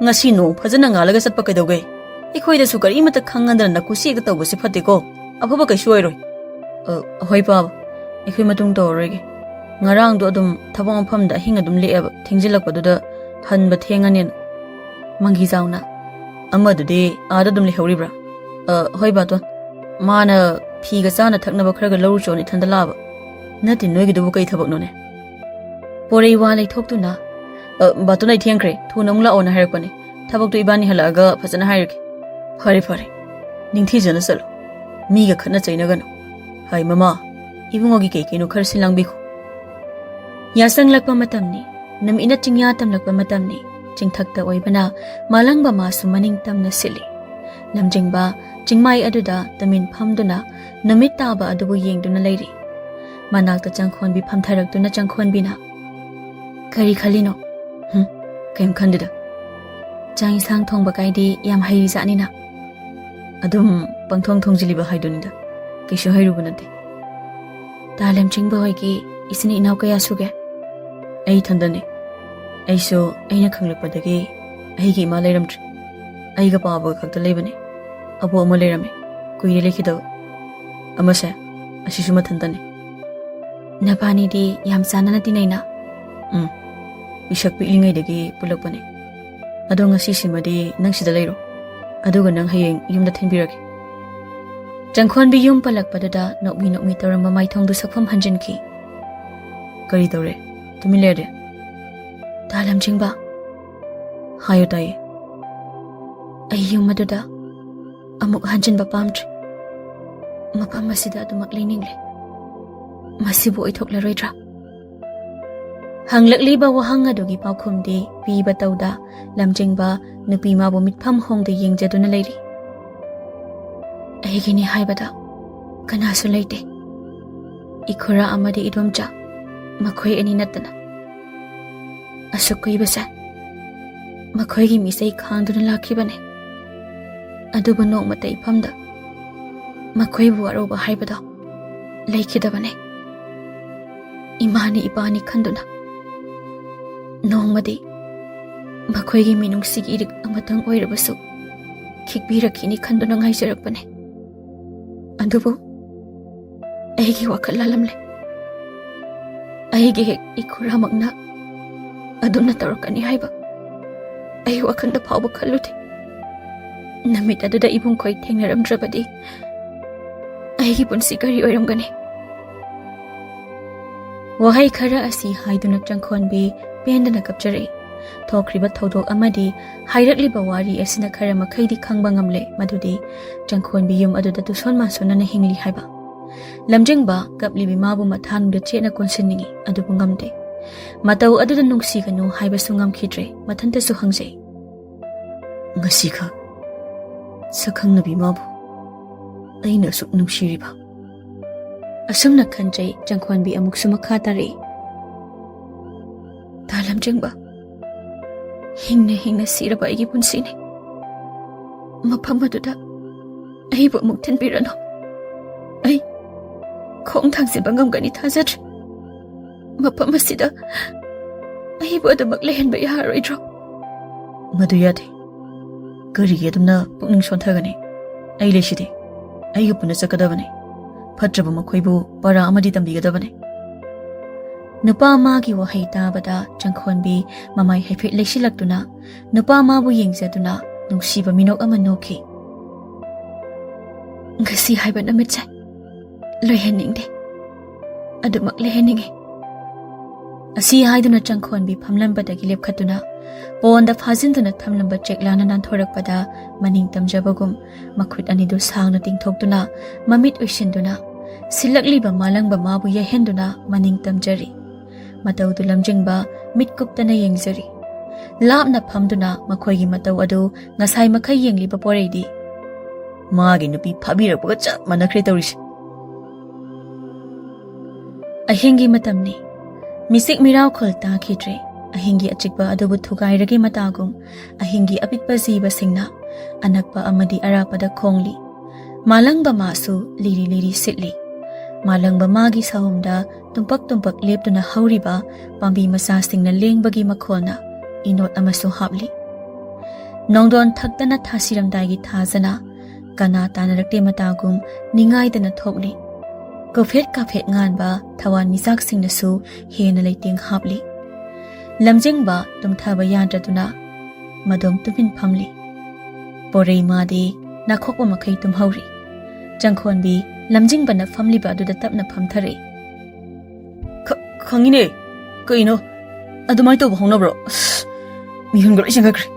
ꯉꯁꯤ ꯅꯣꯡ ꯐꯖꯅ ꯉꯥꯜꯂꯒ ꯆꯠꯄ ꯀꯩꯗꯧꯒꯦ? ꯑꯩꯈꯣꯏꯗꯁꯨ ꯀꯔꯤꯃꯠꯇ ꯈꯪꯍꯟꯗꯅ ꯅꯀꯨꯁꯤ ꯍꯦꯛꯇ ꯇꯧꯕꯁꯤ ꯐꯠꯇꯦꯀꯣ꯫ ꯑꯐꯕ ꯀꯩꯁꯨ ꯑꯣꯏꯔꯣꯏ꯫" "ꯑ, ꯍꯣꯏ ꯄꯥꯕ, ꯑꯩꯈꯣꯏ ꯃꯇꯨꯡ ꯇꯧꯔꯔꯣꯏꯒꯦ꯫ ꯉꯔꯥꯡꯗꯣ ꯑꯗꯨꯝ ꯊꯕꯛ ꯃꯐꯝꯗ ꯑꯍꯤꯡ ꯑꯗꯨꯝ ꯂꯦꯛꯑꯦꯕ, ꯊꯦꯡꯖꯤꯜꯂꯛꯄꯗꯨꯗ ꯍꯟꯕ ꯊꯦꯡꯉꯅꯦꯅ꯫" ꯃꯪꯒꯤꯖꯥꯎꯅ, "ꯑꯃꯗꯨꯗꯤ ꯑꯥꯗ ꯑꯗꯨꯝ ꯂꯩꯍꯧꯔꯤꯕ꯭ꯔꯥ?" "ꯑ, ꯍꯣꯏ ꯕꯥꯇꯣꯟ, ꯃꯥꯅ ꯐꯤꯒ ꯆꯥꯅ ꯊꯛꯅꯕ ꯈꯔꯒ ꯂꯧꯔꯨꯆꯣꯅ ꯏꯊꯟꯗ ꯂꯥꯛꯑꯕ꯫" "ꯅꯠꯇꯦ, ꯅꯣꯏꯒꯤꯗꯨꯕꯨ ꯀꯩ ꯊꯕꯛꯅꯣꯅꯦ?" ꯄꯣꯔꯩ ꯋꯥ ꯂꯩꯊꯣꯛꯇꯨꯅ, "ꯑ, ꯕꯥꯇꯣꯟ, ꯑꯩ ꯊꯦꯡꯈ꯭ꯔꯦ, ꯊꯨꯅ ꯑꯃꯨꯛ ꯂꯥꯛꯑꯣꯅ ꯍꯥꯏꯔꯛꯄꯅꯦ꯫ ꯊꯕꯛꯇꯣ ꯏꯕꯥꯅꯤ ꯍꯜꯂꯛꯑꯒ ꯐꯖꯅ ꯍꯥꯏꯔꯒꯦ꯫" "ꯐꯔꯦ, ꯐꯔꯦ, ꯅꯤꯡꯊꯤꯖꯅ ꯆꯠꯂꯣ꯫ ꯃꯤꯒ ꯈꯠꯅ ꯆꯩꯅꯒꯅꯨ꯫ ꯍꯥꯏ ꯃꯃꯥ, ꯏꯕꯨꯡꯉꯣꯒꯤ ꯀꯩ ꯀꯩꯅꯣ ꯈꯔ ꯁꯤꯟ ꯂꯥꯡꯕꯤꯈꯣ꯫" ꯌꯥꯆꯪꯂꯛꯄ ꯃꯇꯝꯅꯤ꯫ ꯅꯨꯃꯤꯠꯅ ꯆꯤꯡꯌꯥ ꯇꯝꯂꯛꯄ ꯃꯇꯝꯅꯤ꯫ ꯆꯤꯡꯊꯛꯇ ꯑꯣꯏꯕꯅ ꯃꯥꯂꯪꯕ ꯃꯥꯁꯨ ꯃꯅꯤꯡ ꯇꯝꯅ ꯁꯤꯠꯂꯤ꯫ ꯂꯝꯖꯤꯡꯕ ꯆꯤꯡꯃꯥꯏ ꯑꯗꯨꯗ ꯇꯨꯃꯤꯟ ꯐꯝꯗꯨꯅ ꯅꯨꯃꯤꯠ ꯇꯥꯕ ꯑꯗꯨꯕꯨ ꯌꯦꯡꯗꯨꯅ ꯂꯩꯔꯤ꯫ ꯃꯅꯥꯛꯇ ꯆꯪꯈꯣꯟꯕꯤ ꯐꯝꯊꯔꯛꯇꯨꯅ ꯆꯪꯈꯣꯟꯕꯤꯅ, "ꯀꯔꯤ ꯈꯜꯂꯤꯅꯣ?" "ꯍꯨꯝ, ꯀꯩꯝ ꯈꯟꯗꯦꯗ꯫" "ꯆꯥꯛ ꯏꯟꯁꯥꯡ ꯊꯣꯡꯕ ꯀꯥꯏꯗꯤ ꯌꯥꯝ ꯍꯩꯔꯤꯖꯥꯠꯅꯤꯅ?" "ꯑꯗꯨꯝ ꯄꯪꯊꯣꯡ ꯊꯣꯡꯖꯤꯜꯂꯤꯕ ꯍꯥꯏꯗꯨꯅꯤꯗ, ꯀꯩꯁꯨ ꯍꯩꯔꯨꯕ ꯅꯠꯇꯦ꯫" "ꯇꯥ ꯂꯝꯖꯤꯡꯕ ꯍꯣꯏꯒꯤ ꯏꯆꯤꯟ ꯏꯅꯥꯎ ꯀꯌꯥ ꯁꯨꯒꯦ?" "ꯑꯩ ꯏꯊꯟꯗꯅꯦ꯫ ꯑꯩꯁꯨ ꯑꯩꯅ ꯈꯪꯂꯛꯄꯗꯒꯤ ꯑꯩꯒꯤ ꯏꯃꯥ ꯂꯩꯔꯝꯗ꯭ꯔꯦ꯫ ꯑꯩꯒ ꯄꯥꯕꯒ ꯈꯛꯇ ꯂꯩꯕꯅꯦ꯫ ꯑꯕꯣꯛ ꯑꯃ ꯂꯩꯔꯝꯃꯦ, ꯀꯨꯏꯔꯦ ꯂꯩꯈꯤꯗꯕ꯫ ꯑꯃꯁꯦ, ꯑꯁꯤꯁꯨ ꯃꯊꯟꯇꯅꯦ꯫" "ꯅꯕꯥꯅꯤꯗꯤ ꯌꯥꯝ ꯆꯥꯟꯅꯅ ꯇꯤꯟꯅꯩꯅ?" "ꯎꯝ, ꯄꯤꯁꯛ ꯄꯤꯛꯂꯤꯉꯩꯗꯒꯤ ꯄꯨꯜꯂꯛꯄꯅꯦ꯫ ꯑꯗꯣ ꯉꯁꯤꯁꯤꯃꯗꯤ ꯅꯪ ꯁꯤꯗ ꯂꯩꯔꯣ, ꯑꯗꯨꯒ ꯅꯪ ꯍꯌꯦꯡ ꯌꯨꯝꯗ ꯊꯤꯟꯕꯤꯔꯒꯦ꯫" ꯆꯪꯈꯣꯟꯕꯤ ꯌꯨꯝ ꯄꯜꯂꯛꯄꯗꯨꯗ ꯅꯣꯛꯃꯤ ꯅꯣꯛꯃꯤ ꯇꯧꯔꯝꯕ ꯃꯥꯏꯊꯣꯡꯗꯨ ꯁꯛꯐꯝ ꯍꯟꯖꯤꯟꯈꯤ꯫ "ꯀꯔꯤ ꯇꯧꯔꯦ? ꯇꯨꯃꯤꯟ ꯂꯩꯔꯗꯤ?" "ꯇꯥ ꯂꯝꯖꯤꯡꯕ꯫" "ꯍꯥꯏꯌꯨ ꯇꯥꯏꯌꯦ꯫" "ꯑꯩ ꯌꯨꯝ ꯑꯗꯨꯗ ꯑꯃꯨꯛ ꯍꯟꯖꯤꯟꯕ ꯄꯥꯝꯗ꯭ꯔꯦ꯫ ꯃꯐꯝ ꯑꯁꯤꯗ ꯑꯗꯨꯃꯛ ꯂꯩꯅꯤꯡꯂꯦ꯫ ꯃꯁꯤꯕꯨ ꯑꯣꯏꯊꯣꯛꯂꯔꯣꯏꯗ꯭ꯔꯥ?" ꯍꯪꯂꯛꯂꯤꯕ ꯋꯥꯍꯪ ꯑꯗꯨꯒꯤ ꯄꯥꯎꯈꯨꯝꯗꯤ ꯄꯤꯕ ꯇꯧꯗ ꯂꯝꯖꯤꯡꯕ ꯅꯨꯄꯤ ꯃꯥꯕꯨ ꯃꯤꯠꯐꯝ ꯍꯣꯡꯗ ꯌꯦꯡꯖꯗꯨꯅ ꯂꯩꯔꯤ꯫ ꯑꯩꯒꯤꯅꯤ ꯍꯥꯏꯕꯗ ꯀꯅꯥꯁꯨ ꯂꯩꯇꯦ꯫ ꯏꯈꯨꯔꯥ ꯑꯃꯗꯤ ꯏꯗꯣꯝꯆꯥ, ꯃꯈꯣꯏ ꯑꯅꯤ ꯅꯠꯇꯅ꯫ ꯑꯁꯨꯛ ꯀꯨꯏꯕꯁꯦ ꯃꯈꯣꯏꯒꯤ ꯃꯤꯆꯩ ꯈꯥꯡꯗꯨꯅ ꯂꯥꯛꯈꯤꯕꯅꯦ꯫ ꯑꯗꯨꯕꯨ ꯅꯣꯡꯃꯇ ꯏꯐꯝꯗ ꯃꯈꯣꯏꯕꯨ ꯋꯥꯔꯧꯕ ꯍꯥꯏꯕꯗꯣ ꯂꯩꯈꯤꯗꯕꯅꯦ꯫ ꯏꯃꯥꯅꯤ ꯏꯄꯥꯅꯤ ꯈꯟꯗꯨꯅ ꯅꯣꯡꯃꯗꯤ ꯃꯈꯣꯏꯒꯤ ꯃꯤꯅꯨꯡꯁꯤꯒꯤ ꯏꯔꯤꯛ ꯑꯃꯇꯪ ꯑꯣꯏꯔꯕꯁꯨ ꯈꯤꯛꯄꯤꯔꯛꯈꯤꯅꯤ ꯈꯟꯗꯨꯅ ꯉꯥꯏꯖꯔꯛꯄꯅꯦ꯫ ꯑꯗꯨꯕꯨ ꯑꯩꯒꯤ ꯋꯥꯈꯜ ꯂꯥꯜꯂꯝꯂꯦ꯫ ꯑꯩꯒꯤ ꯍꯦꯛ ꯏꯈꯨꯔꯥꯃꯛꯅ ꯑꯗꯨꯝꯅ ꯇꯧꯔꯛꯀꯅꯤ ꯍꯥꯏꯕ ꯑꯩ ꯋꯥꯈꯜꯗ ꯐꯥꯎꯕ ꯈꯜꯂꯨꯗꯦ꯫ ꯅꯨꯃꯤꯠ ꯑꯗꯨꯗ ꯏꯕꯨꯡꯈꯣꯏ ꯊꯦꯡꯅꯔꯝꯗ꯭ꯔꯕꯗꯤ ꯑꯩꯒꯤ ꯄꯨꯟꯁꯤ ꯀꯔꯤ ꯑꯣꯏꯔꯝꯒꯅꯤ? ꯋꯥꯍꯩ ꯈꯔ ꯑꯁꯤ ꯍꯥꯏꯗꯨꯅ ꯆꯪꯈꯣꯟꯕꯤ ꯄꯦꯟꯗꯅ ꯀꯞꯆꯔꯛꯏ꯫ ꯊꯣꯛꯈ꯭ꯔꯤꯕ ꯊꯧꯗꯣꯛ ꯑꯃꯗꯤ ꯍꯥꯏꯔꯛꯂꯤꯕ ꯋꯥꯔꯤ ꯑꯁꯤꯅ ꯈꯔ ꯃꯈꯩꯗꯤ ꯈꯪꯕ ꯉꯝꯂꯦ ꯃꯗꯨꯗꯤ ꯆꯪꯈꯣꯟꯕꯤ ꯌꯨꯝ ꯑꯗꯨꯗ ꯇꯨꯁꯣꯟ ꯃꯥꯁꯣꯟꯅꯅ ꯍꯤꯡꯂꯤ ꯍꯥꯏꯕ꯫ ꯂꯝꯖꯤꯡꯕ ꯀꯞꯂꯤꯕꯤ ꯃꯥꯕꯨ ꯃꯊꯥꯅꯨꯡꯗ ꯆꯦꯠꯅ ꯀꯣꯟꯁꯤꯟꯅꯤꯡꯏ, ꯑꯗꯨꯕꯨ ꯉꯝꯗꯦ꯫ ꯃꯇꯧ ꯑꯗꯨꯗ ꯅꯨꯡꯁꯤꯒꯅꯨ ꯍꯥꯏꯕꯁꯨ ꯉꯝꯈꯤꯗ꯭ꯔꯦ꯫ ꯃꯊꯟꯇꯁꯨ ꯍꯪꯖꯩ, "ꯉꯁꯤꯈꯛ ꯁꯛꯈꯪꯅꯕꯤ ꯃꯥꯕꯨ ꯑꯩꯅ ꯑꯁꯨꯛ ꯅꯨꯡꯁꯤꯔꯤꯕ?" ꯑꯁꯨꯝꯅ ꯈꯟꯖꯩ꯫ ꯆꯪꯈꯣꯟꯕꯤ ꯑꯃꯨꯛꯁꯨ ꯃꯈꯥ ꯇꯥꯔꯛꯏ, "ꯇꯥ ꯂꯝꯖꯤꯡꯕ, ꯍꯤꯡꯅ ꯍꯤꯡꯅ ꯁꯤꯔꯕ ꯑꯩꯒꯤ ꯄꯨꯟꯁꯤꯅꯤ꯫ ꯃꯐꯝ ꯑꯗꯨꯗ ꯑꯩꯕꯨ ꯑꯃꯨꯛ ꯊꯤꯟꯕꯤꯔꯅꯨ꯫ ꯑꯩ ꯈꯣꯡ ꯊꯥꯡꯖꯤꯟꯕ ꯉꯝꯒꯅꯤ ꯊꯥꯖꯗ꯭ꯔꯦ꯫ ꯃꯐꯝ ꯑꯁꯤꯗ ꯑꯩꯕꯨ ꯑꯗꯨꯃꯛ ꯂꯩꯍꯟꯕ ꯌꯥꯔꯣꯏꯗ꯭ꯔꯣ?" "ꯃꯗꯨ ꯌꯥꯗꯦ꯫ ꯀꯔꯤꯒꯤ ꯑꯗꯨꯝꯅ ꯄꯨꯛꯅꯤꯡ ꯁꯣꯟꯊꯒꯅꯤ? ꯑꯩ ꯂꯩꯁꯤꯗꯤ꯫ ꯑꯩꯒ ꯄꯨꯟꯅ ꯆꯠꯀꯗꯕꯅꯤ꯫ ꯐꯠꯇ꯭ꯔꯕ ꯃꯈꯣꯏꯕꯨ ꯄꯔꯥ ꯑꯃꯗꯤ ꯇꯝꯕꯤꯒꯗꯕꯅꯤ꯫" ꯅꯨꯄꯥ ꯃꯥꯒꯤ ꯋꯥꯍꯩ ꯇꯥꯕꯗ ꯆꯪꯈꯣꯟꯕꯤ ꯃꯃꯥꯏ ꯍꯥꯏꯐꯦꯠ ꯂꯩꯁꯤꯜꯂꯛꯇꯨꯅ ꯅꯨꯄꯥ ꯃꯥꯕꯨ ꯌꯦꯡꯖꯗꯨꯅ ꯅꯨꯡꯁꯤꯕ ꯃꯤꯅꯣꯛ ꯑꯃ ꯅꯣꯛꯈꯤ꯫ "ꯉꯁꯤ ꯍꯥꯏꯕ ꯅꯨꯃꯤꯠꯁꯦ ꯂꯣꯏꯍꯟꯅꯤꯡꯗꯦ꯫ ꯑꯗꯨꯃꯛ ꯂꯩꯍꯟꯅꯤꯡꯉꯤ꯫" ꯑꯁꯤ ꯍꯥꯏꯗꯨꯅ ꯆꯪꯈꯣꯟꯕꯤ ꯐꯝꯂꯝꯕꯗꯒꯤ ꯂꯦꯞꯈꯠꯇꯨꯅ ꯄꯣꯟꯗ ꯐꯥꯖꯤꯟꯗꯨꯅ ꯊꯝꯂꯝꯕ ꯆꯦꯛꯂꯥꯅ ꯅꯥꯟꯊꯣꯔꯛꯄꯗ ꯃꯅꯤꯡ ꯇꯝꯖꯕꯒꯨꯝ ꯃꯈꯨꯠ ꯑꯅꯤꯗꯨ ꯁꯥꯡꯅ ꯇꯤꯡꯊꯣꯛꯇꯨꯅ ꯃꯃꯤꯠ ꯎꯏꯁꯤꯟꯗꯨꯅ ꯁꯤꯜꯂꯛꯂꯤꯕ ꯃꯥꯂꯪꯕ ꯃꯥꯕꯨ ꯌꯩꯍꯟꯗꯨꯅ ꯃꯅꯤꯡ ꯇꯝꯖꯔꯤ꯫ ꯃꯇꯧꯗꯨ ꯂꯝꯖꯤꯡꯕ ꯃꯤꯠ ꯀꯨꯞꯇꯅ ꯌꯦꯡꯖꯔꯤ꯫ ꯂꯥꯞꯅ ꯐꯝꯗꯨꯅ ꯃꯈꯣꯏꯒꯤ ꯃꯇꯧ ꯑꯗꯨ ꯉꯁꯥꯏ ꯃꯈꯩ ꯌꯦꯡꯂꯤꯕ ꯄꯣꯔꯩꯗꯤ ꯃꯥꯒꯤ ꯅꯨꯄꯤ ꯐꯥꯕꯤꯔꯛꯄꯒ ꯆꯞ ꯃꯥꯟꯅꯈ꯭ꯔꯦ ꯇꯧꯔꯤꯁꯦ꯫ ꯑꯍꯤꯡꯒꯤ ꯃꯇꯝꯅꯤ꯫ ꯃꯤꯆꯤꯛ ꯃꯤꯔꯥꯎꯈꯣꯜ ꯇꯥꯈꯤꯗ꯭ꯔꯦ꯫ ꯑꯍꯤꯡꯒꯤ ꯑꯆꯤꯛꯄ ꯑꯗꯨꯕꯨ ꯊꯨꯒꯥꯏꯔꯒꯦ ꯃꯇꯥꯒꯨꯝ, ꯑꯍꯤꯡꯒꯤ ꯑꯄꯤꯛꯄ ꯖꯤꯕꯁꯤꯡꯅ ꯑꯅꯛꯄ ꯑꯃꯗꯤ ꯑꯔꯥꯞꯄꯗ ꯈꯣꯡꯂꯤ꯫ ꯃꯥꯂꯪꯕ ꯃꯥꯁꯨ ꯂꯤꯔꯤ ꯂꯤꯔꯤ ꯁꯤꯠꯂꯤ꯫ ꯃꯥꯂꯪꯕ ꯃꯥꯒꯤ ꯁꯥꯍꯨꯝꯗ ꯇꯨꯝꯄꯛ ꯇꯨꯝꯄꯛ ꯂꯦꯞꯇꯨꯅ ꯍꯧꯔꯤꯕ ꯄꯥꯝꯕꯤ ꯃꯆꯥꯁꯤꯡꯅ ꯂꯦꯡꯕꯒꯤ ꯃꯈꯣꯜꯅ ꯏꯅꯣꯠ ꯑꯃꯁꯨ ꯍꯥꯞꯂꯤ꯫ ꯅꯣꯡꯗꯣꯟ ꯊꯛꯇꯅ ꯊꯥꯁꯤꯔꯝꯗꯥꯏꯒꯤ ꯊꯥꯖꯅ ꯀꯅꯥ ꯇꯥꯅꯔꯛꯇꯦ ꯃꯇꯥꯒꯨꯝ ꯅꯤꯡꯉꯥꯏꯗꯅ ꯊꯣꯛꯂꯤ꯫ ꯀꯣꯐꯦꯠ ꯀꯥꯐꯦꯠ ꯉꯥꯟꯕ ꯊꯋꯥꯟ ꯃꯤꯆꯥꯛꯁꯤꯡꯅꯁꯨ ꯍꯦꯟꯅ ꯂꯩꯇꯦꯡ ꯍꯥꯞꯂꯤ꯫ ꯂꯝꯖꯤꯡꯕ ꯇꯨꯝꯊꯕ ꯌꯥꯗ꯭ꯔꯗꯨꯅ ꯃꯗꯣꯝ ꯇꯨꯃꯤꯟ ꯐꯝꯂꯤ꯫ ꯄꯣꯔꯩ ꯃꯥꯗꯤ ꯅꯥꯈꯣꯛꯄ ꯃꯈꯩ ꯇꯨꯝꯍꯧꯔꯤ꯫ ꯆꯪꯈꯣꯟꯕꯤ ꯂꯝꯖꯤꯡꯕꯅ ꯐꯝꯂꯤꯕ ꯑꯗꯨꯗ ꯇꯞꯅ ꯐꯝꯊꯔꯛꯏ꯫ "ꯈ-, ꯈꯪꯉꯤꯅꯦ꯫ ꯀꯩꯅꯣ? ꯑꯗꯨꯃꯥꯏꯅ ꯇꯧꯕ ꯍꯧꯅꯕ꯭ꯔꯣ? ꯑꯁ, ꯃꯤꯍꯨꯟꯒ ꯂꯣꯏ ꯆꯦꯟꯒꯠꯈ꯭ꯔꯦ꯫"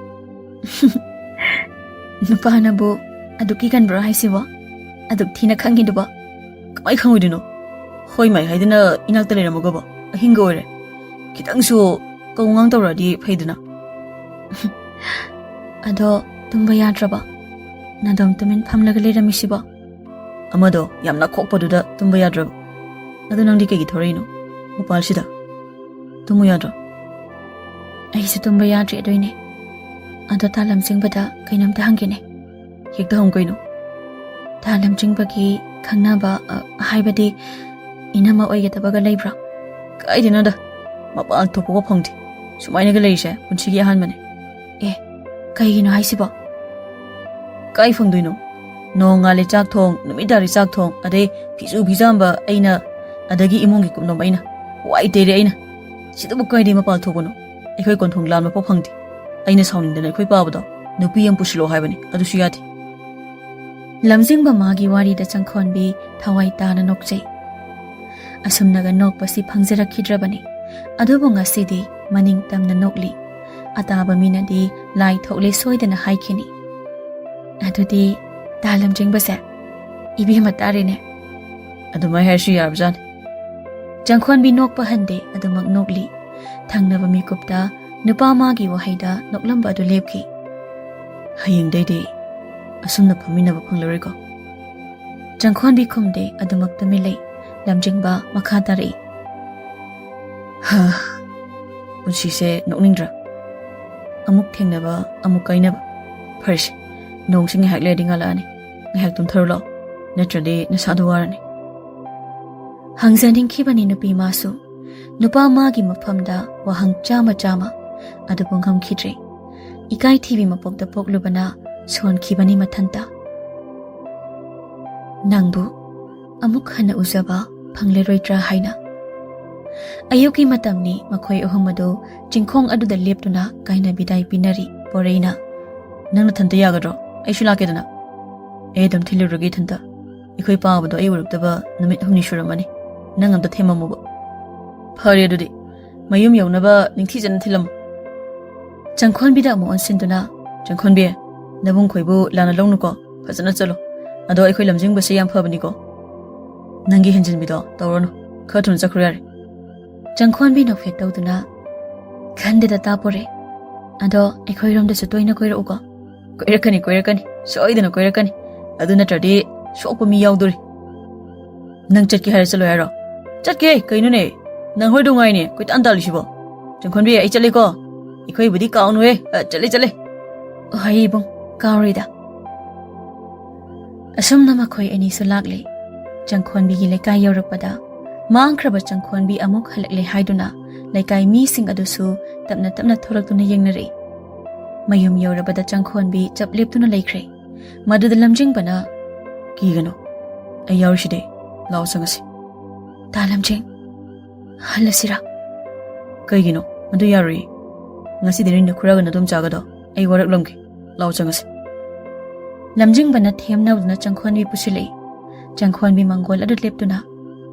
"ꯅꯨꯄꯥꯅꯕꯨ ꯑꯗꯨꯛ ꯀꯤꯒꯟꯕ꯭ꯔꯣ ꯍꯥꯏꯁꯤꯕꯣ? ꯑꯗꯨꯛ ꯊꯤꯅ ꯈꯪꯉꯤꯗꯨꯕꯣ?" "ꯀꯃꯥꯏ ꯈꯪꯉꯣꯏꯗꯣꯏꯅꯣ? ꯍꯣꯏ ꯃꯥꯏ ꯍꯥꯏꯗꯅ ꯏꯅꯥꯛꯇ ꯂꯩꯔꯝꯃꯒꯕꯣ? ꯑꯍꯤꯡꯒ ꯑꯣꯏꯔꯦ꯫ ꯈꯤꯇꯪꯁꯨ ꯀꯧꯉꯥꯡ ꯇꯧꯔꯛꯑꯗꯤ ꯐꯩꯗꯅ꯫" "ꯑꯗꯣ ꯇꯨꯝꯕ ꯌꯥꯗ꯭ꯔꯕꯣ? ꯅꯗꯣꯝ ꯇꯨꯃꯤꯟ ꯐꯝꯂꯒ ꯂꯩꯔꯝꯃꯤꯁꯤꯕꯣ?" "ꯑꯃꯗꯣ ꯌꯥꯝ ꯅꯥꯈꯣꯛꯄꯗꯨꯗ ꯇꯨꯝꯕ ꯌꯥꯗ꯭ꯔꯕ꯫" "ꯑꯗꯣ ꯅꯪꯗꯤ ꯀꯩꯒꯤ ꯊꯣꯔꯛꯏꯅꯣ ꯃꯄꯥꯜꯁꯤꯗ? ꯇꯨꯝꯃꯨ ꯌꯥꯗ꯭ꯔꯣ?" "ꯑꯩꯁꯨ ꯇꯨꯝꯕ ꯌꯥꯗ꯭ꯔꯦ ꯑꯗꯨꯏꯅꯦ꯫ ꯑꯗꯣ ꯇꯥ ꯂꯝꯖꯤꯡꯕꯗ ꯀꯩꯅꯣꯝꯇ ꯍꯪꯒꯦꯅꯦ꯫" "ꯍꯦꯛꯇ ꯍꯪꯉꯨ ꯀꯩꯅꯣ꯫" "ꯇꯥ ꯂꯝꯖꯤꯡꯕꯒꯤ ꯈꯪꯅꯕ, ꯑ, ꯍꯥꯏꯕꯗꯤ ꯏꯅꯝꯃ ꯑꯣꯏꯒꯗꯕꯒ ꯂꯩꯕ꯭ꯔꯣ?" "ꯀꯥꯏꯗꯩꯅꯣꯗ, ꯃꯄꯥꯟ ꯊꯣꯛꯄꯒ ꯐꯪꯗꯦ꯫ ꯁꯨꯃꯥꯏꯅꯒ ꯂꯩꯔꯤꯁꯦ ꯄꯨꯟꯁꯤꯒꯤ ꯑꯍꯥꯟꯕꯅꯦ꯫" "ꯑꯦ, ꯀꯩꯒꯤꯅꯣ ꯍꯥꯏꯁꯤꯕꯣ?" "ꯀꯥꯏ ꯐꯪꯗꯣꯏꯅꯣ? ꯅꯣꯡꯉꯥꯜꯂꯦ ꯆꯥꯛ ꯊꯣꯡ, ꯅꯨꯃꯤꯠ ꯇꯥꯔꯦ ꯆꯥꯛ ꯊꯣꯡ, ꯑꯗꯩ ꯐꯤꯁꯨ ꯐꯤꯖꯥꯝꯕ ꯑꯩꯅ, ꯑꯗꯒꯤ ꯏꯃꯨꯡꯒꯤ ꯀꯨꯞꯅꯣꯝ ꯑꯩꯅ, ꯋꯥꯏ ꯇꯩꯔꯦ ꯑꯩꯅ꯫ ꯁꯤꯗꯕꯨ ꯀꯥꯏꯗꯩ ꯃꯄꯥꯟ ꯊꯣꯛꯄꯅꯣ? ꯑꯩꯈꯣꯏ ꯀꯣꯟꯊꯣꯡ ꯂꯥꯟꯕ ꯐꯥꯎ ꯐꯪꯗꯦ꯫ ꯑꯩꯅ ꯁꯥꯎꯅꯤꯡꯗꯅ ꯑꯩꯈꯣꯏ ꯄꯥꯕꯗꯣ ꯅꯨꯄꯤ ꯑꯃ ꯄꯨꯁꯤꯜꯂꯣ ꯍꯥꯏꯕꯅꯤ, ꯑꯗꯨꯁꯨ ꯌꯥꯗꯦ꯫" ꯂꯝꯖꯤꯡꯕ ꯃꯥꯒꯤ ꯋꯥꯔꯤꯗ ꯆꯪꯈꯣꯟꯕꯤ ꯊꯋꯥꯏ ꯇꯥꯅ ꯅꯣꯛꯆꯩ꯫ ꯑꯁꯨꯝꯅꯒ ꯅꯣꯛꯄꯁꯤ ꯐꯪꯖꯔꯛꯈꯤꯗ꯭ꯔꯕꯅꯤ꯫ ꯑꯗꯨꯕꯨ ꯉꯁꯤꯗꯤ ꯃꯅꯤꯡ ꯇꯝꯅ ꯅꯣꯛꯂꯤ꯫ ꯑꯇꯥꯕ ꯃꯤꯅꯗꯤ ꯂꯥꯏ ꯊꯣꯛꯂꯦ ꯁꯣꯏꯗꯅ ꯍꯥꯏꯈꯤꯅꯤ꯫ "ꯑꯗꯨꯗꯤ ꯇꯥ ꯂꯝꯖꯤꯡꯕꯁꯦ ꯏꯕꯦꯝꯃ ꯇꯥꯔꯦꯅꯦ꯫" "ꯑꯗꯨꯃꯥꯏ ꯍꯥꯏꯔꯁꯨ ꯌꯥꯕꯖꯥꯠꯅꯤ꯫" ꯆꯪꯈꯣꯟꯕꯤ ꯅꯣꯛꯄ ꯍꯟꯗꯦ, ꯑꯗꯨꯃꯛ ꯅꯣꯛꯂꯤ꯫ ꯊꯪꯅꯕ ꯃꯤꯀꯨꯞꯇ ꯅꯨꯄꯥ ꯃꯥꯒꯤ ꯋꯥꯍꯩꯗ ꯅꯣꯛꯂꯝꯕ ꯑꯗꯨ ꯂꯦꯞꯈꯤ꯫ "ꯍꯌꯦꯡꯗꯩꯗꯤ ꯑꯁꯨꯝꯅ ꯐꯝꯃꯤꯟꯅꯕ ꯐꯪꯂꯔꯣꯏꯀꯣ꯫ ꯆꯪꯈꯣꯟꯕꯤ ꯈꯨꯝꯗꯦ, ꯑꯗꯨꯃꯛ ꯇꯨꯃꯤꯟ ꯂꯩ꯫ ꯂꯝꯖꯤꯡꯕ ꯃꯈꯥ ꯇꯥꯔꯛꯏ꯫ ꯍꯥ, ꯄꯨꯟꯁꯤꯁꯦ ꯅꯣꯛꯅꯤꯡꯗ꯭ꯔꯥ? ꯑꯃꯨꯛ ꯊꯦꯡꯅꯕ, ꯑꯃꯨꯛ ꯀꯥꯏꯅꯕ꯫ ꯐꯔꯦꯁꯦ, ꯅꯣꯡꯁꯤ ꯉꯥꯏꯍꯥꯛ ꯂꯩꯔꯗꯤ ꯉꯥꯜꯂꯛꯑꯅꯤ꯫ ꯉꯥꯏꯍꯥꯛ ꯇꯨꯝꯊꯔꯨ ꯂꯥꯛꯑꯣ, ꯅꯠꯇ꯭ꯔꯗꯤ ꯅꯁꯥꯗꯣ ꯋꯥꯔꯅꯤ꯫ ꯍꯪꯖꯅꯤꯡꯈꯤꯕꯅꯤ ꯅꯨꯄꯤ ꯃꯥꯁꯨ꯫ ꯅꯨꯄꯥ ꯃꯥꯒꯤ ꯃꯐꯝꯗ ꯋꯥꯍꯪ ꯆꯥꯝꯃ ꯆꯥꯝꯃ, ꯑꯗꯨꯕꯨ ꯉꯝꯈꯤꯗ꯭ꯔꯦ꯫ ꯏꯀꯥꯏ ꯊꯤꯕꯤ ꯃꯄꯣꯛꯇ ꯄꯣꯛꯂꯨꯕꯅ ꯁꯣꯟꯈꯤꯕꯅꯤ ꯃꯊꯟꯇ꯫ ꯅꯪꯕꯨ ꯑꯃꯨꯛ ꯍꯟꯅ ꯎꯖꯕ ꯐꯪꯂꯔꯣꯏꯗ꯭ꯔꯥ ꯍꯥꯏꯅ꯫ ꯑꯌꯨꯛꯀꯤ ꯃꯇꯝꯅꯤ, ꯃꯈꯣꯏ ꯑꯍꯨꯝ ꯑꯗꯨ ꯆꯤꯡꯈꯣꯡ ꯑꯗꯨꯗ ꯂꯦꯞꯇꯨꯅ ꯀꯥꯏꯅ ꯕꯤꯗꯥꯏ ꯄꯤꯅꯔꯤ꯫ ꯄꯣꯔꯩꯅ, "ꯅꯪ ꯅꯊꯟꯇ ꯌꯥꯒꯗ꯭ꯔꯣ? ꯑꯩꯁꯨ ꯂꯥꯛꯀꯦꯗꯅ?" "ꯑꯩ ꯑꯗꯨꯝ ꯊꯤꯜꯂꯨꯔꯒꯦ ꯏꯊꯟꯇ꯫ ꯑꯩꯈꯣꯏ ꯄꯥꯕꯗꯣ ꯑꯩ ꯎꯔꯛꯇꯕ ꯅꯨꯃꯤꯠ ꯍꯨꯝꯅꯤ ꯁꯨꯔꯝꯃꯅꯤ꯫ ꯅꯪ ꯑꯝꯇ ꯊꯦꯝꯃꯝꯃꯨꯕ꯫" "ꯐꯔꯦ ꯑꯗꯨꯗꯤ, ꯃꯌꯨꯝ ꯌꯧꯅꯕ ꯅꯤꯡꯊꯤꯖꯅ ꯊꯤꯜꯂꯝꯃꯨ꯫" ꯆꯪꯈꯣꯟꯕꯤꯗ ꯑꯃꯨꯛ ꯑꯣꯟꯁꯤꯟꯗꯨꯅ, "ꯆꯪꯈꯣꯟꯕꯤ, ꯅꯕꯨꯡ ꯈꯣꯏꯕꯨ ꯂꯥꯟꯅ ꯂꯧꯅꯨꯀꯣ, ꯐꯖꯅ ꯆꯠꯂꯨ꯫ ꯑꯗꯣ ꯑꯩꯈꯣꯏ ꯂꯝꯖꯤꯡꯕꯁꯦ ꯌꯥꯝ ꯐꯕꯅꯤꯀꯣ꯫ ꯅꯪꯒꯤ ꯍꯦꯟꯖꯤꯟꯕꯤꯗꯣ ꯇꯧꯔꯅꯨ, ꯈꯔ ꯊꯨꯅ ꯆꯠꯈ꯭ꯔꯣ ꯌꯥꯔꯦ꯫" ꯆꯪꯈꯣꯟꯕꯤ ꯅꯣꯛꯐꯦꯠ ꯇꯧꯗꯨꯅ, "ꯈꯟꯗꯦꯗ ꯇꯥ ꯄꯣꯔꯩ꯫ ꯑꯗꯣ ꯑꯩꯈꯣꯏꯔꯣꯝꯗꯁꯨ ꯇꯣꯏꯅ ꯀꯣꯏꯔꯛꯎꯀꯣ꯫" "ꯀꯣꯏꯔꯛꯀꯅꯤ, ꯀꯣꯏꯔꯛꯀꯅꯤ, ꯁꯣꯏꯗꯅ ꯀꯣꯏꯔꯛꯀꯅꯤ꯫ ꯑꯗꯨ ꯅꯠꯇ꯭ꯔꯗꯤ ꯁꯣꯛꯄ ꯃꯤ ꯌꯥꯎꯗꯣꯔꯤ꯫" "ꯅꯪ ꯆꯠꯀꯦ ꯍꯥꯏꯔ ꯆꯠꯂꯣꯏ ꯍꯥꯏꯔꯣ?" "ꯆꯠꯀꯦ, ꯀꯩꯅꯣꯅꯦ? ꯅꯪ ꯍꯣꯏꯗꯣ ꯉꯥꯏꯅꯦ ꯀꯣꯏꯇꯥꯟ ꯇꯥꯜꯂꯤꯁꯤꯕꯣ?" "ꯆꯪꯈꯣꯟꯕꯤ, ꯑꯩ ꯆꯠꯂꯦꯀꯣ꯫ ꯑꯩꯈꯣꯏꯕꯨꯗꯤ ꯀꯥꯎꯅꯨꯍꯦ꯫" "ꯑ, ꯆꯠꯂꯦ, ꯆꯠꯂꯦ꯫" "ꯍꯣꯏ ꯏꯕꯨꯡ, ꯀꯥꯎꯔꯣꯏꯗ꯫" ꯑꯁꯨꯝꯅ ꯃꯈꯣꯏ ꯑꯅꯤꯁꯨ ꯂꯥꯛꯂꯦ꯫ ꯆꯪꯈꯣꯟꯕꯤꯒꯤ ꯂꯩꯀꯥꯏ ꯌꯧꯔꯛꯄꯗ, ꯃꯥꯡꯈ꯭ꯔꯕ ꯆꯪꯈꯣꯟꯕꯤ ꯑꯃꯨꯛ ꯍꯜꯂꯛꯂꯦ ꯍꯥꯏꯗꯨꯅ ꯂꯩꯀꯥꯏ ꯃꯤꯁꯤꯡ ꯑꯗꯨꯁꯨ ꯇꯞꯅ ꯇꯞꯅ ꯊꯣꯔꯛꯇꯨꯅ ꯌꯦꯡꯅꯔꯛꯏ꯫ ꯃꯌꯨꯝ ꯌꯧꯔꯕꯗ ꯆꯪꯈꯣꯟꯕꯤ ꯆꯞ ꯂꯦꯞꯇꯨꯅ ꯂꯩꯈ꯭ꯔꯦ꯫ ꯃꯗꯨꯗ ꯂꯝꯖꯤꯡꯕꯅ, "ꯀꯤꯒꯅꯨ, ꯑꯩ ꯌꯥꯎꯔꯤꯁꯤꯗꯤ꯫ ꯂꯥꯛꯑꯣ, ꯆꯪꯉꯁꯤ꯫" "ꯇꯥ ꯂꯝꯖꯤꯡ, ꯍꯜꯂꯁꯤꯔꯥ?" "ꯀꯩꯒꯤꯅꯣ? ꯑꯗꯨ ꯌꯥꯔꯣꯏꯌꯦ꯫ ꯉꯁꯤꯗꯤ ꯅꯣꯏ ꯅꯈꯨꯔꯥꯒ ꯅꯗꯣꯝꯆꯥꯒꯗꯣ ꯑꯩ ꯋꯥꯔꯛꯂꯝꯒꯦ꯫ ꯂꯥꯛꯑꯣ, ꯆꯪꯉꯁꯤ꯫" ꯂꯝꯖꯤꯡꯕꯅ ꯊꯦꯝꯅꯧꯗꯨꯅ ꯆꯪꯈꯣꯟꯕꯤ ꯄꯨꯁꯤꯜꯂꯛꯏ꯫ ꯆꯪꯈꯣꯟꯕꯤ ꯃꯪꯒꯣꯜ ꯑꯗꯨ ꯂꯦꯞꯇꯨꯅ,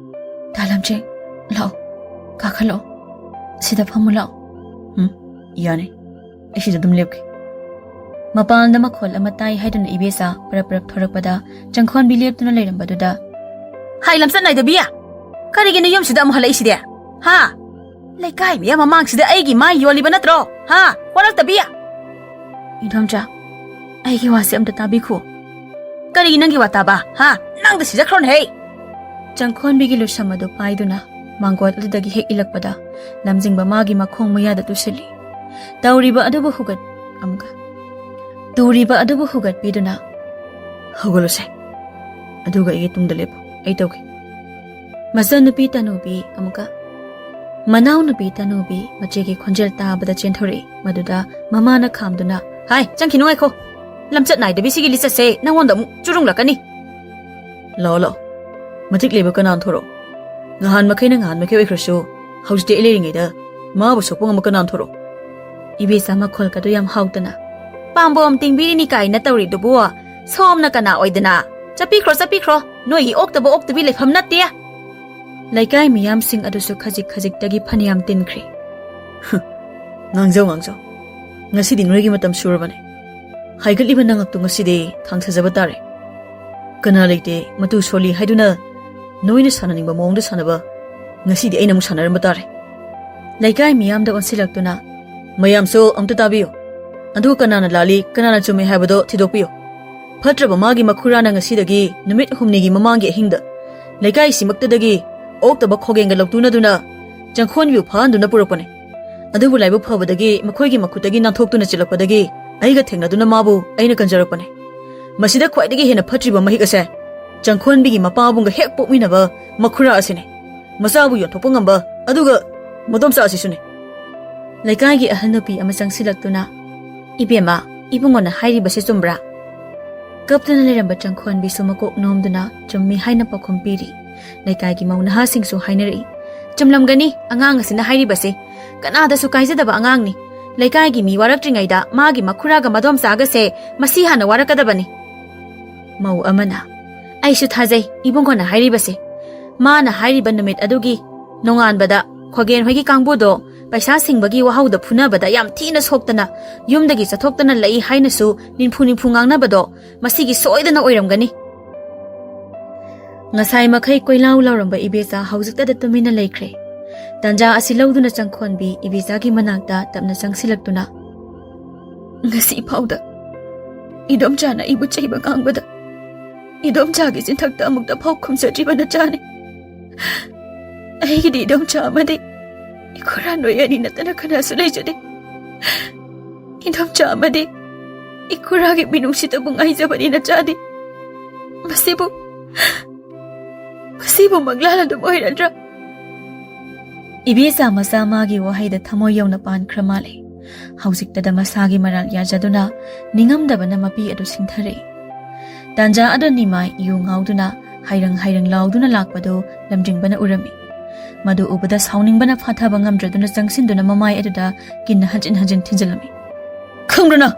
"ꯇꯥ ꯂꯝꯖꯤꯡ, ꯂꯥꯛꯑꯣ, ꯀꯥꯈꯠꯂꯛꯑꯣ꯫ ꯁꯤꯗ ꯐꯝꯃꯨ ꯂꯥꯛꯑꯣ꯫" "ꯎꯝ, ꯌꯥꯅꯤ꯫ ꯑꯩ ꯁꯤꯗ ꯑꯗꯨꯝ ꯂꯦꯞꯀꯦ꯫" ꯃꯄꯥꯟꯗ ꯃꯈꯣꯜ ꯑꯃ ꯇꯥꯏ ꯍꯥꯏꯗꯨꯅ ꯏꯕꯦꯆꯥ ꯄꯔꯞ ꯄꯔꯞ ꯊꯣꯔꯛꯄꯗ ꯆꯪꯈꯣꯟꯕꯤ ꯂꯦꯞꯇꯨꯅ ꯂꯩꯔꯝꯕꯗꯨꯗ, "ꯍꯥꯏ, ꯂꯝꯆꯠ ꯅꯥꯏꯗꯕꯤ! ꯀꯔꯤꯒꯤꯅꯣ ꯌꯨꯝꯁꯤꯗ ꯑꯃꯨꯛ ꯍꯜꯂꯛꯏꯁꯤꯗꯤ? ꯍꯥ? ꯂꯩꯀꯥꯏ ꯃꯤꯌꯥꯝ ꯃꯃꯥꯡꯁꯤꯗ ꯑꯩꯒꯤ ꯃꯥꯏ ꯌꯣꯜꯂꯤꯕ ꯅꯠꯇ꯭ꯔꯣ? ꯍꯥ? ꯋꯥꯔꯛꯇꯕꯤ!" "ꯏꯗꯣꯝꯆꯥ, ꯑꯩꯒꯤ ꯋꯥꯁꯦ ꯑꯝꯇ ꯇꯥꯕꯤꯈꯣ꯫ ꯀꯔꯤ ꯅꯪꯒꯤ ꯋꯥ ꯇꯥꯕ? ꯍꯥ? ꯅꯪꯗ ꯁꯤꯖꯈ꯭ꯔꯣꯅꯦꯍꯦ! ꯆꯪꯈꯣꯟꯕꯤꯒꯤ ꯂꯨꯁꯝ ꯑꯗꯨ ꯄꯥꯏꯗꯨꯅ ꯃꯥꯡꯒꯣꯜ ꯑꯗꯨꯗꯒꯤ ꯍꯦꯛ ꯏꯜꯂꯛꯄꯗ ꯂꯝꯖꯤꯡꯕ ꯃꯥꯒꯤ ꯃꯈꯣꯡ ꯃꯌꯥꯗ ꯇꯨꯁꯤꯜꯂꯤ꯫ ꯇꯧꯔꯤꯕ ꯑꯗꯨꯕꯨ ꯍꯨꯒꯠ-, ꯑꯃꯨꯛꯀ꯫ ꯇꯨꯔꯤꯕ ꯑꯗꯨꯕꯨ ꯍꯨꯒꯠꯄꯤꯗꯨꯅ, "ꯍꯧꯒꯠꯂꯨꯁꯦ꯫ ꯑꯗꯨꯒ ꯑꯩꯒꯤ ꯇꯨꯡꯗ ꯂꯦꯞꯄꯨ꯫ ꯑꯩ ꯇꯧꯒꯦ꯫" ꯃꯆꯟꯅꯨꯄꯤ ꯇꯅꯨꯕꯤ ꯑꯃꯨꯛꯀ꯫ ꯃꯅꯥꯎꯅꯨꯄꯤ ꯇꯅꯨꯕꯤ ꯃꯆꯦꯒꯤ ꯈꯣꯟꯖꯦꯜ ꯇꯥꯕꯗ ꯆꯦꯟꯊꯣꯔꯛꯏ꯫ ꯃꯗꯨꯗ ꯃꯃꯥꯅ ꯈꯥꯝꯗꯨꯅ, "ꯍꯥꯏ, ꯆꯪꯈꯤꯅꯨ, ꯉꯥꯏꯈꯣ꯫ ꯂꯝꯆꯠ ꯅꯥꯏꯗꯕꯤ ꯁꯤꯒꯤ ꯂꯤꯆꯠꯁꯦ ꯅꯪꯉꯣꯟꯗ ꯑꯃꯨꯛ ꯆꯨꯔꯨꯡꯂꯛꯀꯅꯤ꯫" "ꯂꯥꯛꯑꯣ, ꯂꯥꯛꯑꯣ꯫ ꯃꯇꯤꯛ ꯂꯩꯕ ꯀꯅꯥ ꯊꯣꯔꯛꯑꯣ꯫ ꯅꯍꯥꯟ ꯃꯈꯩꯅ ꯅꯍꯥꯟ ꯃꯈꯩ ꯑꯣꯏꯈ꯭ꯔꯁꯨ, ꯍꯧꯖꯤꯛꯇꯤ ꯑꯩ ꯂꯩꯔꯤꯉꯩꯗ ꯃꯥꯕꯨ ꯁꯣꯛꯄ ꯉꯝꯕ ꯀꯅꯥ ꯊꯣꯔꯛꯑꯣ꯫" ꯏꯕꯦꯆꯥ ꯃꯈꯣꯜꯒꯗꯨ ꯌꯥꯝ ꯍꯥꯎꯇꯅ, "ꯄꯥꯝꯕꯣꯝ ꯇꯤꯡꯕꯤꯔꯤꯅꯤ ꯀꯥꯏꯅ ꯇꯧꯔꯤꯗꯨꯕꯨ ꯁꯣꯝꯅ ꯀꯅꯥ ꯑꯣꯏꯗꯅ? ꯆꯠꯄꯤꯈ꯭ꯔꯣ, ꯆꯠꯄꯤꯈ꯭ꯔꯣ꯫ ꯅꯣꯏꯒꯤ ꯑꯣꯛꯇꯕ ꯑꯣꯛꯇꯕꯤ ꯂꯩꯐꯝ ꯅꯠꯇꯦ꯫" ꯂꯩꯀꯥꯏ ꯃꯤꯌꯥꯝꯁꯤꯡ ꯑꯗꯨꯁꯨ ꯈꯖꯤꯛ ꯈꯖꯤꯛꯇꯒꯤ ꯐꯅꯌꯥꯝ ꯇꯤꯟꯈ꯭ꯔꯦ꯫ "ꯉꯥꯡꯖꯧ, ꯉꯥꯡꯖꯧ꯫ ꯉꯁꯤꯗꯤ ꯅꯣꯏꯒꯤ ꯃꯇꯝ ꯁꯨꯔꯕꯅꯦ꯫ ꯍꯥꯏꯒꯠꯂꯤꯕ ꯅꯉꯛꯇꯨ ꯉꯁꯤꯗꯤ ꯊꯥꯡꯊꯖꯕ ꯇꯥꯔꯦ꯫ ꯀꯅꯥ ꯂꯩꯇꯦ, ꯃꯇꯨ ꯁꯣꯜꯂꯤ ꯍꯥꯏꯗꯨꯅ ꯅꯣꯏꯅ ꯁꯥꯟꯅꯅꯤꯡꯕ ꯃꯑꯣꯡꯗ ꯁꯥꯟꯅꯕ ꯉꯁꯤꯗꯤ ꯑꯩꯅ ꯑꯃꯨꯛ ꯁꯥꯟꯅꯔꯝꯕ ꯇꯥꯔꯦ꯫" ꯂꯩꯀꯥꯏ ꯃꯤꯌꯥꯝꯗ ꯑꯣꯟꯁꯤꯜꯂꯛꯇꯨꯅ, "ꯃꯌꯥꯝꯁꯨ ꯑꯝꯇ ꯇꯥꯕꯤꯌꯨ꯫ ꯑꯗꯨꯒ ꯀꯅꯥꯅ ꯂꯥꯜꯂꯤ, ꯀꯅꯥꯅ ꯆꯨꯝꯃꯤ ꯍꯥꯏꯕꯗꯣ ꯊꯤꯗꯣꯛꯄꯤꯌꯨ꯫ ꯐꯠꯇ꯭ꯔꯕ ꯃꯥꯒꯤ ꯃꯈꯨꯔꯥꯅ ꯉꯁꯤꯗꯒꯤ ꯅꯨꯃꯤꯠ ꯍꯨꯝꯅꯤꯒꯤ ꯃꯃꯥꯡꯒꯤ ꯑꯍꯤꯡꯗ ꯂꯩꯀꯥꯏꯁꯤꯃꯛꯇꯗꯒꯤ ꯑꯣꯛꯇꯕ ꯈꯣꯒꯦꯡꯒ ꯂꯧꯇꯨꯅꯗꯨꯅ ꯆꯪꯈꯣꯟꯕꯤꯕꯨ ꯐꯥꯍꯟꯗꯨꯅ ꯄꯨꯔꯛꯄꯅꯦ꯫ ꯑꯗꯨꯕꯨ ꯂꯥꯏꯕꯛ ꯐꯕꯗꯒꯤ ꯃꯈꯣꯏꯒꯤ ꯃꯈꯨꯠꯇꯒꯤ ꯅꯥꯟꯊꯣꯛꯇꯨꯅ ꯆꯦꯜꯂꯛꯄꯗꯒꯤ ꯑꯩꯒ ꯊꯦꯡꯅꯗꯨꯅ ꯃꯥꯕꯨ ꯑꯩꯅ ꯀꯟꯖꯔꯛꯄꯅꯦ꯫ ꯃꯁꯤꯗ ꯈ꯭ꯋꯥꯏꯗꯒꯤ ꯍꯦꯟꯅ ꯐꯠꯇ꯭ꯔꯤꯕ ꯃꯍꯤꯛ ꯑꯁꯦ ꯆꯪꯈꯣꯟꯕꯤꯒꯤ ꯃꯄꯥꯕꯨꯡꯒ ꯍꯦꯛ ꯄꯣꯛꯃꯤꯟꯅꯕ ꯃꯈꯨꯔꯥ ꯑꯁꯤꯅꯤ꯫ ꯃꯆꯥꯕꯨ ꯌꯣꯟꯊꯣꯛꯄ ꯉꯝꯕ, ꯑꯗꯨꯒ ꯃꯗꯣꯝꯆꯥ ꯑꯁꯤꯁꯨꯅꯤ꯫" ꯂꯩꯀꯥꯏꯒꯤ ꯑꯍꯜ ꯅꯨꯄꯤ ꯑꯃ ꯆꯪꯁꯤꯜꯂꯛꯇꯨꯅ, "ꯏꯕꯦꯝꯃ, ꯏꯕꯨꯡꯉꯣꯅ ꯍꯥꯏꯔꯤꯕꯁꯤ ꯆꯨꯝꯕ꯭ꯔꯥ?" ꯀꯞꯇꯨꯅ ꯂꯩꯔꯝꯕ ꯆꯪꯈꯣꯟꯕꯤꯁꯨ ꯃꯀꯣꯛ ꯅꯣꯝꯗꯨꯅ ꯆꯨꯝꯃꯤ ꯍꯥꯏꯅ ꯄꯥꯎꯈꯨꯝ ꯄꯤꯔꯤ꯫ ꯂꯩꯀꯥꯏꯒꯤ ꯃꯧ ꯅꯍꯥꯁꯤꯡꯁꯨ ꯍꯥꯏꯅꯔꯛꯏ, "ꯆꯨꯝꯂꯝꯒꯅꯤ, ꯑꯉꯥꯡ ꯑꯁꯤꯅ ꯍꯥꯏꯔꯤꯕꯁꯤ꯫ ꯀꯅꯥꯗꯁꯨ ꯀꯥꯏꯖꯗꯕ ꯑꯉꯥꯡꯅꯤ꯫ ꯂꯩꯀꯥꯏꯒꯤ ꯃꯤ ꯋꯥꯔꯛꯇ꯭ꯔꯤꯉꯩꯗ ꯃꯥꯒꯤ ꯃꯈꯨꯔꯥꯒ ꯃꯗꯣꯝꯆꯥꯒꯁꯦ ꯃꯁꯤ ꯍꯥꯟꯅ ꯋꯥꯔꯛꯀꯗꯕꯅꯤ꯫" ꯃꯧ ꯑꯃꯅ, "ꯑꯩꯁꯨ ꯊꯥꯖꯩ ꯏꯕꯨꯡꯉꯣꯅ ꯍꯥꯏꯔꯤꯕꯁꯦ꯫ ꯃꯥꯅ ꯍꯥꯏꯔꯤꯕ ꯅꯨꯃꯤꯠ ꯑꯗꯨꯒꯤ ꯅꯣꯡꯉꯥꯟꯕꯗ ꯈꯣꯒꯦꯟ ꯍꯣꯏꯒꯤ ꯀꯥꯡꯕꯨꯗꯣ ꯄꯩꯁꯥ ꯁꯤꯡꯕꯒꯤ ꯋꯥꯍꯧꯗ ꯐꯨꯅꯕꯗ ꯌꯥꯝ ꯊꯤꯅ ꯁꯣꯛꯇꯅ ꯌꯨꯝꯗꯒꯤ ꯆꯠꯊꯣꯛꯇꯅ ꯂꯩ ꯍꯥꯏꯅꯁꯨ ꯅꯤꯟꯐꯨ ꯅꯤꯟꯐꯨ ꯉꯥꯡꯅꯕꯗꯣ ꯃꯁꯤꯒꯤ ꯁꯣꯏꯗꯅ ꯑꯣꯏꯔꯝꯒꯅꯤ꯫" ꯉꯁꯥꯏ ꯃꯈꯩ ꯀꯣꯏꯂꯥꯎ ꯂꯥꯎꯔꯝꯕ ꯏꯕꯦꯆꯥ ꯍꯧꯖꯤꯛꯇꯗ ꯇꯨꯃꯤꯟꯅ ꯂꯩꯈ꯭ꯔꯦ꯫ ꯇꯟꯖꯥ ꯑꯁꯤ ꯂꯧꯗꯨꯅ ꯆꯪꯈꯣꯟꯕꯤ ꯏꯕꯦꯆꯥꯒꯤ ꯃꯅꯥꯛꯇ ꯇꯞꯅ ꯆꯪꯁꯤꯜꯂꯛꯇꯨꯅ, "ꯉꯁꯤ ꯐꯥꯎꯗ ꯏꯗꯣꯝꯆꯥꯅ ꯑꯩꯕꯨ ꯆꯩꯕ ꯉꯥꯡꯕꯗ ꯏꯗꯣꯝꯆꯥꯒꯤ ꯆꯤꯟꯊꯛꯇ ꯑꯃꯨꯛꯇ ꯐꯥꯎ ꯈꯨꯝꯖꯗ꯭ꯔꯤꯕ ꯅꯆꯥꯅꯤ꯫ ꯑꯩꯒꯤꯗꯤ ꯏꯗꯣꯝꯆꯥ ꯑꯃꯗꯤ ꯏꯈꯨꯔꯥ ꯅꯣꯏ ꯑꯅꯤ ꯅꯠꯇꯅ ꯀꯅꯥꯁꯨ ꯂꯩꯖꯗꯦ꯫ ꯏꯗꯣꯝꯆꯥ ꯑꯃꯗꯤ ꯏꯈꯨꯔꯥꯒꯤ ꯃꯤꯅꯨꯡꯁꯤꯇꯕꯨ ꯉꯥꯏꯖꯕꯅꯤ ꯅꯆꯥꯗꯤ꯫ ꯃꯁꯤꯕꯨ, ꯃꯁꯤꯕꯨ ꯃꯪꯂꯥꯟ ꯑꯗꯨꯝ ꯑꯣꯏꯔꯗ꯭ꯔꯥ? ꯏꯕꯦꯆꯥ ꯃꯆꯥ ꯃꯥꯒꯤ ꯋꯥꯍꯩꯗ ꯊꯃꯣꯏ ꯌꯧꯅ ꯄꯥꯟꯈ꯭ꯔ ꯃꯥꯜꯂꯦ꯫ ꯍꯧꯖꯤꯛꯇꯗ ꯃꯁꯥꯒꯤ ꯃꯔꯥꯜ ꯌꯥꯖꯗꯨꯅ ꯅꯤꯡꯉꯝꯗꯕꯅ ꯃꯄꯤ ꯑꯗꯨ ꯁꯤꯡꯊꯔꯛꯏ꯫ ꯇꯥꯟꯖꯥ ꯑꯗꯨ ꯅꯤꯃꯥꯏ ꯌꯨ ꯉꯥꯎꯗꯨꯅ ꯍꯥꯏꯔꯪ ꯍꯥꯏꯔꯪ ꯂꯥꯎꯗꯨꯅ ꯂꯥꯛꯄꯗꯨ ꯂꯝꯖꯤꯡꯕꯅ ꯎꯔꯝꯃꯤ꯫ ꯃꯗꯨ ꯎꯕꯗ ꯁꯥꯎꯅꯤꯡꯕꯅ ꯐꯥꯊꯕ ꯉꯝꯗ꯭ꯔꯗꯨꯅ ꯆꯪꯁꯤꯟꯗꯨꯅ ꯃꯃꯥꯏ ꯑꯗꯨꯗ ꯀꯤꯟꯅ ꯍꯟꯖꯤꯟ ꯍꯟꯖꯤꯟ ꯊꯤꯟꯖꯤꯜꯂꯝꯃꯤ꯫ "ꯈꯪꯕ꯭ꯔꯥ ꯅꯪ?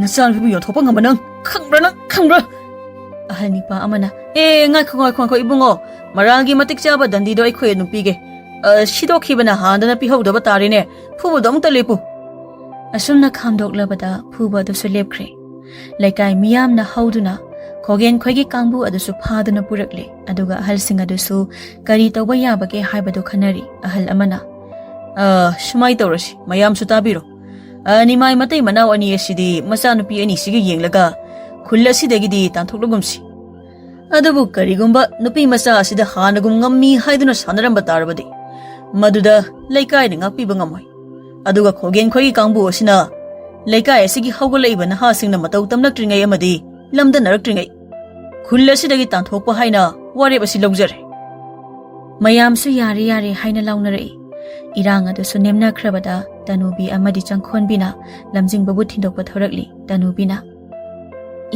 ꯅꯆꯥꯅꯨꯄꯤꯕꯨ ꯌꯣꯟꯊꯣꯛꯄ ꯉꯝꯕ ꯅꯪ ꯈꯪꯕ꯭ꯔꯥ ꯅꯪ ꯈꯪꯕ꯭ꯔꯥ?" ꯑꯍꯜ ꯅꯤꯄꯥ ꯑꯃꯅ, "ꯑꯦ, ꯉꯥꯏꯈꯣ, ꯉꯥꯏꯈꯣ, ꯉꯥꯏꯈꯣ, ꯏꯕꯨꯡꯉꯣ꯫ ꯃꯔꯥꯜꯒꯤ ꯃꯇꯤꯛ ꯆꯥꯕ ꯗꯟꯗꯤꯗꯣ ꯑꯩꯈꯣꯏ ꯑꯗꯨꯝ ꯄꯤꯒꯦ꯫ ꯑ, ꯁꯤꯗꯣꯛꯈꯤꯕꯅ ꯍꯥꯟꯗꯅ ꯄꯤꯍꯧꯗꯕ ꯇꯥꯔꯦꯅꯦ꯫ ꯐꯨꯕꯗꯣ ꯑꯃꯨꯛꯇ ꯂꯦꯞꯄꯨ꯫" ꯑꯁꯨꯝꯅ ꯈꯥꯝꯗꯣꯛꯂꯕꯗ ꯐꯨꯕ ꯑꯗꯨꯁꯨ ꯂꯦꯞꯈ꯭ꯔꯦ꯫ ꯂꯩꯀꯥꯏ ꯃꯤꯌꯥꯝꯅ ꯍꯧꯗꯨꯅ ꯈꯣꯒꯦꯟ ꯈꯣꯏꯒꯤ ꯀꯥꯡꯕꯨ ꯑꯗꯨꯁꯨ ꯐꯥꯗꯨꯅ ꯄꯨꯔꯛꯂꯦ꯫ ꯑꯗꯨꯒ ꯑꯍꯜꯁꯤꯡ ꯑꯗꯨꯁꯨ ꯀꯔꯤ ꯇꯧꯕ ꯌꯥꯕꯒꯦ ꯍꯥꯏꯕꯗꯨ ꯈꯟꯅꯔꯤ꯫ ꯑꯍꯜ ꯑꯃꯅ, "ꯑ, ꯁꯨꯃꯥꯏ ꯇꯧꯔꯁꯤ, ꯃꯌꯥꯝꯁꯨ ꯇꯥꯕꯤꯔꯣ꯫ ꯑ, ꯅꯤꯃꯥꯏ ꯃꯇꯩ ꯃꯅꯥꯎ ꯑꯅꯤ ꯑꯁꯤꯗꯤ ꯃꯆꯥꯅꯨꯄꯤ ꯑꯅꯤꯁꯤꯒ ꯌꯦꯡꯂꯒ ꯈꯨꯜ ꯑꯁꯤꯗꯒꯤꯗꯤ ꯇꯥꯟꯊꯣꯛꯂꯒꯨꯝꯁꯤ꯫ ꯑꯗꯨꯕꯨ ꯀꯔꯤꯒꯨꯝꯕ ꯅꯨꯄꯤ ꯃꯆꯥ ꯑꯁꯤꯗ ꯍꯥꯟꯅꯒꯨꯝ ꯉꯝꯃꯤ ꯍꯥꯏꯗꯨꯅ ꯁꯥꯟꯅꯔꯝꯕ ꯇꯥꯔꯕꯗꯤ, ꯃꯗꯨꯗ ꯂꯩꯀꯥꯏꯅ ꯉꯥꯛꯄꯤꯕ ꯉꯝꯃꯣꯏ꯫ ꯑꯗꯨꯒ ꯈꯣꯒꯦꯟ ꯈꯣꯏꯒꯤ ꯀꯥꯡꯕꯨ ꯑꯁꯤꯅ ꯂꯩꯀꯥꯏ ꯑꯁꯤꯒꯤ ꯍꯧꯒꯠꯂꯛꯏꯕ ꯅꯍꯥꯁꯤꯡꯅ ꯃꯇꯧ ꯇꯝꯂꯛꯇ꯭ꯔꯤꯉꯩ ꯑꯃꯗꯤ ꯂꯝꯗꯅꯔꯛꯇ꯭ꯔꯤꯉꯩ ꯈꯨꯜ ꯑꯁꯤꯗꯒꯤ ꯇꯥꯟꯊꯣꯛꯄ ꯍꯥꯏꯅ ꯋꯥꯔꯦꯞ ꯑꯁꯤ ꯂꯧꯖꯔꯦ꯫" ꯃꯌꯥꯝꯁꯨ "ꯌꯥꯔꯦ, ꯌꯥꯔꯦ" ꯍꯥꯏꯅ ꯂꯥꯎꯅꯔꯛꯏ꯫ ꯏꯔꯥꯡ ꯑꯗꯨꯁꯨ ꯅꯦꯝꯅꯈ꯭ꯔꯕꯗ ꯇꯅꯨꯕꯤ ꯑꯃꯗꯤ ꯆꯪꯈꯣꯟꯕꯤꯅ ꯂꯝꯖꯤꯡꯕꯕꯨ ꯊꯤꯟꯗꯣꯛꯄ ꯊꯧꯔꯛꯂꯤ꯫ ꯇꯅꯨꯕꯤꯅ,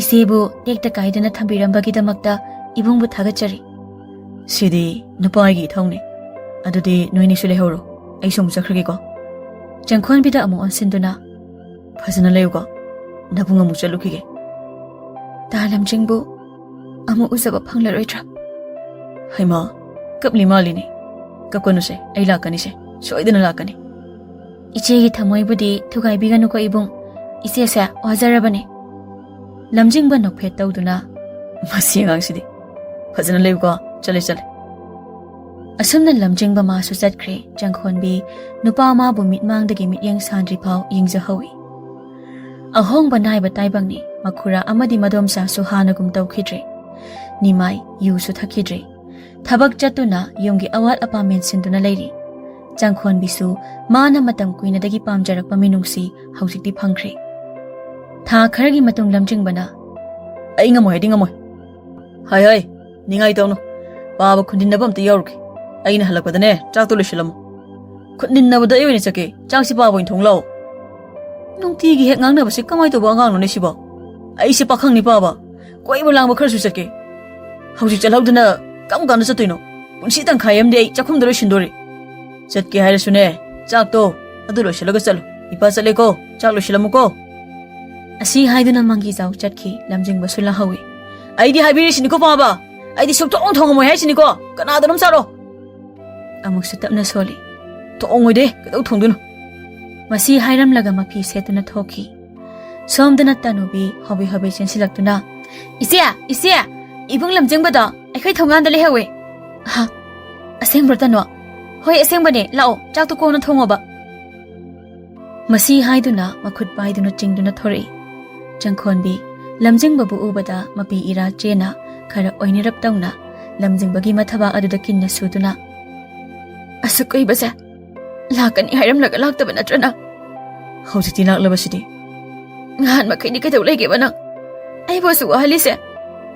"ꯏꯆꯦꯕꯨ ꯇꯦꯛꯇ ꯀꯥꯏꯗꯅ ꯊꯝꯕꯤꯔꯝꯕꯒꯤꯗꯃꯛꯇ ꯏꯕꯨꯡꯕꯨ ꯊꯥꯒꯠꯆꯔꯤ꯫" "ꯁꯤꯗꯤ ꯅꯨꯄꯥꯒꯤ ꯏꯊꯧꯅꯤ꯫ ꯑꯗꯨꯗꯤ ꯅꯣꯏꯅꯤꯁꯨ ꯂꯩꯍꯧꯔꯣ꯫ ꯑꯩꯁꯨ ꯑꯃꯨꯛ ꯆꯠꯈ꯭ꯔꯒꯦꯀꯣ꯫" ꯆꯪꯈꯣꯟꯕꯤꯗ ꯑꯃꯨꯛ ꯑꯣꯟꯁꯤꯟꯗꯨꯅ, "ꯐꯖꯅ ꯂꯩꯌꯨꯀꯣ꯫ ꯅꯕꯨꯡ ꯑꯃꯨꯛ ꯆꯠꯂꯨꯈꯤꯒꯦ꯫" "ꯇꯥ ꯂꯝꯖꯤꯡꯕꯨ ꯑꯃꯨꯛ ꯎꯖꯕ ꯐꯪꯂꯔꯣꯏꯗ꯭ꯔꯥ?" "ꯍꯩꯃꯥ, ꯀꯞꯂꯤ ꯃꯥꯜꯂꯤꯅꯦ꯫ ꯀꯞꯀꯅꯨꯁꯦ, ꯑꯩ ꯂꯥꯛꯀꯅꯤꯁꯦ, ꯁꯣꯏꯗꯅ ꯂꯥꯛꯀꯅꯤ꯫" "ꯏꯆꯦꯒꯤ ꯊꯃꯣꯏꯕꯨꯗꯤ ꯊꯨꯒꯥꯏꯕꯤꯒꯅꯨꯀꯣ ꯏꯕꯨꯡ꯫ ꯏꯆꯦꯁꯦ ꯋꯥꯖꯔꯕꯅꯦ꯫" ꯂꯝꯖꯤꯡꯕ ꯅꯣꯛꯐꯦꯠ ꯇꯧꯗꯨꯅ, "ꯃꯁꯤ ꯑꯉꯥꯡꯁꯤꯗꯤ꯫ ꯐꯖꯅ ꯂꯩꯌꯨꯀꯣ, ꯆꯠꯂꯦ, ꯆꯠꯂꯦ꯫" ꯑꯁꯨꯝꯅ ꯂꯝꯖꯤꯡꯕ ꯃꯥꯁꯨ ꯆꯠꯈ꯭ꯔꯦ꯫ ꯆꯪꯈꯣꯟꯕꯤ ꯅꯨꯄꯥ ꯃꯥꯕꯨ ꯃꯤꯠꯃꯥꯡꯗꯒꯤ ꯃꯤꯠꯌꯦꯡ ꯁꯥꯟꯗ꯭ꯔꯤ ꯐꯥꯎ ꯌꯦꯡꯖꯍꯧꯏ꯫ ꯑꯍꯣꯡꯕ ꯅꯥꯏꯕ ꯇꯥꯏꯕꯪꯅꯤ꯫ ꯃꯈꯨꯔꯥ ꯑꯃꯗꯤ ꯃꯗꯣꯝꯆꯥꯁꯨ ꯍꯥꯟꯅꯒꯨꯝ ꯇꯧꯈꯤꯗ꯭ꯔꯦ꯫ ꯅꯤꯃꯥꯏ ꯌꯨꯁꯨ ꯊꯛꯈꯤꯗ꯭ꯔꯦ꯫ ꯊꯕꯛ ꯆꯠꯇꯨꯅ ꯌꯨꯝꯒꯤ ꯑꯋꯥꯠ ꯑꯄꯥ ꯃꯦꯟꯁꯤꯟꯗꯨꯅ ꯂꯩꯔꯤ꯫ ꯆꯪꯈꯣꯟꯕꯤꯁꯨ ꯃꯥꯅ ꯃꯇꯝ ꯀꯨꯏꯅꯗꯒꯤ ꯄꯥꯝꯖꯔꯛꯄ ꯃꯤꯅꯨꯡꯁꯤ ꯍꯧꯖꯤꯛꯇꯤ ꯐꯪꯈ꯭ꯔꯦ꯫ ꯊꯥ ꯈꯔꯒꯤ ꯃꯇꯨꯡ ꯂꯝꯖꯤꯡꯕꯅ, "ꯑꯩ ꯉꯝꯃꯣꯏ ꯍꯥꯏꯗꯤ ꯉꯝꯃꯣꯏ꯫ ꯍꯥꯏ ꯍꯥꯏ, ꯅꯤꯡꯉꯥꯏ ꯇꯧꯅꯨ꯫ ꯄꯥꯕ ꯈꯨꯟꯗꯤꯟꯅꯕ ꯑꯝꯇ ꯌꯥꯎꯔꯨꯒꯦ꯫ ꯑꯩꯅ ꯍꯜꯂꯛꯄꯗꯅꯦ, ꯆꯥꯛꯇꯣ ꯂꯣꯏꯁꯤꯜꯂꯝꯃꯨ꯫ ꯈꯨꯟꯗꯤꯟꯅꯕꯗ ꯑꯩ ꯑꯣꯏꯅ ꯆꯠꯀꯦ꯫ ꯆꯥꯛꯁꯤ ꯄꯥꯕ ꯑꯣꯏꯅ ꯊꯣꯡ ꯂꯥꯛꯑꯣ꯫ ꯅꯨꯡꯇꯤꯒꯤ ꯍꯦꯛ ꯉꯥꯡꯅꯕꯁꯤ ꯀꯃꯥꯏꯅ ꯇꯧꯕ ꯑꯉꯥꯡꯅꯣꯅꯦ ꯁꯤꯕꯣ? ꯑꯩꯁꯦ ꯄꯥꯈꯪꯅꯤ ꯄꯥꯕ꯫ ꯀꯣꯏꯕ ꯂꯥꯡꯕ ꯈꯔꯁꯨ ꯆꯠꯀꯦ꯫ ꯍꯧꯖꯤꯛ ꯆꯠꯍꯧꯗꯅ ꯀꯔꯝ ꯀꯥꯟꯗ ꯆꯠꯇꯣꯏꯅꯣ? ꯄꯨꯟꯁꯤ ꯇꯪꯈꯥꯏ ꯑꯃꯗꯤ ꯑꯩ ꯆꯥꯛꯈꯨꯝꯗ ꯂꯣꯏꯁꯤꯟꯗꯣꯔꯤ꯫ ꯆꯠꯀꯦ ꯍꯥꯏꯔꯁꯨꯅꯦ, ꯆꯥꯛꯇꯣ ꯑꯗꯨ ꯂꯣꯏꯁꯤꯜꯂꯒ ꯆꯠꯂꯨ꯫ ꯏꯄꯥ ꯆꯠꯂꯦꯀꯣ, ꯆꯥꯛ ꯂꯣꯏꯁꯤꯜꯂꯝꯃꯨꯀꯣ꯫" ꯑꯁꯤ ꯍꯥꯏꯗꯨꯅ ꯃꯪꯒꯤꯖꯥꯎ ꯆꯠꯈꯤ꯫ ꯂꯝꯖꯤꯡꯕꯁꯨ ꯂꯥꯍꯧꯋꯤ꯫ "ꯑꯩꯗꯤ ꯍꯥꯏꯕꯤꯔꯤꯁꯤꯅꯤꯀꯣ ꯄꯥꯕ, ꯑꯩꯗꯤ ꯁꯨꯛꯊꯣꯡ ꯊꯣꯡꯉꯝꯃꯣꯏ ꯍꯥꯏꯁꯤꯅꯤꯀꯣ꯫ ꯀꯅꯥꯗꯅꯣꯝ ꯆꯥꯔꯣ꯫" ꯑꯃꯨꯛꯁꯨ ꯇꯞꯅ ꯁꯣꯜꯂꯤ꯫ "ꯊꯣꯡꯉꯣꯏꯗꯦ, ꯀꯩꯗꯧ ꯊꯣꯡꯗꯣꯏꯅꯣ?" ꯃꯁꯤ ꯍꯥꯏꯔꯝꯂꯒ ꯃꯐꯤ ꯁꯦꯠꯇꯨꯅ ꯊꯣꯛꯈꯤ꯫ ꯁꯣꯝꯗꯅ ꯇꯅꯨꯕꯤ ꯍꯣꯕꯦ ꯍꯣꯕꯦ ꯆꯦꯟꯁꯤꯜꯂꯛꯇꯨꯅ, "ꯏꯆꯦ, ꯏꯆꯦ, ꯏꯕꯨꯡ ꯂꯝꯖꯤꯡꯕꯗꯣ ꯑꯩꯈꯣꯏ ꯊꯣꯡꯒꯥꯟꯗ ꯂꯩꯍꯧꯋꯦ꯫" "ꯍꯥ? ꯑꯁꯦꯡꯕ꯭ꯔꯣ ꯇꯅꯨ?" "ꯍꯣꯏ, ꯑꯁꯦꯡꯕꯅꯦ꯫ ꯂꯥꯛꯑꯣ, ꯆꯥꯛꯇꯣ ꯀꯣꯟꯅ ꯊꯣꯡꯉꯣꯕ꯫" ꯃꯁꯤ ꯍꯥꯏꯗꯨꯅ ꯃꯈꯨꯠ ꯄꯥꯏꯗꯨꯅ ꯆꯤꯡꯗꯨꯅ ꯊꯣꯔꯛꯏ꯫ ꯆꯪꯈꯣꯟꯕꯤ ꯂꯝꯖꯤꯡꯕꯕꯨ ꯎꯕꯗ ꯃꯄꯤ ꯏꯔꯥ ꯆꯦꯅ ꯈꯔ ꯑꯣꯏꯅꯔꯞ ꯇꯧꯅ ꯂꯝꯖꯤꯡꯕꯒꯤ ꯃꯊꯕꯥꯛ ꯑꯗꯨꯗ ꯀꯤꯟꯅ ꯁꯨꯗꯨꯅ, "ꯑꯁꯨꯛ ꯀꯨꯏꯕꯁꯦ ꯂꯥꯛꯀꯅꯤ ꯍꯥꯏꯔꯝꯂꯒ ꯂꯥꯛꯇꯕ ꯅꯠꯇ꯭ꯔ ꯅꯪ?" "ꯍꯧꯖꯤꯛꯇꯤ ꯂꯥꯛꯂꯕꯁꯤꯗꯤ?" "ꯅꯍꯥꯟ ꯃꯈꯩꯗꯤ ꯀꯩꯗꯧ ꯂꯩꯒꯦꯕ ꯅꯪ? ꯑꯩꯕꯨ ꯑꯁꯨꯛ ꯋꯥꯍꯜꯂꯤꯁꯦ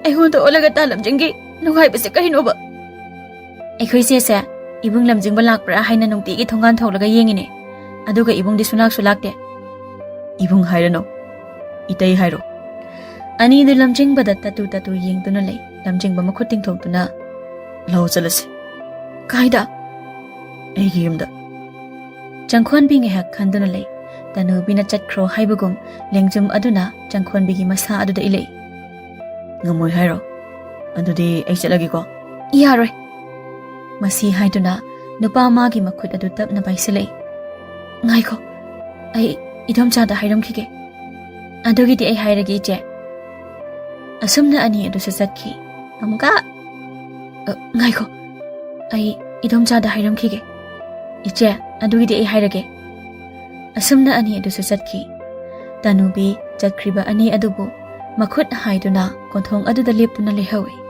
ꯑꯩꯉꯣꯟꯗ ꯑꯣꯜꯂꯒ ꯇꯥ ꯂꯝꯖꯤꯡꯒꯤ ꯅꯨꯡꯉꯥꯏꯕꯁꯦ ꯀꯔꯤꯅꯣꯕ?" "ꯑꯩꯈꯣꯏ ꯆꯦꯁꯦ ꯏꯕꯨꯡ ꯂꯝꯖꯤꯡꯕ ꯂꯥꯛꯄ꯭ꯔꯥ ꯍꯥꯏꯅ ꯅꯨꯡꯇꯤꯒꯤ ꯊꯣꯡꯒꯥꯟ ꯊꯣꯛꯂꯒ ꯌꯦꯡꯉꯤꯅꯦ꯫ ꯑꯗꯨꯒ ꯏꯕꯨꯡꯗꯤ ꯁꯨꯡꯂꯥꯛꯁꯨ ꯂꯥꯛꯇꯦ꯫" "ꯏꯕꯨꯡ ꯍꯥꯏꯔꯅꯨ, ꯏꯇꯩ ꯍꯥꯏꯔꯣ꯫" ꯑꯅꯤꯗꯨ ꯂꯝꯖꯤꯡꯕꯗ ꯇꯠꯇꯨ ꯇꯠꯇꯨ ꯌꯦꯡꯗꯨꯅ ꯂꯩ꯫ ꯂꯝꯖꯤꯡꯕ ꯃꯈꯨꯠ ꯇꯤꯡꯊꯣꯛꯇꯨꯅ, "ꯂꯧ ꯆꯠꯂꯁꯤ꯫" "ꯀꯥꯏꯗ?" "ꯑꯩꯒꯤ ꯌꯨꯝꯗ꯫" ꯆꯪꯈꯣꯟꯕꯤ ꯉꯥꯏꯍꯥꯛ ꯈꯟꯗꯨꯅ ꯂꯩ꯫ ꯇꯅꯨꯕꯤꯅ ꯆꯠꯈ꯭ꯔꯣ ꯍꯥꯏꯕꯒꯨꯝ ꯂꯦꯡꯖꯨꯝ ꯑꯗꯨꯅ ꯆꯪꯈꯣꯟꯕꯤꯒꯤ ꯃꯁꯥ ꯑꯗꯨꯗ ꯏꯜꯂꯛꯏ꯫ "ꯉꯝꯃꯣꯏ ꯍꯥꯏꯔꯣ? ꯑꯗꯨꯗꯤ ꯑꯩ ꯆꯠꯂꯒꯦꯀꯣ꯫" "ꯌꯥꯔꯣꯏ꯫" ꯃꯁꯤ ꯍꯥꯏꯗꯨꯅ ꯅꯨꯄꯥ ꯃꯥꯒꯤ ꯃꯈꯨꯠ ꯑꯗꯨ ꯇꯞꯅ ꯄꯥꯏꯁꯤꯜꯂꯛꯏ꯫ "ꯉꯥꯏꯈꯣ, ꯑꯩ ꯏꯗꯣꯝꯆꯥꯗ ꯍꯥꯏꯔꯝꯈꯤꯒꯦ꯫" "ꯑꯗꯨꯒꯤꯗꯤ ꯑꯩ ꯍꯥꯏꯔꯒꯦ, ꯏꯆꯦ꯫" ꯑꯁꯨꯝꯅ ꯑꯅꯤ ꯑꯗꯨꯁꯨ ꯆꯠꯈꯤ꯫ ꯑꯃꯨꯛꯀ, "ꯑ, ꯉꯥꯏꯈꯣ, ꯑꯩ ꯏꯗꯣꯝꯆꯥꯗ ꯍꯥꯏꯔꯝꯈꯤꯒꯦ꯫" "ꯏꯆꯦ, ꯑꯗꯨꯒꯤꯗꯤ ꯑꯩ ꯍꯥꯏꯔꯒꯦ꯫" ꯑꯁꯨꯝꯅ ꯑꯅꯤ ꯑꯗꯨꯁꯨ ꯆꯠꯈꯤ꯫ ꯇꯅꯨꯕꯤ ꯆꯠꯈ꯭ꯔꯤꯕ ꯑꯅꯤ ꯑꯗꯨꯕꯨ ꯃꯈꯨꯠ ꯍꯥꯏꯗꯨꯅ ꯀꯣꯟꯊꯣꯡ ꯑꯗꯨꯗ ꯂꯦꯞꯇꯨꯅ ꯂꯩꯍꯧꯏ꯫